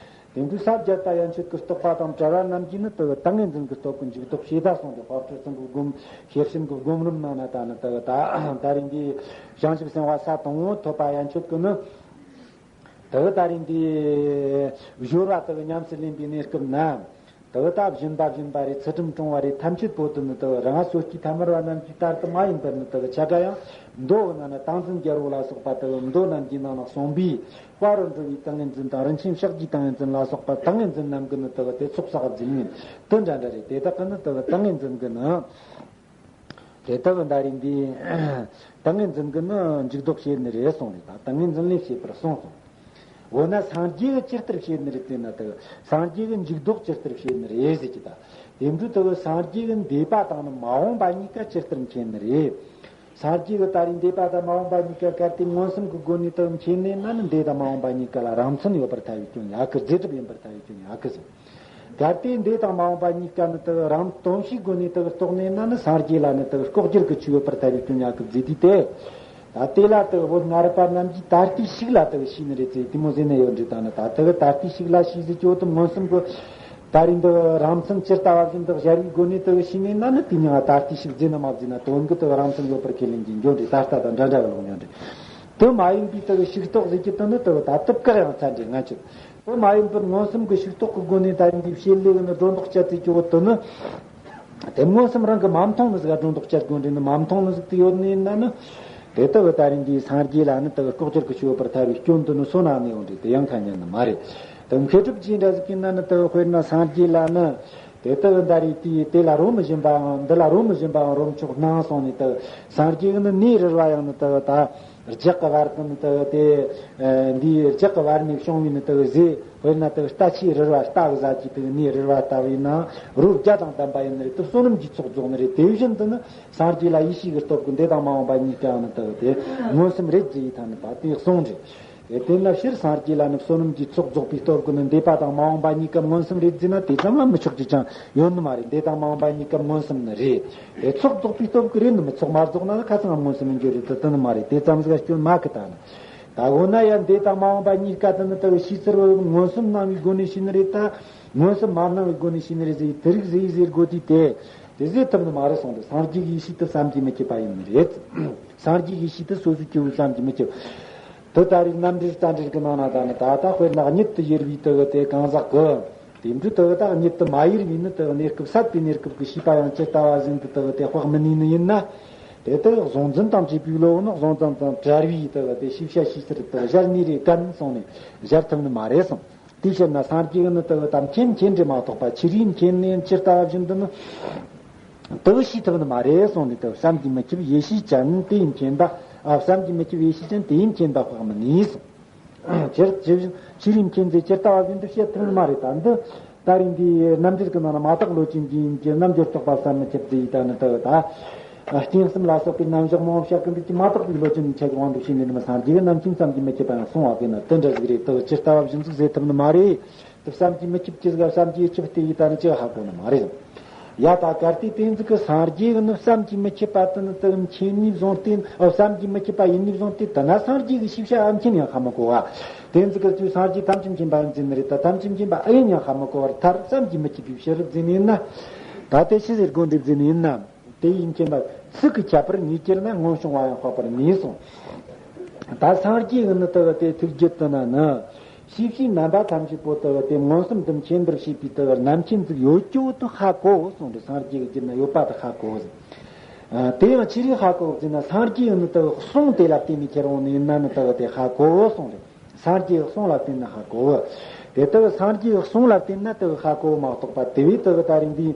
རེད། དེ་འདྲའི་ས་བརྒྱད་པ་ཡན་ཆད་ཀྱི་རྟོགས་པ་དང་བྲལ་བ་རྣམས་ཀྱིས་ནི་དེ་གི་ཏིང་ངེ་འཛིན་གྱི་སྟོབས་ཀྱིས་འཇུག་ལྡོག་བྱེད་ད་གསུངས་ཏེ། དཔལ་སྤྲུལ་ཚང་གི་སྒོམ་ཤེར་ཕྱིན་གྱི་སྒོམ་རིམ་ནང་ན་ད་ནི་དེ་གི་ད་ད་རིང་འདི་བྱང་ཆུབ་སེམས་དཔའ་ས་དང་པོ་ཐོབ་པ་ཡན་ཆད་ཀྱི་ནི། དེ་གི་ད་རིང་འདི་སྦྱོར་བ་དེ་གི་ཉམས་སུ་ལེན་པའི་གནས་སྐབས་ན། དེ་གི་ད་སྦྱིན་པ་སྦྱིན་པ་རེད། ཚུལ་ཁྲིམས་སྲུང་བ་རེད། ཐམས་ཅད་པོ་དེ་ནི་དེ་གི་རང་སོ་སྐྱེའི་ཐ་མལ་པ་རྣམས་ཀྱི་ལྟར་དུ་མ་ཡིན་པར་ནི་དེ་གི་ཆ་ག་ཡང་མདོ་གི་ནང་ན་ཏིང་འཛིན་རྒྱལ་པོ་ལ་སོགས་པ་དེ་གི་མདོ་རྣམས་ཀྱི་ནང་ན་གསུངས་པའི་དཔའ་རུ་འགྲོ་བའི་ཏིང་ངེ་འཛིན་དང་། རིན་ཆེན་ཕྱག་རྒྱའི་ཏིང་ངེ་འཛིན་ལ་སོགས་པ་ཏིང་ངེ་འཛིན་རྣམས་ཀྱི་ནི་དེ་གི་དེ་ཚོགས་བསགས་འཛིན་ཡིན་དེ་འདྲ་འདྲ་རེད། དེ་དག་གི་ནི་དེ་གི་ཏིང་ངེ་འཛིན་གྱི་ནི། དེ་ལྟ་བུ་ད་རིང་འདི་ཏིང་ངེ་འཛིན་གྱི་ནི་འཇུག་ལྡོག་བྱེད་ནི་རེད་གསུངས་རེད། ད་ཏིང་ངེ་འཛིན་ལས་བྱེད་པར་གསུངས་སོང་། འོ་ན་སངས་རྒྱས་ཀྱིས་ཇི་ལྟར་བྱེད་ནི་རེད་ཟེར་ན། དེ་སངས་རྒྱས་ཀྱིས་འཇུག་ལྡོག་ཇི་ལྟར་བྱེད་ནི་རེད་ཟེར་གྱི་ད། དེ་འདྲ་དེ་སངས་རྒྱས་ཀྱིས་འདས་པ་དང་ནི་མ་འོངས་པ་གཉིས་ཀ་ཇི་ལྟར་མཁྱེན་ནི་རེད། སངས་རྒྱས་ཀྱིས་ད་རིང་འདས་པ་དང་མ་འོངས་པ་གཉིས་ཀ་གལ་ཏེ་མངོན་སུམ་གྱི་སྒོ་ནས་དེ་མཁྱེན་ནས་ན་ནི་འདས་དང་མ་འོངས་པ་གཉིས་ཀ་ལ་རང་མཚན་ཡོད་པར་ཐལ་བའི་སྐྱོན་ཡོད་གི། རྫས་གྲུབ་ཡིན་པར་ཐལ་བའི་སྐྱོན་ཡོད་གི་ཟེར། གལ་ཏེ་འདས་དང་མ་འོངས་པ་གཉིས་ཀ་ནི་དེ་རང་སྟོང་ཕྱིའི་སྒོ་ནས་དེ་རྟོགས་ནས་ན་ནི་སངས་རྒྱས་ལ་ནི་དེ་ལྐོག་གྱུར་གྱི་ཆོས་ཡོད་པར་ཐལ་བའི་སྐྱོན་ཡོད་གི་ཟེར་དུས་ཏེ། ད་དེ་ལ་དེ་བོད་སྔ་རབས་པ་རྣམས་ཀྱིས་ད་ལྟའི་ཕྱིས་ལ་དེ་ཤེས་ནི་རེད་ཟེར་དེ་མོ་ཟེར་ནི་ཡོད་འདྲ། ད་ནི་ད་དེ་ད་ལྟའི་ཕྱིས་ལ་ཤེས་ཟེར་གྱི་ཡོད་དེ། མངོན་སུམ་གྱི་ད་རིང་འདི་རང་མཚན་ཇི་ལྟ་བ་བཞིན་དུ་གཞལ་བའི་སྒོ་ནས་དེ་ཤེས་ནས་ན་ནི་དེ་མྱང་ད་ལྟའི་ཕྱིས་ཟེར་ན་མ་ཟེར་ན་དོན་གྱི་དེ་རང་མཚན་ཡོད་པར་ཁས་ལེན་གྱི་འགྱོ་འདྲ། ད་ལྟ་དང་འདྲ་འདྲ་བའི་ལུགས་ཡོད་འདྲ། དེ་མ་ཡིན་པའི་དེ་ཕྱིས་རྟོགས་ཟེར་གྱི་དེ་ནི་དེ་ད་དེབ་ཀར་ཡང་ཚད་འདྲ་ང་ཚོས། དེ་མ་ཡིན་པར་མངོན་སུམ་གྱི་ཕྱིས་རྟོགས་ཀྱི་སྒོ་ནས་ད་རིང་འདི་བྱེད་ལས་ནི་སྒྲོ་འདོགས་བཅད་ཚེ་སྐྱོ་བོ་དེ་ནི། དེ་མངོན་སུམ་རང་གིས་མ་མཐོང་ནི་ཟིག་ག་སྒྲོ་འདོགས་བཅད་དགོས་འདྲ་ནི། མ་མཐོང་ནི་ཟིག་དེ་ཡོད་ནི་ཡིན་ན་ནི། དེ་ལྟ་བུ་ད་རིང་འདི་སངས་རྒྱས་ལ་ནི་དེ་ལྐོག་གྱུར་གྱི་ཆོས་ཡོད་པར་ཐལ་བའི་སྐྱོན་དེ་ནི་སོ་ན་ནི་ཡོང་འདྲ། དེ་ཡང་ཁ་ཉན་ནི་མ་རེད། དེ་མཁས་གྲུབ་རྗེ་འདྲ་ཟིག་གིས་ན་ནི་དེ་དཔེར་ན་སངས་རྒྱས་ལ་ནི། དེ་ལྟ་བུ་ད་རིང་དེ་དེ་ལ་རོ་མི་བཞིན་པའང་འདི་ལ་རོ་མི་བཞིན་པའང་རོ་མཆོག་སྣང་གསུངས་ནས། དེ་སངས་རྒྱས་ནི་ནས་རེག་པ་ཡང་ནི་དེ་ད། ལྗགས་ཀྱི་བར་དུ་ནི་དེ་དེ། ཨ་འདིའི་ལྗགས་ཀྱི་བར་ནས་བྱུང་བའི་ནི་དེ་ཟས། དཔེར་ན་དེ་རྟ་ཆས་རེག་པ་རྟ་གི་ཟ་གི་དེ་ནས་རེག་པ་ལྟ་བུའི་ནང་རོ་བརྒྱ་དང་ལྡན་པ་ཡིན་ནི་རེད། དེ་བསོད་ནམས་ཀྱི་ཚོགས་རྫོགས་ནི་རེད། དེ་བཞིན་དུ་ནི་སངས་རྒྱས་ལ་ཡེ་ཤེས་ཀྱི་སྟོབས་ཀྱིས་འདས་དང་མ་འོངས་པ་གཉིས་ཀའང་ནི་དེ་དེ་མངོན་སུམ་རེད་ཟེར་ཡི་ཐ་ནི་པ་དེ་གསུངས་རེད། དེ་ལྟར་ན་སྤྱིར་སངས་རྒྱས་ལ་ནི་བསོད་ནམས་ཀྱི་ཚོགས་རྫོགས་པའི་སྟོབས་ཀྱིས་ནི་འདས་པ་དང་མ་འོངས་པ་གཉིས་ཀ་མངོན་སུམ་རེད་ཟེར་ན་དེ་ཙམ་ལ་མི་ཆོག་རྒྱུ་ཅང་ཡོད་ནི་མ་རེད། འདས་དང་མ་འོངས་པ་གཉིས་ཀ་མངོན་སུམ་ནི་རེད། དེ་ཚོགས་རྫོགས་པའི་སྟོབས་ཀྱིས་རེད་ནི་མི་ཆོག་མ་རྫོགས་ན་ནི་ཁ་ཚང་མངོན་སུམ་ཡིན་རྒྱུ་རེད། དེ་དེ་ནི་མ་རེད། དེ་ཙམ་ཟིག་སྐྱོན་མ་གི་ད་ནི། ད་འོ་ན་ཡང་འདས་དང་མ་འོངས་པ་གཉིས་ཀ་དེ་ནི་ལྟ་བུ་ཤེས་ཚུལ་བུ་མངོན་སུམ་སྣང་བའི་སྒོ་ནས་ཤེས་ནི་རེད་ད། མངོན་སུམ་མ་སྣང་བའི་སྒོ་ནས་ཤེས་ནི་རེད་ཟེར་དེ་རིགས་ཟེར་ཟེར་དགོས་དུས་དེ། དེ་ཟེར་ཐུབ་ནི་མ་རེད་གསུངས་ཏེ། སངས་རྒྱས་ཀྱི་ཡེ་ཤེས་དེ་བསམ་གྱིས་མི་ཁྱབ་པ་ཡིན་ནི་རེད། སངས་རྒྱས་ཀྱི་ཡེ་ཤེས་དེ་སོ་སོའི་སྐྱེ་བོས་བསམ་གྱིས་མི་ཁྱབ། དེ་ད་རེས་རྣམ་འགྲེལ་རྩ་འགྲེལ་གྱི་ནང་ན་ད་ནི་ད་ལྟ་དཔེར་ན་གཉིད་དུ་ཡེར་བའི་དེ་གི་དེ་གང་ཟག་གི། དེ་འདྲའི་དེ་གི་ད་གཉིད་དུ་མ་ཡེར་བའི་ནི་དེ་གི་གནས་སྐབས་སད་པའི་གནས་སྐབས་ཀྱི་ཤེས་པ་ཡང་ཇི་ལྟ་བ་བཞིན་དུ་དེ་གི་དེ་དཔག་མི་ནུས་ནི་ཡིན་ན། དེ་དེ་གི་གཟུང་འཛིན་དང་བཅས་པའི་བློ་ནི་གཟུང་འཛིན་དང་བྲལ་བའི་དེ་གི་དེ་ཤེས་བྱ་ཤེས་ཚུལ་དེ་གི་གཞལ་ནི་རེད་གན་གསུངས་ནས་གཞལ་ཐུབ་ནི་མ་རེད་གསུངས། དེའི་ཕྱིར་ན་སངས་རྒྱས་ནི་དེ་གི་ད་མཁྱེན་མཁྱེན་འདྲ་མ་གཏོགས་པ་ཕྱི་རིས་མཁྱེན་ནས་ཇི་ལྟ་བ་བཞིན་དུ་ནི་དེ་གི་ཤེས་ཐུབ་ནི་མ་རེད་གསུངས་ནས། དེ་བསམ་གྱིས་མི་ཁྱབ་ཡེ་ཤེས་ཅན་དེ་ཡིས་མཁྱེན་པ། ཨ་བསམ་གྱིས་མི་ཁྱབ་ཡེ་ཤེས་ཅན་དེ་ཡིས་མཁྱེན་པ་དཔག་མི་ནུས་གསུངས། ཇི་ཇི་བཞིན་ཕྱི་རིས་མཁྱེན་ཚེ་ཇི་ལྟ་བ་བཞིན་དུ་བཤད་ཐུབ་ནི་མ་རེད། ད་འདི་ད་རིང་འདིའི་རྣམ་འགྲེལ་གྱི་ནང་ན་མ་དག་བློ་ཅན་གྱི་ཡིན་གྱི་རྣལ་འབྱོར་རྟོགས་པ་བསམ་མི་ཁྱབ་ཟེར་ཡི་ད་ནི་དེ་གི་ད། སྤྱན་གསུམ་ལ་སོགས་པའི་རྣམ་གཞག་མང་པོ་བཤད་ཀྱི་འདུག་གི། མ་དག་པའི་བློ་ཅན་ཆ་གི་དབང་དུ་བྱས་ནས་ནི་མི་སངས་རྒྱས་ཀྱི་རྣམ་མཁྱེན་བསམ་གྱིས་མི་ཁྱབ་པ་ཡང་གསུངས་པ་གི་ན་དེ་འདྲ་ཟིག་རེད། དེ་ཇི་ལྟ་བ་བཞིན་ཟིག་ཟེར་ཐུབ་ནི་མ་རེད། དེ་བསམ་གྱིས་མི་ཁྱབ་ཅི་ཟིག་བསམ་གྱིས་ཁྱབ་སྟེ་ཡི་ད་ནི་ཅི་ཧ་གོ་ནི་མ་རེད། ཡ་ད་གལ་ཏེ་དེ་ཟིག་གི་སངས་རྒྱས་ཀྱི་ནི་བསམ་གྱིས་མི་ཁྱབ་པ་དེ་ནི་དེ་མཁྱེན་ནས་བཟུང་སྟེ། ཨོ་བསམ་གྱིས་མི་ཁྱབ་པ་ཡིན་ནས་བཟུང་སྟེ་དེ་ན་སངས་རྒྱས་ཀྱི་ཤེས་བྱ་ཨ་མཁྱེན་ཡང་ཧ་མི་གོ་བ། དེ་ཟིག་གི་དུས་སངས་རྒྱས་ཐམས་ཅད་མཁྱེན་པ་ཡིན་ཟེར་ནི་རེད། ད་ཐམས་ཅད་མཁྱེན་པ་ཨེ་ཡིན་ཡང་ཧ་མི་གོ་བར་ཐལ། བསམ་གྱིས་མི་ཁྱབ་པའི་ཕྱིར་ཟེར་ནི་ཡིན་ན། ད་དེ་ཅི་ཟེར་དགོས་འདུག་ཟེར་ནི་ཡིན་ན། དེ་ཡིས་མཁྱེན་པ་ཚིག་གིས་ཁྱབ་པར་ངེས་གྱུར་ན། སྔོན་བྱུང་བ་ཡང་དཔག་པར་ནུས་གསུངས། ད་སངས་རྒྱས་ཀྱི་ནི་དེ་གི་དེ་ཐུགས་རྒྱུད་དུ་ན་ནི། ཤེས་བྱའི་རྣམ་པ་ཐམས་ཅད་པོ་དེ་གི་དེ་མངོན་སུམ་དུ་མཁྱེན་པར་བྱེད་པའི་དེ་གི་རྣམ་མཁྱེན་ཟིག་ཡོད་རྒྱུ་དེ་ཧ་གོ་གསུངས་ཏེ། སངས་རྒྱས་ཀྱི་རྒྱུད་ན་ཡོད་པ་དེ་ཧ་གོ་ཟིག། ཨ་དེ་ཡང་ཅི་རིགས་ཧ་གོ་ཟེར་ན། སངས་རྒྱས་ཀྱི་ནི་དེ་གི་གསུང་དེ་ལ་བརྟེན་ནས་ཁྱེར་འོང་ནི་ཡིན་ན་ནི་དེ་གི་དེ་ཧ་གོ་གསུངས་ཏེ། སངས་རྒྱས་ཀྱི་གསུང་ལ་བརྟེན་ནས་ཧ་གོ། དེ་དག་སངས་རྒྱས་གསུང་ལ་བརྟེན་ན་དག་ཧ་གོ་མ་གཏོགས་པ། དེ་བས་དག་ད་རིང་འདི།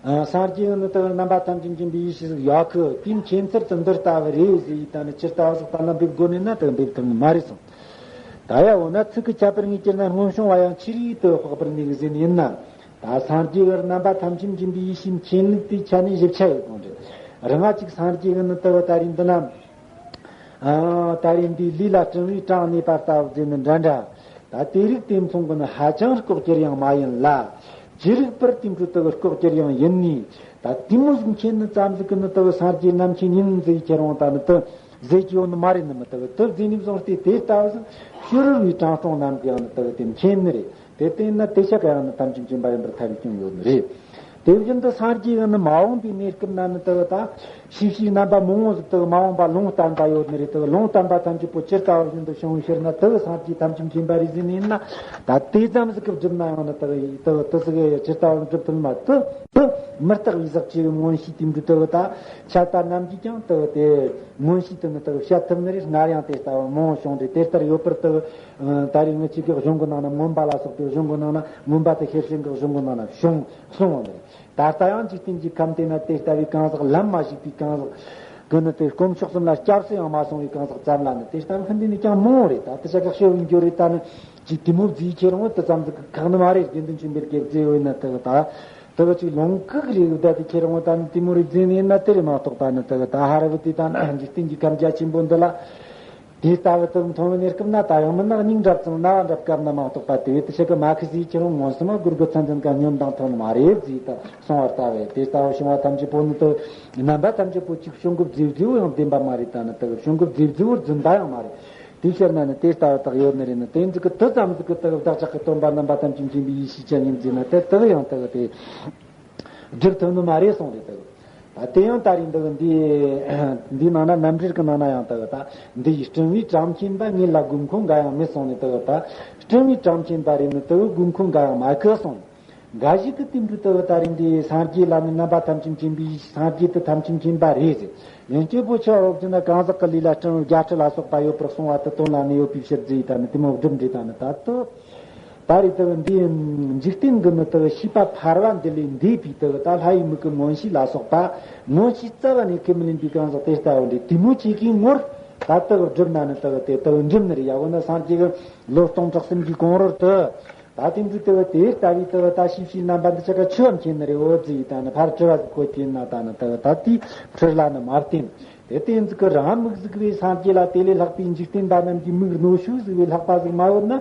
ཨ། སངས་རྒྱས་ནི་དག་རྣམ་པ་ཐམས་ཅད་མཁྱེན་པའི་ཡེ་ཤེས་ཟིག་ཡོད་གི། དེའི་མཁྱེན་ཚུལ་དུ་འདི་ལྟ་བུ་རེད་ཟེར་ཡི་ད་ནི་ཇི་ལྟ་བུ་ཟིག་ད་ལ་འབེབས་དགོས་ནི་ན་དག་འབེབས་ཐུབ་ནི་མ་རེད་གསུངས། ད་ཡ་འོ་ན་ཚིག་གི་ཁྱད་པར་ངེས་ཀྱི་ན་སྔོན་བྱུང་བ་ཡང་ཆི་རིགས་དུ་དཔག་པར་ནུས་ཟེར་ནི་ཡིན་ན། ད་སངས་རྒྱས་རྣམ་པ་ཐམས་ཅད་མཁྱེན་པའི་ཡེ་ཤེས་མཁྱེན་ལུགས་དེ་ཆ་ནས་ཞིབ་ཆ་ཡོད་དགོས་རེད། རང་ང་ཅིག་སངས་རྒྱས་ནི་དག་ད་རིང་འདི་ན། ཨ། ད་རེས་འདི་ལུས་ལ་སྤྲིན་བུའི་གྲངས་གནས་པ་ལྟ་བུ་ཟེར་ནི་འདྲ་འདྲ། ད་དེ་རིགས་དེ་མཚུངས་ཀྱི་ནི་ཧ་ཅང་ལྐོག་གྱུར་ཡང་མ་ཡིན་ལ། ཅི་རིགས་པར་དེ་འཕྲོ་ལྟ་བུ་ལྐོག་གྱུར་ཡང་ཡིན་ནི། ད་དེ་མོ་ཟིག་མཁྱེན་ནི་ཙམ་ཟིག་གི་ནི་ལྟ་བུ་སངས་རྒྱས་རྣམ་མཁྱེན་ཡིན་ཟེར་ཁྱེར་འོང་ད་ནི་ལྟ་ཟེར་གྱི་ཡོད་ནི་མ་རེད་ནི། མི་ལྟ་བུ་ལྟ་ཟེར་ནི་བཟུང་སྟེ་དེ་ལྟ་བུ་ཟིག་ཕྱི་རོལ་བའི་དྲང་སྲོང་རྣམས་ཀྱིས་ཡང་ནི་ལྟ་བུ་དེ་མཁྱེན་ནི་རེད། དེ་བརྟེན་ན་དེ་ཆ་ག་ཡང་ནི་ཐམས་ཅད་མཁྱེན་པ་ཡིན་པར་ཐལ་བའི་སྐྱོན་ཡོད་ནི་རེད། དེ་བཞིན་དུ་སངས་རྒྱས་ཀྱི་ནི་མ་འོངས་པའི་གནས་སྐབས་ན་ནི་དེ་ད་ཤེས་བྱའི་རྣམ་པ་མང་བོ་ཟིག་དེ་མ་འོངས་པ་ལུང་བསྟན་པ་ཡོད་ནི་རེད། དེ་ལུང་བསྟན་པ་ཐམས་ཅད་པོ་ཇི་ལྟ་བ་བཞིན་དུ་བྱུང་བའི་ཕྱིར་ན་དེ་སངས་རྒྱས་ཐམས་ཅད་མཁྱེན་པ་རེད་ཟེར་ནི་ཡིན་ན། ད་དེ་ཙམ་ཟིག་གི་སྒྲུབ་ན་ཡང་ནི་དེ་དེ་དེ་ཟིག་ཇི་ལྟ་བ་སྒྲུབ་ཐུབ་མ་དེ་དེ་མི་རྟག་པའི་ཟག་བཅས་པའི་མངོན་ཤེས་དེ་འདྲ་དེ་ད་ཆད་པ་རྣམས་ཀྱིས་ཀྱང་དེ་དེ་མངོན་ཤེས་དེ་ནི་དེ་བཤད་ཐུབ་ནི་རེད། སྔར་ཡང་དེ་ལྟ་བུ་མང་བོ་བྱུང་རེད། དེ་ལྟར་ཡོད་པར་དེ། ཨ། ད་རེས་ངེད་ཅག་གི་གཞུང་གི་ནང་ན་མངོན་པ་ལ་སོགས་པའི་གཞུང་གི་ནང་ན། མངོན་པ་དེ་ཤེར་ཕྱིན་གྱི་གཞུང་གི་ནང་ན་བྱུང་གསུངས་པ་རེད། ད་ལྟ་ཡང་འཇིག་རྟེན་གྱི་ཁམས་དེ་ན་དེ་ལྟ་བུའི་གང་ཟག་ལམ་མ་ཞུགས་པའི་གང་ཟག་གི་ནི་དེ་དཀོན་མཆོག་གསུམ་ལ་སྐྱབས་སུ་ཡང་མ་སོང་བའི་གང་ཟག་ཙམ་ལ་ནི་དེ་ལྟ་བུ་ཤིན་ཏུ་ནས་ཀྱང་མང་བོ་རེད། ད་དེ་ཆ་ག་ཤེས་ཡོན་འགྱུར་རེད། ད་ནི་ཅིག་དེ་མོ་བརྫིས་ཁྱེར་འོང་དེ་ཙམ་ཟིག་གི་ཁག་ནི་མ་རེད། དགེ་འདུན་ཆོས་འཕེལ་གྱིས་བརྫིས་ཡོད་ན་དེ་གི་ད་དེ་གི་ཅིག་ལུང་ཁུག་རེད། ད་དེ་ཁྱེར་འོང་ད་ནི་དེ་མོ་རེད་བརྫིས་ནི་ཡིན་ན་དེ་རེད་མ་གཏོགས། ད་ནི་དེ་གི་ད་ཧ་ར་བུ་དེ་ད་ནི་འཇིག་རྟེན་གྱི་ཁམས་རྒྱ་ཆེན་པོ་འདི་ལ། དེ་ལྟ་བུ་དུ་མཐོང་བའི་གནས་སྐབས་ན་ད་ཡང་མི་ནག་སྙིང་འདྲ་ཙང་ན་བ་འདྲ་སྐབས་ན་མ་གཏོགས་པ། དེ་བས་དེ་ཆ་གི་མ་ཁི་ཟིག་ཁྱེད་རང་མངོན་སུམ་མ་སྒུར་དགོས་ཚན་ཚན་ག་སྙོན་དང་མཐུན་མ་རེད་ཟིག་ད་སོང་བར་ལྟ་བས། དེ་ལྟ་བུ་བྱུང་བ་ཐམས་ཅད་པོ་ནི་དུ་རྣམ་པ་ཐམས་ཅད་པོ་གཅིག་བྱུང་དགོས་རྫིབ་རྫིབ་ཡང་བདེན་པ་མ་རེད། ད་ནི་དུ་བྱུང་དགོས་རྫིབ་རྫིབ་རྫུན་པ་ཡང་མ་རེད། དེ་ཕྱིར་ན་ནི་དེ་ལྟ་བུ་དག་ཡོད་ནི་རེད། ནི་དེ་ཟིག་གི་དུ་ཙམ་ཟིག་གི་དུ་བདག་ཅག་གི་སྟོན་པ་རྣམ་པ་ཐམས་ཅད་མཁྱེན་པའི་ཡེ་ཤེས་ཅན་ཡིན་ཟེར་ན་དེ་དུ་ཡང་དུ་དེ། སྒྲུབ་ཐུབ་ནི་མ་རེད་གསུངས་རེད་དོ། ད་དེ་ཡང་ད་རེས་འདི་འདི་འདིའི་ནང་ན་རྣམ་འགྲེལ་གྱི་ནང་ན་ཡང་དག་ད་འདི་ཡི་སྤྲིན་བུའི་གྲངས་མཁྱེན་པ་ངེད་ལ་དགོས་མཁོ་འགའ་ཡང་མེད་གསུངས་ནས་དག་ད་སྤྲིན་བུའི་གྲངས་མཁྱེན་པ་རེད་ནི་དག་དགོས་མཁོ་འགའ་ཡང་མ་གི་གསུངས། འགའ་ཞིག་གི་དེ་འདྲ་དག་ད་རེས་འདི་སངས་རྒྱས་ལ་ནི་རྣམ་པ་ཐམས་ཅད་མཁྱེན་པའི་སངས་རྒྱས་དེ་ཐམས་ཅད་མཁྱེན་པ་རེད་ཟེར། ཡང་སྐྱེས་བུ་ཆ་རོགས་ཀྱི་ན་གང་ཟག་གི་ལུས་ལ་སྤྲིན་བུ་བརྒྱད་ཁྲི་ལ་སོགས་པ་ཡོད་པར་གསུངས་པ་དེ་དོན་ལ་ནི་ཡོད་པའི་ཕྱིར་ཟེར་ཡི་ད་ནི་དེ་མོ་སྒྲུབ་འདྲེ་ད་ནི་ད་དོ། ད་རེས་དེ་འདིའི་འཇིག་རྟེན་གྱི་ནི་དེ་ཤེས་པ་ཕལ་བ་འདི་ལས་འདས་པའི་དེ་ད་ལྷ་ཡི་མིག་གི་མངོན་ཤེས་ལ་སོགས་པ་མངོན་ཤེས་རྩ་བ་ནས་ཁས་མི་ལེན་པའི་གང་ཟག་དེ་ལྟ་བུ་འདི་དེ་མོ་ཅིག་གི་ངོར་ད་དེ་བསྒྲུབ་ན་ནི་དེ་དེ་དེ་འགྲུབ་ནི་རེད་ཡ། འོ་ན་སངས་རྒྱས་ཀྱི་ལོ་སྟོང་ཕྲག་གསུམ་གྱི་གོང་རོལ་དུ་ད་དེ་འདྲའི་དེ་དེ་ལྟ་བུའི་དེ་ད་ཤེས་བྱའི་རྣམ་པ་འདི་ཆ་ག་ཆི་བ་མཁྱེན་ནི་རེད། འོ་ཟེར་ཡི་ད་ནི་ཕར་དྲི་བ་ཟིག་བཀོད་ཀྱིན་ན་ད་ནི་དེ་ད་དེའི་ཕྲིར་ལ་ནི་མ་བརྟེན། དེ་སྟེང་ཟིག་གི་རང་མིག་གཟིགས་པའི་སངས་རྒྱས་ལ་དེ་ལས་ལྷག་པའི་འཇིག་རྟེན་པ་རྣམས་ཀྱི་མིག་རྣོ་ཤོས་གཟིགས་པའི་ལྷག་པ་ཟིག་མ་ཡོད་ན།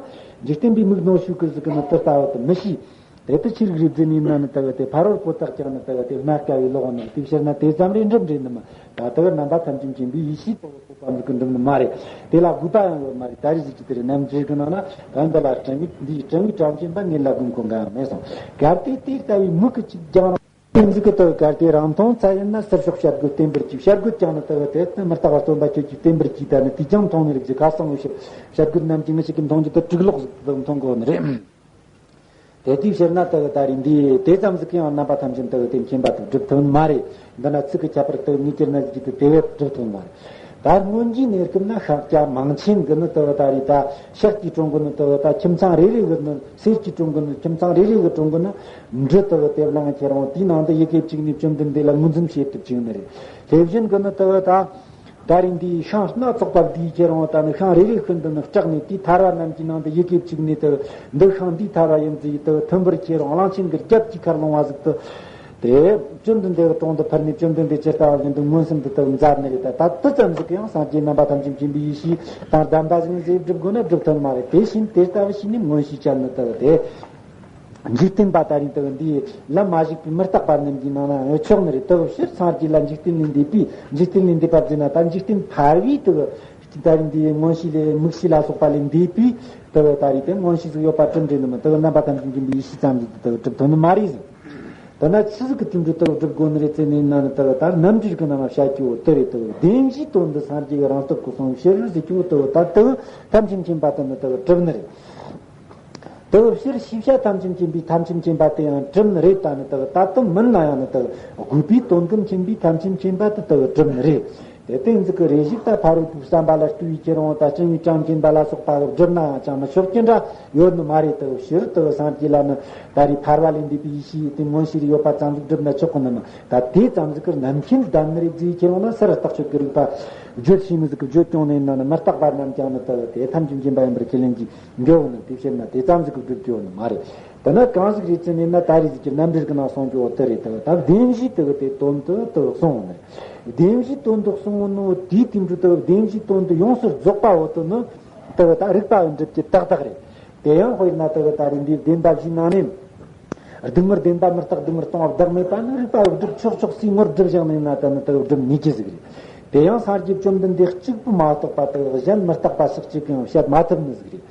འཇིག་རྟེན་པའི་མིག་རྣོ་ཤོས་ཀྱིས་གཟིགས་ཀྱི་ནི་དེ་ལྟ་བུ་དེ་མི་ཤེས། དེ་ལྟ་ཕྱིར་རིག་འཛིན་ཡིན་ན་ནི་དེ་གི་དེ་ཕ་རོལ་པོ་དག་ཀྱང་ནི་དེ་གི་དེ་སྨྲ་དཀའ་བའི་ལོག་ནི་དེ་ཕྱིར་ན་དེ་ཙམ་རེ་འགྲུབ་འདྲེ་ནི་མ་ད་དེ་གི་རྣམ་པ་ཐམས་ཅད་མཁྱེན་པའི་ཡེ་ཤེས་དེ་གི་སྤོབས་པ་འདི་གི་འགྲུབ་ནི་མ་རེད། དེ་ལ་དགོས་པ་ཡང་ཡོད་མ་རེད། ད་རེས་གཟིགས་ཀྱི་དེ་རེད། རྣམ་འགྲེལ་གི་ནང་ན་ད་འདི་ལ་སྤྲིན་བུའི་འདིའི་སྤྲིན་བུའི་གྲངས་མཁྱེན་པ་ངེད་ལ་དགོས་མཁོ་འགའ་ཡང་མེད་གསུངས། གལ་ཏེ་དེ་ལྟ་བུའི་མིག་གི་ཅིག་རྒྱང་། ཏིང་འཛིན་གྱི་ལྟ་བུ་གལ་ཏེ་རང་མཐོང་ཚད་ཡིན་ན། ཟུར་ཕྱོགས་བྱ་རྒོད་བསྟན་པར་གྱིས། བྱ་རྒོད་ཀྱང་ནི་ལྟ་བུ་དེ་ནི་མི་རྟག་པ་སྟོན་པ་ཁྱོད་ཀྱིས་བསྟན་པར་གྱིས། ད་ནི་དེས་ཀྱང་མཐོང་ནི་རིགས་ཀྱི་ཁ་སང་ངོ་ཤེས། བྱ་རྒོད་རྣམས་ཀྱིས་ངེད་ཅག་གི་མཐོང་རྒྱུ་དེ་གྲུག་ལོག་ཟིག་ཏུ་མཐོང་གོ་ནི་རེད། དེ་དུས་ཕྱིར་ན་ལྟ་བུ་ད་རེས་འདི་དེ་ཙམ་ཟིག་གིས་ཡང་རྣམ་པ་ཐམས་ཅད་ལྟ་བུ་དེ་མཁྱེན་པ་དེ་སྒྲུབ་ཐུབ་ནི་མ་རེད། འདི་ན་ཚིག་གི་ཁྱད་པར་ལྟ་བུ་ངེས་ཀྱི་ན་ཟིག་གིས་དེ་དེ་བས་སྒྲུབ་ཐུབ་ནི་མ་རེད། ད་སྔོན་གྱི་གནས་སྐབས་ན་ཤཱཀྱ་མང་ཆེན་གྱིས་ནི་ལྟ་བུ་ད་རེས་ད་ཤར་གྱི་གྲོང་གི་ནི་ལྟ་བུ་ད་ཁྱིམ་ཚང་རེ་རེ་གི་ནི། གསེར་གྱི་གྲོང་གི་ནི་ཁྱིམ་ཚང་རེ་རེ་གི་གྲོང་གི་ནི་འབྲུ་ལྟ་བུ་དེ་བླངས་ཁྱེར་འོང་དེའི་ནང་དུ་ཡི་གེ་བཅུག་ནས་བཅོམ་ལྡན་འདས་ལ་ངོས་འཛིན་བྱེད་ཐུབ་ཅིག་ནི་རེད། དེ་བཞིན་གྱི་ནི་ལྟ་བུ་ད་ད་རིང་འདིའི་ཤིང་སྣ་ཚོགས་པ་འདིའི་ཁྱེར་འོང་ད་ནི་ཤིང་རེ་རེ་ཤིན་ཏུ་ནི་སྐྲག་ནས་དེའི་ཐལ་བ་རྣམས་ཀྱི་ནང་དུ་ཡི་གེ་བཅུག་ནས་ལྟ་བུ་འདི་ཤིང་འདིའི་ཐལ་བ་ཡིན་ཟེར་ཡི་ལྟ་བུ་མཐུན་པར་ཁྱེར་འོང་གླང་ཆེན་གྱི་རྒྱབ་ཀྱི་ཁར་ལོང་བ་ཟིག་ཏུ། དེ་བཅོམ་ལྡན་འདས་ཀྱི་དྲུང་དུ་ཕུལ་ནས་བཅོམ་ལྡན་འདས་ཇི་ལྟ་བ་བཞིན་དུ་མངོན་སུམ་དུ་ལྟ་བུ་མཛད་ནི་རེད། ད་ད་དེ་ཙམ་ཟིག་གིས་ཡང་སངས་རྒྱས་རྣམ་པ་ཐམས་ཅད་མཁྱེན་པའི་ཡེ་ཤེས་དང་ལྡན་པ་ཟིག་ཡིན་ཟེར་སྒྲུབ་དགོས་ན་སྒྲུབ་ཐུབ་ནི་མ་རེད། དེ་བཞིན་དེ་ལྟ་བུ་ཞིག་ནི་མངོན་ཤེས་ཅན་ནི་ལྟ་བུ་དེ། འཇིག་རྟེན་པ་ད་རིང་ལྟ་བུ་འདིའི་ལམ་མ་ཞུགས་པའི་མི་རྟག་པ་རྣམས་ཀྱི་ནང་ན་ཡང་ཆོག་ནི་རེད། ལྟ་བུ་ཕྱིར་སངས་རྒྱས་ལ་འཇིག་རྟེན་ལས་འདས་པའི་འཇིག་རྟེན་ལས་འདས་པ་ཟེར་ན་ད་འཇིག་རྟེན་ཕལ་བའི་ལྟ་བུ་ད་རིང་འདིའི་མངོན་ཤེས་ལས་མིག་ཤེས་ལ་སོགས་པ་ལས་འདས་པའི་ལྟ་བུ་ད་རིང་དེ་མངོན་ཤེས་ཟིག་ཡོད་པ་གྲུབ་འདྲེ་ནི་མིན། ལྟ་བུ་རྣམ་པ་ཐམས་ཅད་མཁྱེན་པའི་ཡེ་ཤེས་ཙམ་ཟིག་དེ་ལྟ་བུ་གྲུབ་ཐུབ་ནི་མ་རེད་ཟེར། ད་ན་ཆི་ཟིག་གི་དེ་འདྲའི་ལྟ་བུ་སྒྲུབ་དགོས་ནི་རེད་ཟེར་ནས་ན་ནི་ལྟ་བུ་ད་རྣམ་འགྲེལ་གྱི་ནང་ན་བཤད་རྒྱུ་བོ་དེ་རེད། ལྟ་བུ་བདེན་བཞིའི་དོན་འདི་སངས་རྒྱས་ཀྱི་རང་སྟོབས་ཀྱིས་གསུངས་ཕྱིར་ཟེར་རྒྱུ་བོ་ལྟ་བུ་ད་ལྟ་བུ་ཐམས་ཅད་མཁྱེན་པ་དེ་ནི་ལྟ་བུ་གྲུབ་ནི་རེད། ལྟ་བུ་ཕྱིར་ཤེས་བྱ་ཐམས་ཅད་མཁྱེན་པའི་ཐམས་ཅད་མཁྱེན་པ་དེ་ཡང་གྲུབ་ནི་རེད། ད་ནི་ལྟ་བུ་ད་ལྟ་མིན་ན་ཡང་ནི་ལྟ་བུ་དགོས་པའི་དོན་ཀུན་མཁྱེན་པའི་ཐམས་ཅད་མཁྱེན་པ་དེ་ལྟ་བུ་གྲུབ་ནི་རེད། དེ་སྟེང་ཟིག་གི་རེ་ཞིག་ད་ཕ་རོལ་པོའི་བསམ་པ་ལ་ལྟོས་ཡི་ཁྱེར་འོང་ད་སྤྱི་ཡི་གྲངས་ཅན་པ་ལ་སོགས་པ་བསྒྲུབ་ན་ཅང་མི་ཆོག་རྒྱུ་འདྲ་ཡོད་ནི་མ་རེད། དུ་ཕྱིར་དུ་སངས་རྒྱས་ལ་ནི་ད་རེས་ཐར་བ་ལས་འདས་པའི་ཡེ་ཤེས་ཡི་དེ་མངོན་ཤེས་རིག་ཡོད་པ་ཙམ་ཟིག་བསྒྲུབ་ན་ཆོག་གི་ནི་མ། ད་དེ་ཙམ་ཟིག་གི་རྣམ་མཁྱེན་ལྡན་ནི་རེད་ཟེར་ཁྱེར་འོང་ན་སར་རྟགས་ཆོས་ཀྱི་རིགས་པ་བརྗོད་ཤེས་ནི་ཟིག་གི་བརྗོད་ཀྱང་ནས་ན་ནི་མི་རྟག་པ་རྣམས་ཀྱང་ནི་དུ་དེ་ཐམས་ཅད་མཁྱེན་པ་ཡིན་པར་ཁས་ལེན་གྱི་འགྱོ་ནི། དེ་ཕྱིར་ན་དེ་ཙམ་ཟིག་གི་བསྒྲུབ་རྒྱུ་ནི་མ་རེད། དེ་ན་གང་ཟིག་རེད་ཅེ་ནས་ན་ད་རེས་ཟིག་གི་རྣམ་འགྲེལ་གི་ནང་གསུང་རྒྱུ་བོ་དེ་རེད། དེ་ད་བདེན་བཞིའི་དེ་གི་དེ་དོན་དུ་དེ་གསུངས་ནི་རེད། བདེན་བཞིའི་དོན་དུ་གསུངས་ནོ་དེའི་དེ་འཕྲོ་དེ་བདེན་བཞིའི་དོན་དུ་ཡོངས་སུ་རྫོགས་པ་བོ་དེ་ནི་དེ་ད་རིགས་པ་འགྲུབ་ཀྱི་ཏག་ཏག་རེད། དེ་ཡང་དཔེར་ན་དེ་ད་རེས་འདིའི་བདེན་པ་བཞིའི་ནང་ནས་སྡུག་བསྔལ་བདེན་པ་མི་རྟག་སྡུག་བསྔལ་སྟོང་པ་བདག་མེད་པ་ནི་རིགས་པ་བོ་སྒྲུབ་ཆོག་ཆོག་སའི་ངོར་སྒྲུབ་བཞག་ནས་ན་ད་ནི་དེ་སྒྲུབ་ནུས་ཀྱི་ཟིག་རེད། དེ་ཡང་སངས་རྒྱས་བཅོམ་ལྡན་འདས་གཅིག་པུ་མ་གཏོགས་པ་དེ་གཞན་མི་རྟག་པ་ཞིག་གཅིག་གིས་ཡང་བཤད་མ་ཐུབ་ནི་ཟིག་རེད།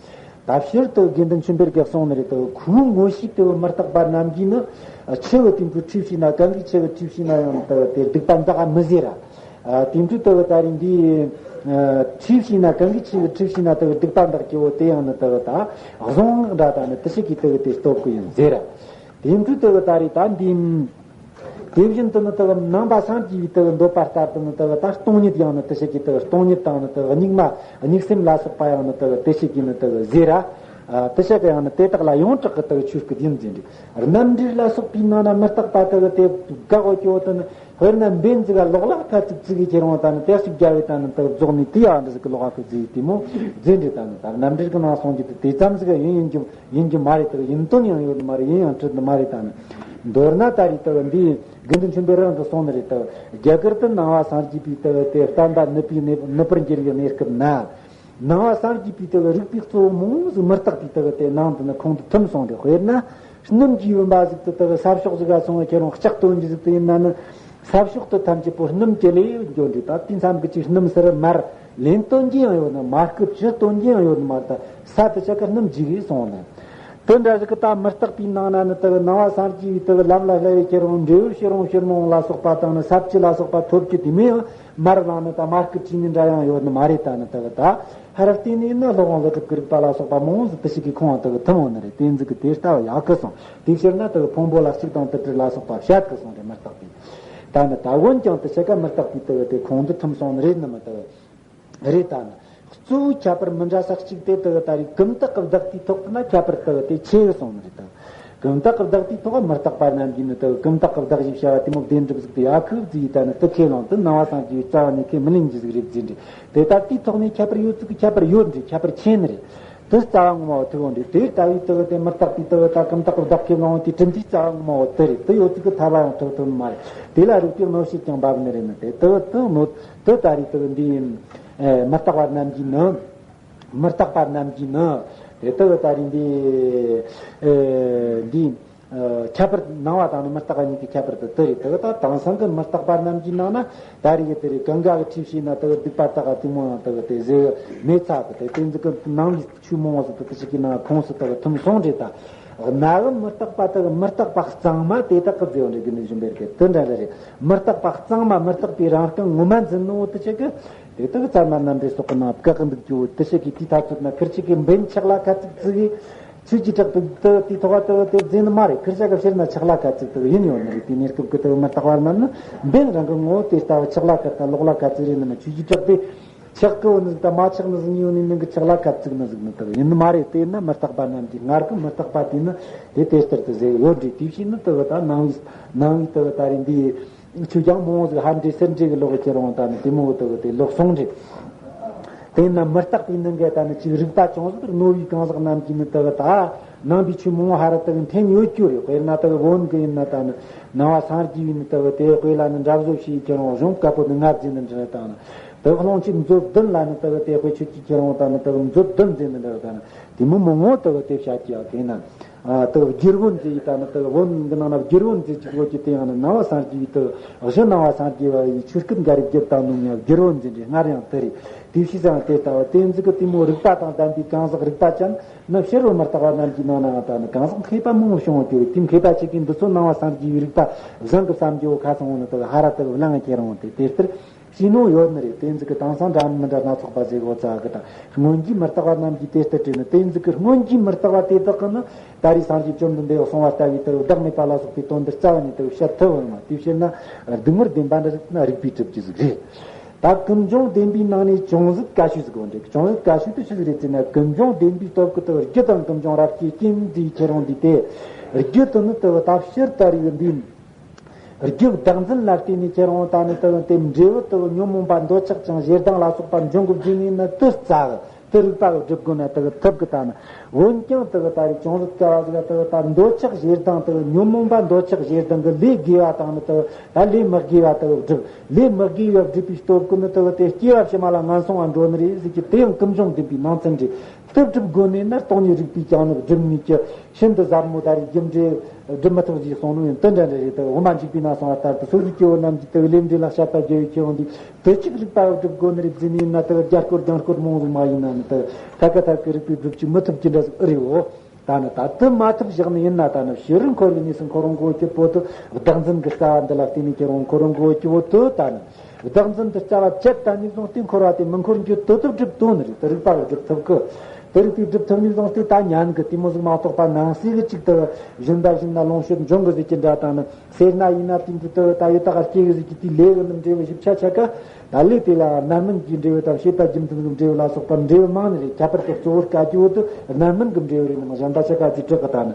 ད་ཕྱིར་དུ་དགེ་འདུན་ཆོས་འཕེལ་གྱིས་གསུངས་ནི་རེད། དུ་ཁོའི་ངོ་ཤེས་དུ་མི་རྟག་པ་རྣམས་ཀྱིས་ནི་ཆུ་བོ་དེ་འཕྲོ་འཁྲུས་ཤེས་ན་གང་གིས་ཆུ་བོ་འཁྲུས་ཤེས་ན་ཡང་དུ་དེ་སྡིག་པ་འདག་མི་ཟེར་ར། ཨ་དེ་འཕྲོ་དུ་ད་རིང་འདི་འཁྲུས་ཤེས་ན་གང་གིས་ཆུ་བོ་འཁྲུས་ཤེས་ན་དུ་སྡིག་པ་འདག་གི་བོ་དེ་ཡང་ནི་དུ་ད་གཟུངས་སྔགས་འདྲ་ད་ནི་དུ་ཞིག་གིས་དུ་དེ་སྟོབས་གི་ཡིན་ཟེར་ར། དེ་འཕྲོ་དུ་ད་རེས་ད་འདི། དེ་བཞིན་དུ་ནི་དེ་གི་ནང་པ་སངས་རྒྱས་པའི་དེ་གི་འདོད་པ་ལྟར་དུ་ནི་དེ་གི་ད་སྟོང་ཉིད་ཡང་ནི་དེ་ཞིག་གིས་དེ་གི་སྟོང་ཉིད་དང་ནི་དེ་གི་གཉུག་མ་གཉུག་སེམས་ལ་སོགས་པ་ཡང་ནི་དེ་གི་དེ་ཞིག་གིས་ནི་དེ་གི་ཟེར་ར། དེ་ཞིག་གི་ཡང་ནི་དེ་དག་ལ་ཡོངས་གྲགས་ཀྱི་དེ་གི་ཆོས་སྐད་ཡིན་ཟེར་འདྲི། རྣམ་འགྲེལ་ལ་སོགས་པའི་ནང་ན་མི་རྟག་པ་དེ་གི་དེ་དགག་འོས་ཀྱི་འོ་དེ་ནི་དཔེར་ན་འབེན་ཟིག་ག་ལོག་ལ་ཁ་ཚིག་ཚིག་གི་ཁྱེར་འོང་ད་ནི་དེ་ཞིག་རྒྱ་བའི་ད་ནི་དེ་གི་རྫོགས་ནི་དེ་ཡང་འདི་ཟིག་གི་ལོག་ཁ་ཚིག་ཚིག་དེ་མོ་ཟེར་འདྲི། ད་ནི་ད་རྣམ་འགྲེལ་གི་ནང་སོང་རྒྱུ་དེ་དེ་ཙམ་ཟིག་ཡིན་ཡིན་རྒྱུ། ཡིན་རྒྱུ་མ་རེད་དེ། ཡིན་དོན་ཡང་ཡོད་ནི་མ་རེད། ཡིན་ཡང་འཁྲུལ་ནི་མ་རེད། ད་ནི་མདོར་ན་ད་རེས་དེ་འདི་དགེ་འདུན་ཆོས་འཕེལ་རང་གིས་གསུངས་ནི་རེད་དེ། རྒྱ་གར་དུ་ནང་པ་སངས་རྒྱས་པའི་དེ་དེ་བསྟན་པ་ནུབ་པའི་ནུབ་ནུབ་པར་འགྱུར་བའི་གནས་སྐབས་ན། ནང་པ་སངས་རྒྱས་པའི་དེ་རིག་པའི་གཙོ་བོ་མང་ཟིག་མི་རྟག་པའི་དེ་དེ་ནང་དུ་ནི་ཁོང་དུ་ཐིམ་སོང་རེད། དཔེར་ན་སྣུམ་གྱི་ཡོན་པ་ཟིག་དེ་དེ་ས་ཕྱོགས་ཟིག་ག་སོང་བའི་ཁྱེར་རུང་ལྕགས་སྟོན་གྱི་ཟིག་དེ་ཡིན་ན་ནི། ས་ཕྱོགས་དེ་ཐམས་ཅད་པོ་སྣུམ་གྱི་ལས་ཡོད་འགྱོ་འདྲི། ད་དེ་མཚམས་ཀྱི་ཅིག་སྣུམ་སེར་དམར་ལེན་སྟོན་གྱི་ཡང་ཡོད་ནི་མ། སྐུ་བཅུ་སྟོན་གྱི་ཡང་ཡོད་ནི་མ། ད་ས་དེ་ཆ་ག་སྣུམ་འཇིག་གི་སོང་ནི། དེ་འདྲ་ཞིག་གི་ད་མི་རྟག་པའི་ནང་ན་ནི་དེ་གི་ནང་པ་སངས་རྒྱས་པའི་དེ་གི་ལམ་ལ་བསླབ་པའི་ཁྱེར་རུང་འབྲས་བུ་ཕྱིར་རུང་ཕྱིར་མི་འོང་ལ་སོགས་པ་དང་ནི་ས་བཅུད་ལ་སོགས་པ་ཐོབ་རྒྱུ་དེ་མིན་ཡང་མར་ལངས་ནི་ད་མར་སྐུ་བཅུ་གཉིས་འདྲ་ཡང་ཡོད་ནི་མ་རེད། ད་ནི་དེ་གི་ད་ཧར་བལྟས་ནས་ནི་སློབ་དཔོན་ཀླུ་སྒྲུབ་ཀྱི་རིག་པ་ལ་སོགས་པ་མང་ཟིག་དེ་ཞིག་གི་ཁོང་དེ་གི་ཐིམ་འོང་ནི་རེད། དེ་ཟིག་གི་དེ་ལྟ་བ་ཡག་གི་སོང་། དེའི་ཕྱིར་ན་དེ་གི་ཕུང་པོ་ལ་གཅིག་དང་དུ་དྲིལ་ལ་སོགས་པ་བཤད་གི་སོང་རེད། མི་རྟག་པའི། ད་ནི་ད་འོན་ཀྱང་དེ་ཆ་ག་མི་རྟག་པའི་དེ་གི་དེ་ཁོང་དུ་ཐིམ་སོང་ནི་རེད་ནི་མི་དེ་གི་རེད། ད་ནི་གཙོ་བོའི་ཁྱད་པར་མི་འདྲ་ས་གཅིག་དེ་དེ་གི་ད་རེས་ཀུན་བརྟགས་ཀྱི་བདག་དེའི་ཐོག་ཏུ་ན་ཁྱད་པར་དེ་གི་དེ་ཆེ་གི་སོང་ནི་རེད། ད་ཀུན་བརྟགས་ཀྱི་བདག་དེའི་ཐོག་མི་རྟག་པ་རྣམས་ཀྱིས་ནི་དེ་གི་ཀུན་བརྟགས་ཀྱི་བདག་ཞེས་བྱ་བ་དེ་མོ་བདེན་གྲུབ་ཟིག་དེ་ཡ་ཁུ་ཟིག་ཡིས་ད་ནི་དེ་ཁས་བླངས་དུས་ནང་པ་སངས་རྒྱས་པའི་རྩ་བ་ནས་ཁས་མི་ལེན་རྒྱུ་ཟིག་རེད་ཟེར་འདྲི། དེ་ལྟར་དེའི་ཐོག་ནས་ཁྱད་པར་ཡོད་ཚུལ་གྱི་ཁྱད་པར་ཡོད་འདྲི། ཁྱད་པར་ཆེ་ནི་རེད། དེ་རྩ་བ་ངོ་མ་བ་ཐུག་འོང་རེད། དེ་ལྟ་བུའི་དེ་གི་དེ་མི་རྟག་པའི་དེ་གི་ད་ཀུན་བརྟགས་བདག་གི་ངོ་བོ་དེ་གྲུབ་མཐའི་རྩ་བ་ངོ་མ་བ་དེ་རེད། དེ་ཡོད་ཚུལ་གྱི་ཐར་པ་ཡང་ཐོབ་ཐུབ་ནི་མ་རེད། དེ་ལ་རིགས་པའི་གནོད་བྱེད་ཀྱང་འབབ་ནི་རེད། ནི་དེ་དེ་དེ་གནོད་དེ་ད་རེས་དེ་གི་འདི་ཡིན། ཨེ་མི་རྟག་པ་རྣམས་ཀྱིས་ནི། མི་རྟག་པ་རྣམས་ཀྱིས་ནི། དེ་དེ་གི་ད་རེས་འདི་ཨེ་འདི་ཨེ་ཁྱད་པར་ནང་པ་དང་ནི་མི་རྟག་པ་གཉིས་ཀྱི་ཁྱད་པར་དེ་དེ་རེད། དེ་གི་ད་དེང་སང་གི་མི་རྟག་པ་རྣམས་ཀྱི་ནང་ན་ད་རེས་ཀྱི་དེ་རེད། གང་ག་གི་ཁྲིད་བྱས་ན་དེ་གི་སྡིག་པ་དག་ག་དེ་མོ་ཡང་དེ་གི་དེ་ཟེར་མེད་ཚ་གི་དེ་དེ་ཚོ་གི་ནང་གི་ཆོས་མང་བོ་ཟིག་དེ་དེ་ཞིག་གི་ནང་ཁོངས་སུ་དེ་གི་ཐིམ་སོང་རེད། ད་གནའ་བོའི་མི་རྟག་པ་དེ་གི་མི་རྟག་པ་གཙང་མ་དེ་དག་གི་རྫས་འདྲ་གི་ནི་བཞིན་པའི་གི་དེ་འདྲ་རེ་རེད། མི་རྟག་པ་གཙང་མ་མི་རྟག་པའི་རང་རྐྱ་ངོ་མ་འཛིན་ནོ་དེ་ཆེ་གི་དེ་དག་གི་ཙམ་མ་རྣམ་འགྲེལ་སོགས་ཀྱི་ནང་བཀག་གི་འདུག་རྒྱུ་དེ་ཆེ་གི་དེའི་ཐ་ཚོད་ན་ཁིར་ཆེ་གི་འབེན་ཆག་ལ་ཁ་ཚིག་ཚིག་གི་ཆོས་ཀྱི་གྲགས་པའི་དེ་དེའི་ཐོག་དེ་དེ་འཛིན་ནི་མ་རེད། ཁིར་ཆ་གི་ཕྱིར་ན་ཆག་ལ་ཁ་ཚིག་དེ་ཡིན་ཡོད་ནི་རེད། དེ་གནས་སྐབས་ཀྱི་དེ་མི་རྟག་པ་རྣམས་ནི་འབེན་རང་གི་ངོ་བོ་དེ་ལྟ་བུ་ཆག་ལ་ཁ་དང་ལོག་ལ་ཁ་ཚིག་རེད། ནི་མ་ཆོས་ཀྱི་གྲགས་པའི། ཆག་གི་བོ་ནི་ཟིག་དང་མ་ཆག་ནི་ཟིག་གཉིས་ཡོད་ནི་མིན་གི་ཆག་ལ་ཁ་ཚིག་ནི་ཟིག་ནི་དག་ཡིན་ནི་མ་རེད། དེས་ན་མི་རྟག་པ་རྣམས་ཀྱི་སྔར་གི་མི་རྟག་པ་དེ་ནི་དེ་དེ་ལྟར་དུ་ཟེར་ཡོད་འདྲི། དེ་བཞིན་ནི་དག་ད་ནང་བའི་ནང་བའི་དག་ད་རེད། འདི་ཆོས་ཀྱང་མང་བོ་ཟིག་ཧ་འདྲེ་སེར་འདྲེ་གི་ལོག་གི་ཁྱེར་འོང་ད་ནི་དེ་མོ་དག་དེ་ལོག་སོང་འདྲི། དེས་ན་མི་རྟག་པའི་ནང་གི་ད་ནི་ཅིག་རིག་པ་ཅུང་ཟད་རྣོ་བའི་གང་ཟག་རྣམས་ཀྱིས་ནི་དག་ད་ནང་པའི་ཆོས་མང་བོ་ཧ་ར་དག་འཐེན་ཡོད་རྒྱུ་རེད། དཔེར་ན་དག་བོན་གི་ཡིན་ན་ད་ནི་ནང་པ་སངས་རྒྱས་པའི་ནི་དག་དེ་དཔེ་ལ་ནི་འདྲ་བཟོ་བྱས་ཁྱེར་འོང་གཞུང་བཀའ་པོད་ནི་ལྔ་བརྒྱ་ནི་འདྲ་དང་ནི། དེ་ཀློང་ཆེན་མཛོད་བདུན་ལ་ནི་དེ་གི་དེ་དཔེ་ཆོས་ཀྱི་ཁྱེར་འོང་དང་ནི་དེ་གི་མཛོད་བདུན་ཟེར་ནི་འདྲ་དང་ནི་དེ་མོ་མང་བོ་དེ་གི་དེ་བཤད་ཀྱི་ཡོད། དེ་ན་ཨ་དེ་གི་བསྒྱུར་བོན་ཟེར་ཡི་དང་ནི་དེ་གི་བོན་གི་ནང་ན་བསྒྱུར་བོན་ཟེར་གྱི་ཡོད་ཀྱི། དེ་ཡང་ནི་ནང་པ་སངས་རྒྱས་པའི་དེ་གི་གཞི་ནང་པ་སངས་རྒྱས་པ་ཡི་ཆོས་སྐད་འགའ་རེ་བསྒྱུར་དང་ནོ་ནི་བསྒྱུར་བོན་ཟེར་འདྲི། སྔར་ཡང་དེ་རེད། དེ་བྱས་ཙང་དེ་ལྟ་བུ་དེ་ཟིག་གི་དེ་མོ་རིག་པ་དང་ལྡན་པའི་གང་ཟག་རིག་པ་ཅན་ནི་ཕྱི་རོལ་མི་རྟག་པ་རྣམས་ཀྱི་ནང་ན་ཡང་ད་ནི་གང་ཟག་མཁས་པ་མང་བོ་བྱུང་བ་གྱུར། དེ་མཁས་པ་ཆེ་གེ་འདི་ཚོ་ནང་པ་སངས་རྒྱས་པའི་རིག་པ་བཟང་གི་བསམ་རྒྱུ་བོ་ཁ་ཚང་བོ་ནི་དེ་གི་ཧ་ར་དེ་གི་བླང་ངེ་ཁྱེར་འོང་དེ་དེ་ལྟར། ཤེས་ནོ་ཡོད་ནི་རེད། དེ་ཟིག་གི་དེང་སང་འདྲ་མི་འདྲ་སྣ་ཚོགས་པ་ཟེར་གོ་ཚ་གི་དང་སྔོན་གྱི་མི་རྟག་པ་རྣམས་ཀྱིས་དེ་ལྟར་བྲིས་ནི། དེ་ཟིག་གི་སྔོན་གྱི་མི་རྟག་པ་དེ་དག་གིས་ནི་ད་རེས་སངས་རྒྱས་བཅོམ་ལྡན་འདས་གསུངས་པ་ལྟ་བུའི་དེ་བདག་མེད་པ་ལ་སོགས་པའི་དོན་འདི་རྩ་བ་ནས་དེ་བཤད་ཐུབ་བོ་མ། དེ་བཤད་ན་སྡུག་བསྔལ་བདེན་པ་འདྲ་ཟིག་ན་རིགས་པས་གྲུབ་རྒྱུ་ཟིག་རེད། ད་ཀུན་འབྱུང་བདེན་པའི་ནང་ནས་ཅུང་ཟད་གལ་ཆེ་ཟིག་ཡོད་རེད། ཅུང་ཟད་གལ་ཆེ་དེ་ཆི་ཟིག་རེད་ཟེར་ན། ཀུན་འབྱུང་བདེན་པའི་སྟོབས་ཀྱིས་དེ་རྒྱུ་དང་ཀུན་འབྱུང་རབ་སྐྱེས་རྐྱེན་འདིའི་ཁྱེད་རང་འདི་སྟེ། རྒྱུ་དེ་ནི་དེ་ད་ཕྱིར་ད་རེད་འདི། རྒྱུ་བདག་འཛིན་ལ་བརྟེན་ནས་ཁྱེད་རང་ད་ནི་དེ་དེ་འབྲས་བུ་དེ་ཉོན་མོངས་པ་འདོད་ཆགས་ཅན་ཞེ་སྡང་ལ་སོགས་པ་འབྱུང་གི་བརྒྱུད་ནས་ནི་དེ་རྩ་གི། དེ་རིགས་པ་གི་སྒྲུབ་དགོས་ན་དེ་གི་ཐུབ་གི། ད་ནི་འོན་ཀྱང་དེ་གི་ད་རེས་ཅུང་ཟད་དཀའ་བ་ཟིག་ལ། དེ་གི་ད་འདོད་ཆགས་ཞེ་སྡང་དེ་གི་ཉོན་མོངས་པ་འདོད་ཆགས་ཞེ་སྡང་གི་ལས་དགེ་བ་དང་ནི་དེ་གི་ད་ལས་མི་དགེ་བ་དེ་གི་སྒྲུབ། ལས་མི་དགེ་བ་སྒྲུབ་པའི་སྟོབས་ཀྱིས་ནི་དེ་གི་དེ་སྐྱེ་བ་ཕྱི་མ་ལ་ངན་སོང་ང་འགྲོ་ནི་རེད་ཟེར་གི། དེ་ཡང་ཀུན་འབྱུང་བདེན་པའི་ནང་ཚན་རེད། དེ་སྒྲུབ་དགོས་ནས་ན་སྟོང་ཉིད་རིག་པས་ཀྱང་ནི་སྒྲུབ་ནུས་ཀྱི། ཤིན་ཏུ་ཟབ་མོ་ད་རེས་རྒྱུ་འབྲས་སྒྲུབ་མི་ཐུབ་ཅེས་གསུངས་ནོ་ཡིན། དེ་འདྲ་འདྲ་རེད། དེ་དབུ་མ་འཇུག་པའི་ནང་གསུངས་པ་ལྟར་དུ། སོ་སོའི་སྐྱེ་བོ་རྣམས་ཀྱི་དེ་ལས་འབྲས་ལ་དཔྱད་པ་རྒྱལ་བའི་ཁྱེད་འོང་དུས། དེ་གཅིག་རིག་པ་སྒྲུབ་དགོས་ནི་རེད་ཟེར་ནས་ན། དེ་རྒྱ་སྐོར་རྒྱང་སྐོར་མང་ཟིག་མ་ཡིན་ན་ནི། དེ་ཐད་ཀ་ཐད་ཀའི་རིག་པས་སྒྲུབ་ཅིག་མི་ཐུབ་ཀྱི་འདྲ་ཟིག་ཨེ་རེད་འོ། ད་ནི་ད་དེ་མ་ཐུབ་བཞག་ནི་ཡིན་ན། ད་ནི་ཕྱི་རོལ་འཁོར་བའི་གནས་སུ་འཁོར་རུང་གོ་གི་བོ་དེ། བདག་འཛིན་གྱི་རྩ་བ་འདི་ལ་བརྟེན་ནས་ཁྱེད་རང་འཁོར་རུང་གོ་གི་བོ་དེ། ད་ནི་བདག་འཛིན་དུ་རྩ་བ་བཅད་ད་ནས་བཟུང་སྟེ་འཁོར་བ་དེ་མི་འཁོར་རྒྱུ་དེ་དེ་སྒྲུབ་དོན་ནི་རེད། དེ་རིག་པ་ལ་སྒྲུབ་ཐུབ་གི། དེ་རིག་པས་སྒྲུབ་ཐུབ་ནས་བཟུང་སྟེ་ད་ཉན་གི། དེ་མོ་ཟིག་མ་གཏོགས་པ་ནང་གསེས་གི་གཅིག་ཏུ་སྦྱིན་པ་སྦྱིན་ན་ལོངས་སྤྱོད་འབྱུང་གི་ཟེར་གྱི་འདྲ། ད་ནི་སེར་སྣ་ཡིན་ན་དེ་འདི་ལྟ་བུ་ད་ཡི་དྭགས་སྐྱེ་གི་ཟེར་གྱི་དེའི་ལས་གི་ནི་འབྲས་བུ་ཞིབ་ཆ་ཆ་ག། ད་ལས་དེ་ལ་རྣམ་སྨིན་གྱི་འབྲས་བུ་དང་བྱེད་པ་རྒྱུ་མཐུན་གྱི་འབྲས་བུ་ལ་སོགས་པ་འབྲས་བུ་མང་ནི་རེད། ཁྱད་པར་དུ་གཙོ་བོར་དཀའ་རྒྱུ་བོ་དེ་རྣམ་སྨིན་གྱི་འབྲས་བུ་རེད། ནི་མ་གཞན་པ་ཆ་ག་ཅིག་དྲག་གི། ད་ནི།